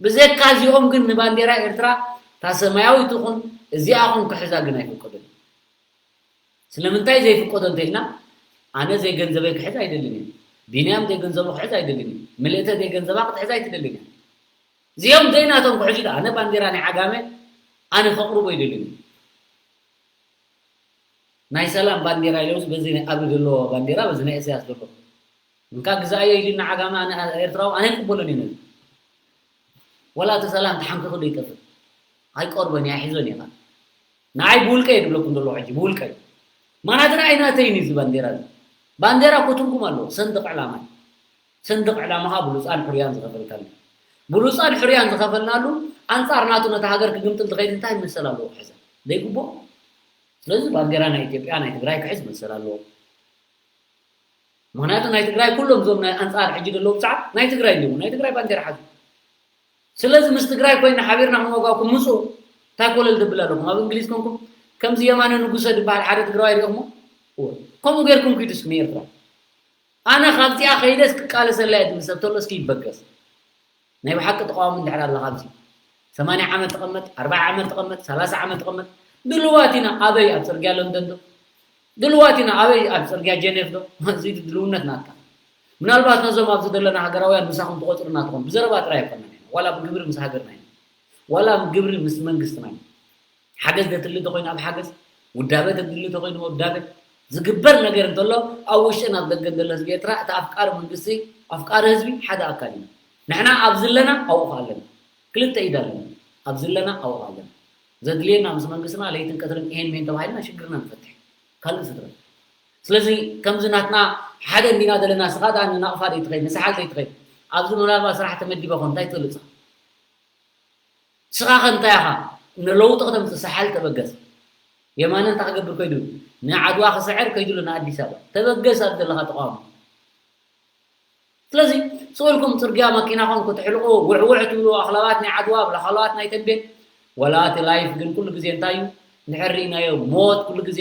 ብዘካ እዚኦም ግን ንባንዴራ ኤርትራ እታ ሰማያዊት ትኹን እዚኣ ኹን ክሕዛ ግን ኣይፍቀደሉ ስለምንታይ ዘይፍቀዶ እንተኢልና ኣነ ዘይገንዘበይ ክሕዝ ኣይደልን እየ ቢንያም ዘይገንዘቡ ክሕዝ ኣይደልን እየ ምልእተ ዘይገንዘባ ክትሕዝ ኣይትደልን እያ እዚኦም ዘይናቶም ክሕዙ ኢሉ ኣነ ባንዴራ ናይ ዓጋመ ኣነ ከቕርቦ ኣይደልን እየ ናይ ሰላም ባንዴራ ኢሎምስ በዚ ናይ ኣብሪ ዘሎ ባንዴራ በዚ ናይ እስያስ ዘሎ እንካ ግዛኣዮ ኢሉና ዓጋመ ኣነ ኤርትራዊ ኣነ ኣይቅበሎን እየ ነዚ ወላ እቲ ሰላም ተሓንኪኹ ዘይጠፍእ ኣይቀርቦን እየ ኣይሕዞን እየ። ንዓይ ብውልቀ እየ ዝብለኩም ዘለኹ ሕጂ ብውልቀ እዩ። ማናትና ኣይናተይን እዩ እዚ ባንዴራ እዚ። ባንዴራ እኮ ትርጉም ኣለዎ። ሰንደቕ ዕላማ እዩ። ሰንደቕ ዕላማ ከዓ ብሉፃን ሕሩያን ዝኸፈልካሉ። ብሉፃን ሕሩያን ዝኸፈልናሉ ኣንፃር ናቱ ነታ ሃገር ክግምጥል ዝኸይድ እንታይ መሰል ኣለዎ ክሕዘ? ዘይግብኦ። ስለዚ ባንዴራ ናይ ኢትዮጵያ ናይ ትግራይ ክሕዝ መሰል ኣለዎ። ምክንያቱ ናይ ትግራይ ኩሎም እዞም ናይ ኣንፃር ሕጂ ዘለዉ ብዛዕባ ናይ ትግራይ ኣለዉ ናይ ትግራይ ባንዴራ ሓዙ። ስለዚ ምስ ትግራይ ኮይና ሓቢርና ክንወጋኩም ምፁ። እንታይ ኮለል ድብል ኣለኩም ኣብ እንግሊዝ ኮንኩም ከምዚ የማነ ንጉሰ ዝበሃል ሓደ ትግራዋይ ሪኦሞ? ከምኡ ገይርኩም ኪዱ እስኪ ንኤርትራ። ኣነ ካብዚኣ ከይደስ ክቃለሰላ እየ ዝብል ሰብ ተሎ እስኪ ይበገስ። ናይ ብሓቂ ተቃዋሚ እንድሕር ኣለኻ ኣብዚ ሰማንያ ዓመት ተቐመጥ፣ ኣርብዓ ዓመት ተቐመጥ፣ ሰላሳ ዓመት ተቐመጥ፣ ድልዋት ኢና። ኣበይ ኣብ ፅርግያ ለንደን ዶ? ድልዋት ኢና። ኣበይ ኣብ ፅርግያ ጀኔቭ ዶ? እዚ ድልውነት ናትካ። ምናልባት ነዞም ኣብዚ ዘለና ሃገራውያን ምሳኹም ትቆፅሩና ትኾኑ። ብዘረባ ጥራይ ኣይኮነን ኢና። ዋላ ብግብሪ ምስ ሃገርና ኢና። ዋላ ብግብሪ ምስ መንግስትና ኢና። ሓገዝ ዘድሊ እንተኾይኑ ኣብ ሓገዝ፣ ውዳበ ዘድሊ እንተኾይኑ ውዳበ፣ ዝግበር ነገር እንተሎ ኣብ ውሽጥን ኣብ ደገን ዘሎ ህዝቢ ኤርትራ እቲ ኣፍቃሪ መንግስቲ ኣፍቃሪ ህዝቢ ሓደ ኣካል እዩ። ንሕና ኣብ ዝለና ኣብኡ ኣለና። ክልተ ኢድ ኣለና። ኣብ ዝለና ኣብኡ ኣለና። ዘድልየና ምስ መንግስትና ለይትን ቀትርን ኤን ሜን ተባሂልና ሽግርና ንፈትሕ። ካልእ ስድረ ስለዚ ከምዚ ናትና ሓደ እንዲና ዘለና ስኻ ደኣ ንናቕፋ ዘይትኸይድ ንሰሓል ዘይትኸይድ ኣብዚ ምናልባት ስራሕ ተመዲበ ኾን እንታይ ትፈልጥ ንስኻ ከ እንታይ ኢኻ ንለውጢ ከተምፅእ ሰሓል ተበገስ። የማነ እንታይ ክገብር ከይዱ ንዓድዋ ክስዕር ከይዱ ኣሎ ንኣዲስ ኣበባ ተበገስ ኣብ ዘለኻ ተቃውሞ። ስለዚ ስቕ ኢልኩም ፅርግያ መኪናኹም ክትሕልቑ ውዕውዕ ትብሉ ኣኽላባት ናይ ዓድዋ ብላኻላባት ናይ ተንቤን ወላ እቲ ላይፍ ግን ኩሉ ግዜ እንታይ እዩ እንድሕር ርኢናዮ ሞት ኩሉ ግዜ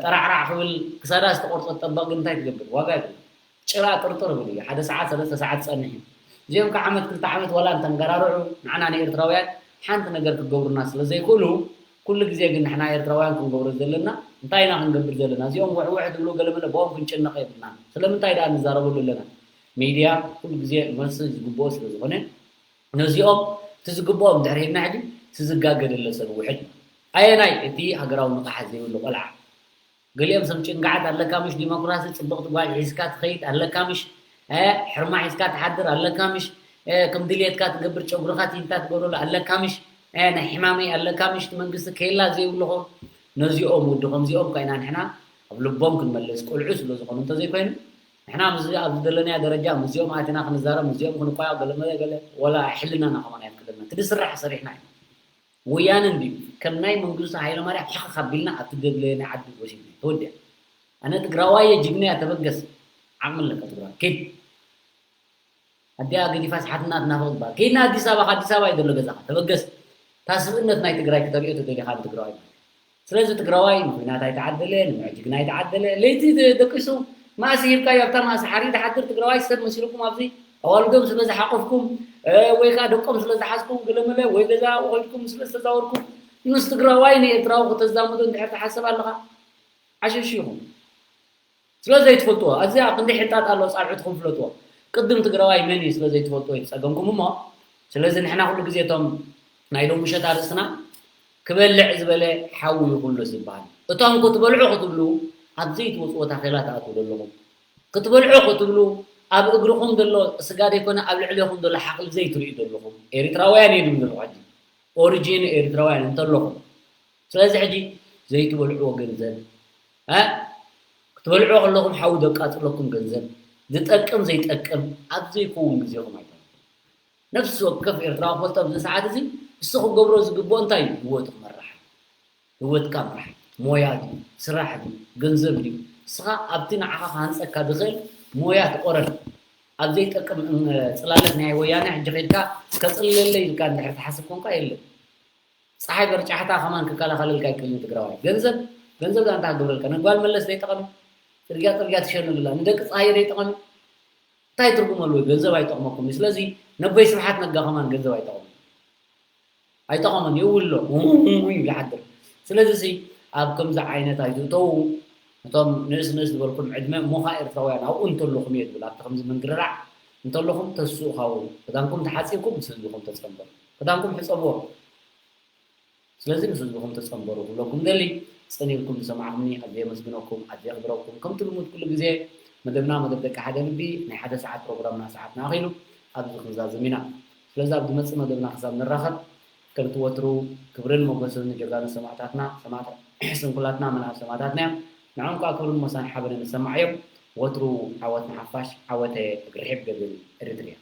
ጠራዕራዕ ክብል ክሳዳ ዝተቆርፀ ጠበቕ ግን እንታይ ትገብር ዋጋ የብሉ። ጭራ ጥርጥር ይብል እዩ ሓደ ሰዓት ሰለስተ ሰዓት ዝፀንሕ እዩ። እዚኦም ከዓ ዓመት ክልተ ዓመት ዋላ እንተንገራርዑ ንዓና ንኤርትራውያን ሓንቲ ነገር ክገብሩና ስለ ዘይክእሉ ኩሉ ግዜ ግን ንሕና ኤርትራውያን ክንገብሮ ዘለና እንታይ ኢና ክንገብር ዘለና እዚኦም ውዕውዕ ዝብሉ ገለመለ ብኦም ክንጭነቕ የብልናን ስለምንታይ ደኣ ንዛረበሉ ኣለና ሚድያ ኩሉ ግዜ መልሲ ዝግብኦ ስለ ዝኾነ ነዚኦም እቲ ዝግብኦም ድሕሪ ሂብና ሕጂ እቲ ዝጋገ ዘሎ ሰብ ውሕድ እዩ ኣየናይ እቲ ሃገራዊ ንቕሓት ዘይብሉ ቆልዓ ገሊኦም ሰብ ጭንጋዓት ኣለካ ምሽ ዲሞክራሲ ፅብቕቲ ጓል ሒዝካ ትኸይድ ኣለካ ምሽ ሕርማ ሒዝካ ትሓድር ኣለካ ምሽ ከም ድልየትካ ትገብር ጨጉርኻ ቲንታ ትገብረሉ ኣለካ ምሽ ናይ ሕማመይ ኣለካ ምሽ መንግስቲ ከይላ ዘይብልኹም ነዚኦም ውዲ ከምዚኦም ኮይና ንሕና ኣብ ልቦም ክንመልስ ቆልዑ ስለ ዝኾኑ እንተዘይኮይኑ ንሕና ኣብዚ ኣብዚ ዘለናዮ ደረጃ ምስዚኦም ኣቲና ክንዛረብ ምስዚኦም ክንቋየቕ ገለመለ ገለ ወላ ሕልናና ከማን ኣየፍቅደልና እቲ ዝስራሕ ሰሪሕና እዩ ወያነ እንድዩ ከም ናይ መንግስቱ ሃይለማርያም ሕኽኽ ኣቢልና ኣብቲ ዘድለየና ዓዲ ወሲድና ተወዲኣ ኣነ ትግራዋይ እየ ጅግና እያ ተበገስ ዓቕሚ ኣለካ ትግራዋይ ኪድ ኣዲኣ ገዲፋ ስሓትና ትናፍቕ ዝበሃል ከይድና ኣዲስ ኣበባ ኣዲስ ኣበባ እዩ ዘሎ ገዛኻ ተበገስ እታ ስብእነት ናይ ትግራይ ክተርእዮ ተደሊኻ ንትግራዋይ ማለት ስለዚ ትግራዋይ ንኹናት ኣይተዓደለ ንምዕጅግና ኣይተዓደለ ለይቲ ደቂሱ ማእሲ ሂብካዮ ኣብታ ማእሲ ሓሪ ዝሓድር ትግራዋይ ሰብ መሲልኩም ኣብዚ ኣዋልዶም ስለ ዝሓቆፍኩም ወይ ከዓ ደቆም ስለ ዝሓዝኩም ገለመለ ወይ ገዛ ወኺድኩም ስለ ዝተዛወርኩም ምስ ትግራዋይ ንኤርትራዊ ከተዛምዶ እንድሕር ትሓስብ ኣለኻ ዓሸሽ ኢኹም ስለ ዘይትፈልጥዎ ኣዚኣ ክንደይ ሕንጣጥ ኣሎ ፃልዑትኩም ፍለጥዎ ቅድም ትግራዋይ መን እዩ ስለ ዘይትፈልጥዎ እዩ ፀገምኩም እሞ ስለዚ ንሕና ኩሉ ግዜ እቶም ናይ ሎም ምሸት ኣርእስትና ክበልዕ ዝበለ ሓዊ ይኹሉ ዝበሃል እቶም ክትበልዑ ክትብሉ ኣብ ዘይትወፅዎ ታኼላ ትኣትዉ ዘለኹም ክትበልዑ ክትብሉ ኣብ እግርኹም ዘሎ ስጋ ዘይኮነ ኣብ ልዕሌኹም ዘሎ ሓቕሊ ዘይትርእዩ ዘለኹም ኤሪትራውያን እየ ድብል ዘለኹ ሕጂ ኦሪጂን ኤሪትራውያን እንተለኹም ስለዚ ሕጂ ዘይትበልዕዎ ገንዘብ ክትበልዕዎ ከለኹም ሓዊ ዘቃፅለኩም ገንዘብ ዝጠቅም ዘይጠቅም ኣብ ዘይከውን ግዜኹም ኣይተምልኩ ነፍሲ ወከፍ ኤርትራዊ ክፈልጦ ኣብዚ ሰዓት እዚ ንሱ ክገብሮ ዝግብኦ እንታይ እዩ ህወቱ ክመራሕ ህወትካ ምራሕ ሞያ ድዩ ስራሕ ድዩ ገንዘብ ድዩ ንስኻ ኣብቲ ንዓኻ ክሃንፀካ ዝኽእል ሞያ ትቆረን ኣብ ዘይጠቅም ፅላለት ናይ ወያነ ሕጂ ከድካ ከፅልለለይ ኢልካ እንድሕር ትሓስብ ኮንካ የለን ፀሓይ በርጫሕታ ከማን ክከላኸለልካ ይክእል ትግራዋይ ገንዘብ ገንዘብ ዛንታ ክገብረልካ ንጓል መለስ ዘይጠቐሚ ፅርግያ ፅርግያ ትሸነሉላ ንደቂ ፀሃየ ዘይጠቐሚ እንታይ ትርጉም ኣለዎ ገንዘብ ኣይጠቕመኩም ስለዚ ነቦይ ስብሓት ነጋ ከማን ገንዘብ ኣይጠቕሙ ኣይጠቐሙን ይውሎ ይብል ሓድር ስለዚ ሲ ኣብ ከምዚ ዓይነት ኣይትእተዉ እቶም ንእስ ንእስ ዝበልኩም ዕድመ እሞኻ ኤርትራውያን ኣብኡ እንተለኹም እየ ዝብል ኣብቲ ከምዚ ምንግርራዕ እንተለኹም ተስኡ ካው ክዳንኩም ተሓፂብኩም ምስ ህዝብኹም ተፀንበሩ ክዳንኩም ሕፀብዎ ስለዚ ምስ ህዝብኹም ተፀንበሩ ክብለኩም ደሊ ፀኒልኩም ዝሰማዕኩምኒ ኣዝየ የመስግነኩም ኣዝየ የኽብረኩም ከምቲ ልሙድ ኩሉ ግዜ መደብና መደብ ደቂ ሓደ ልቢ ናይ ሓደ ሰዓት ፕሮግራምና ሰዓትና ኣኺሉ ኣብዚ ክንዛዝም ኢና ስለዚ ኣብ ዝመፅእ መደብና ክሳብ ንራኸብ ከምቲ ወትሩ ክብርን ሞገስን ንጀጋኑ ሰማእታትና፣ ሰማእታት ስንኩላትና መልኣት ሰማእታትና እዮም። ንዖም ከዓ ክብርን ሞሳን ሓበንን ንሰማዕ እዮም። ወትሩ ዓወት ንሓፋሽ፣ ዓወተ ርሒብ ገብል ኤሪትርያ።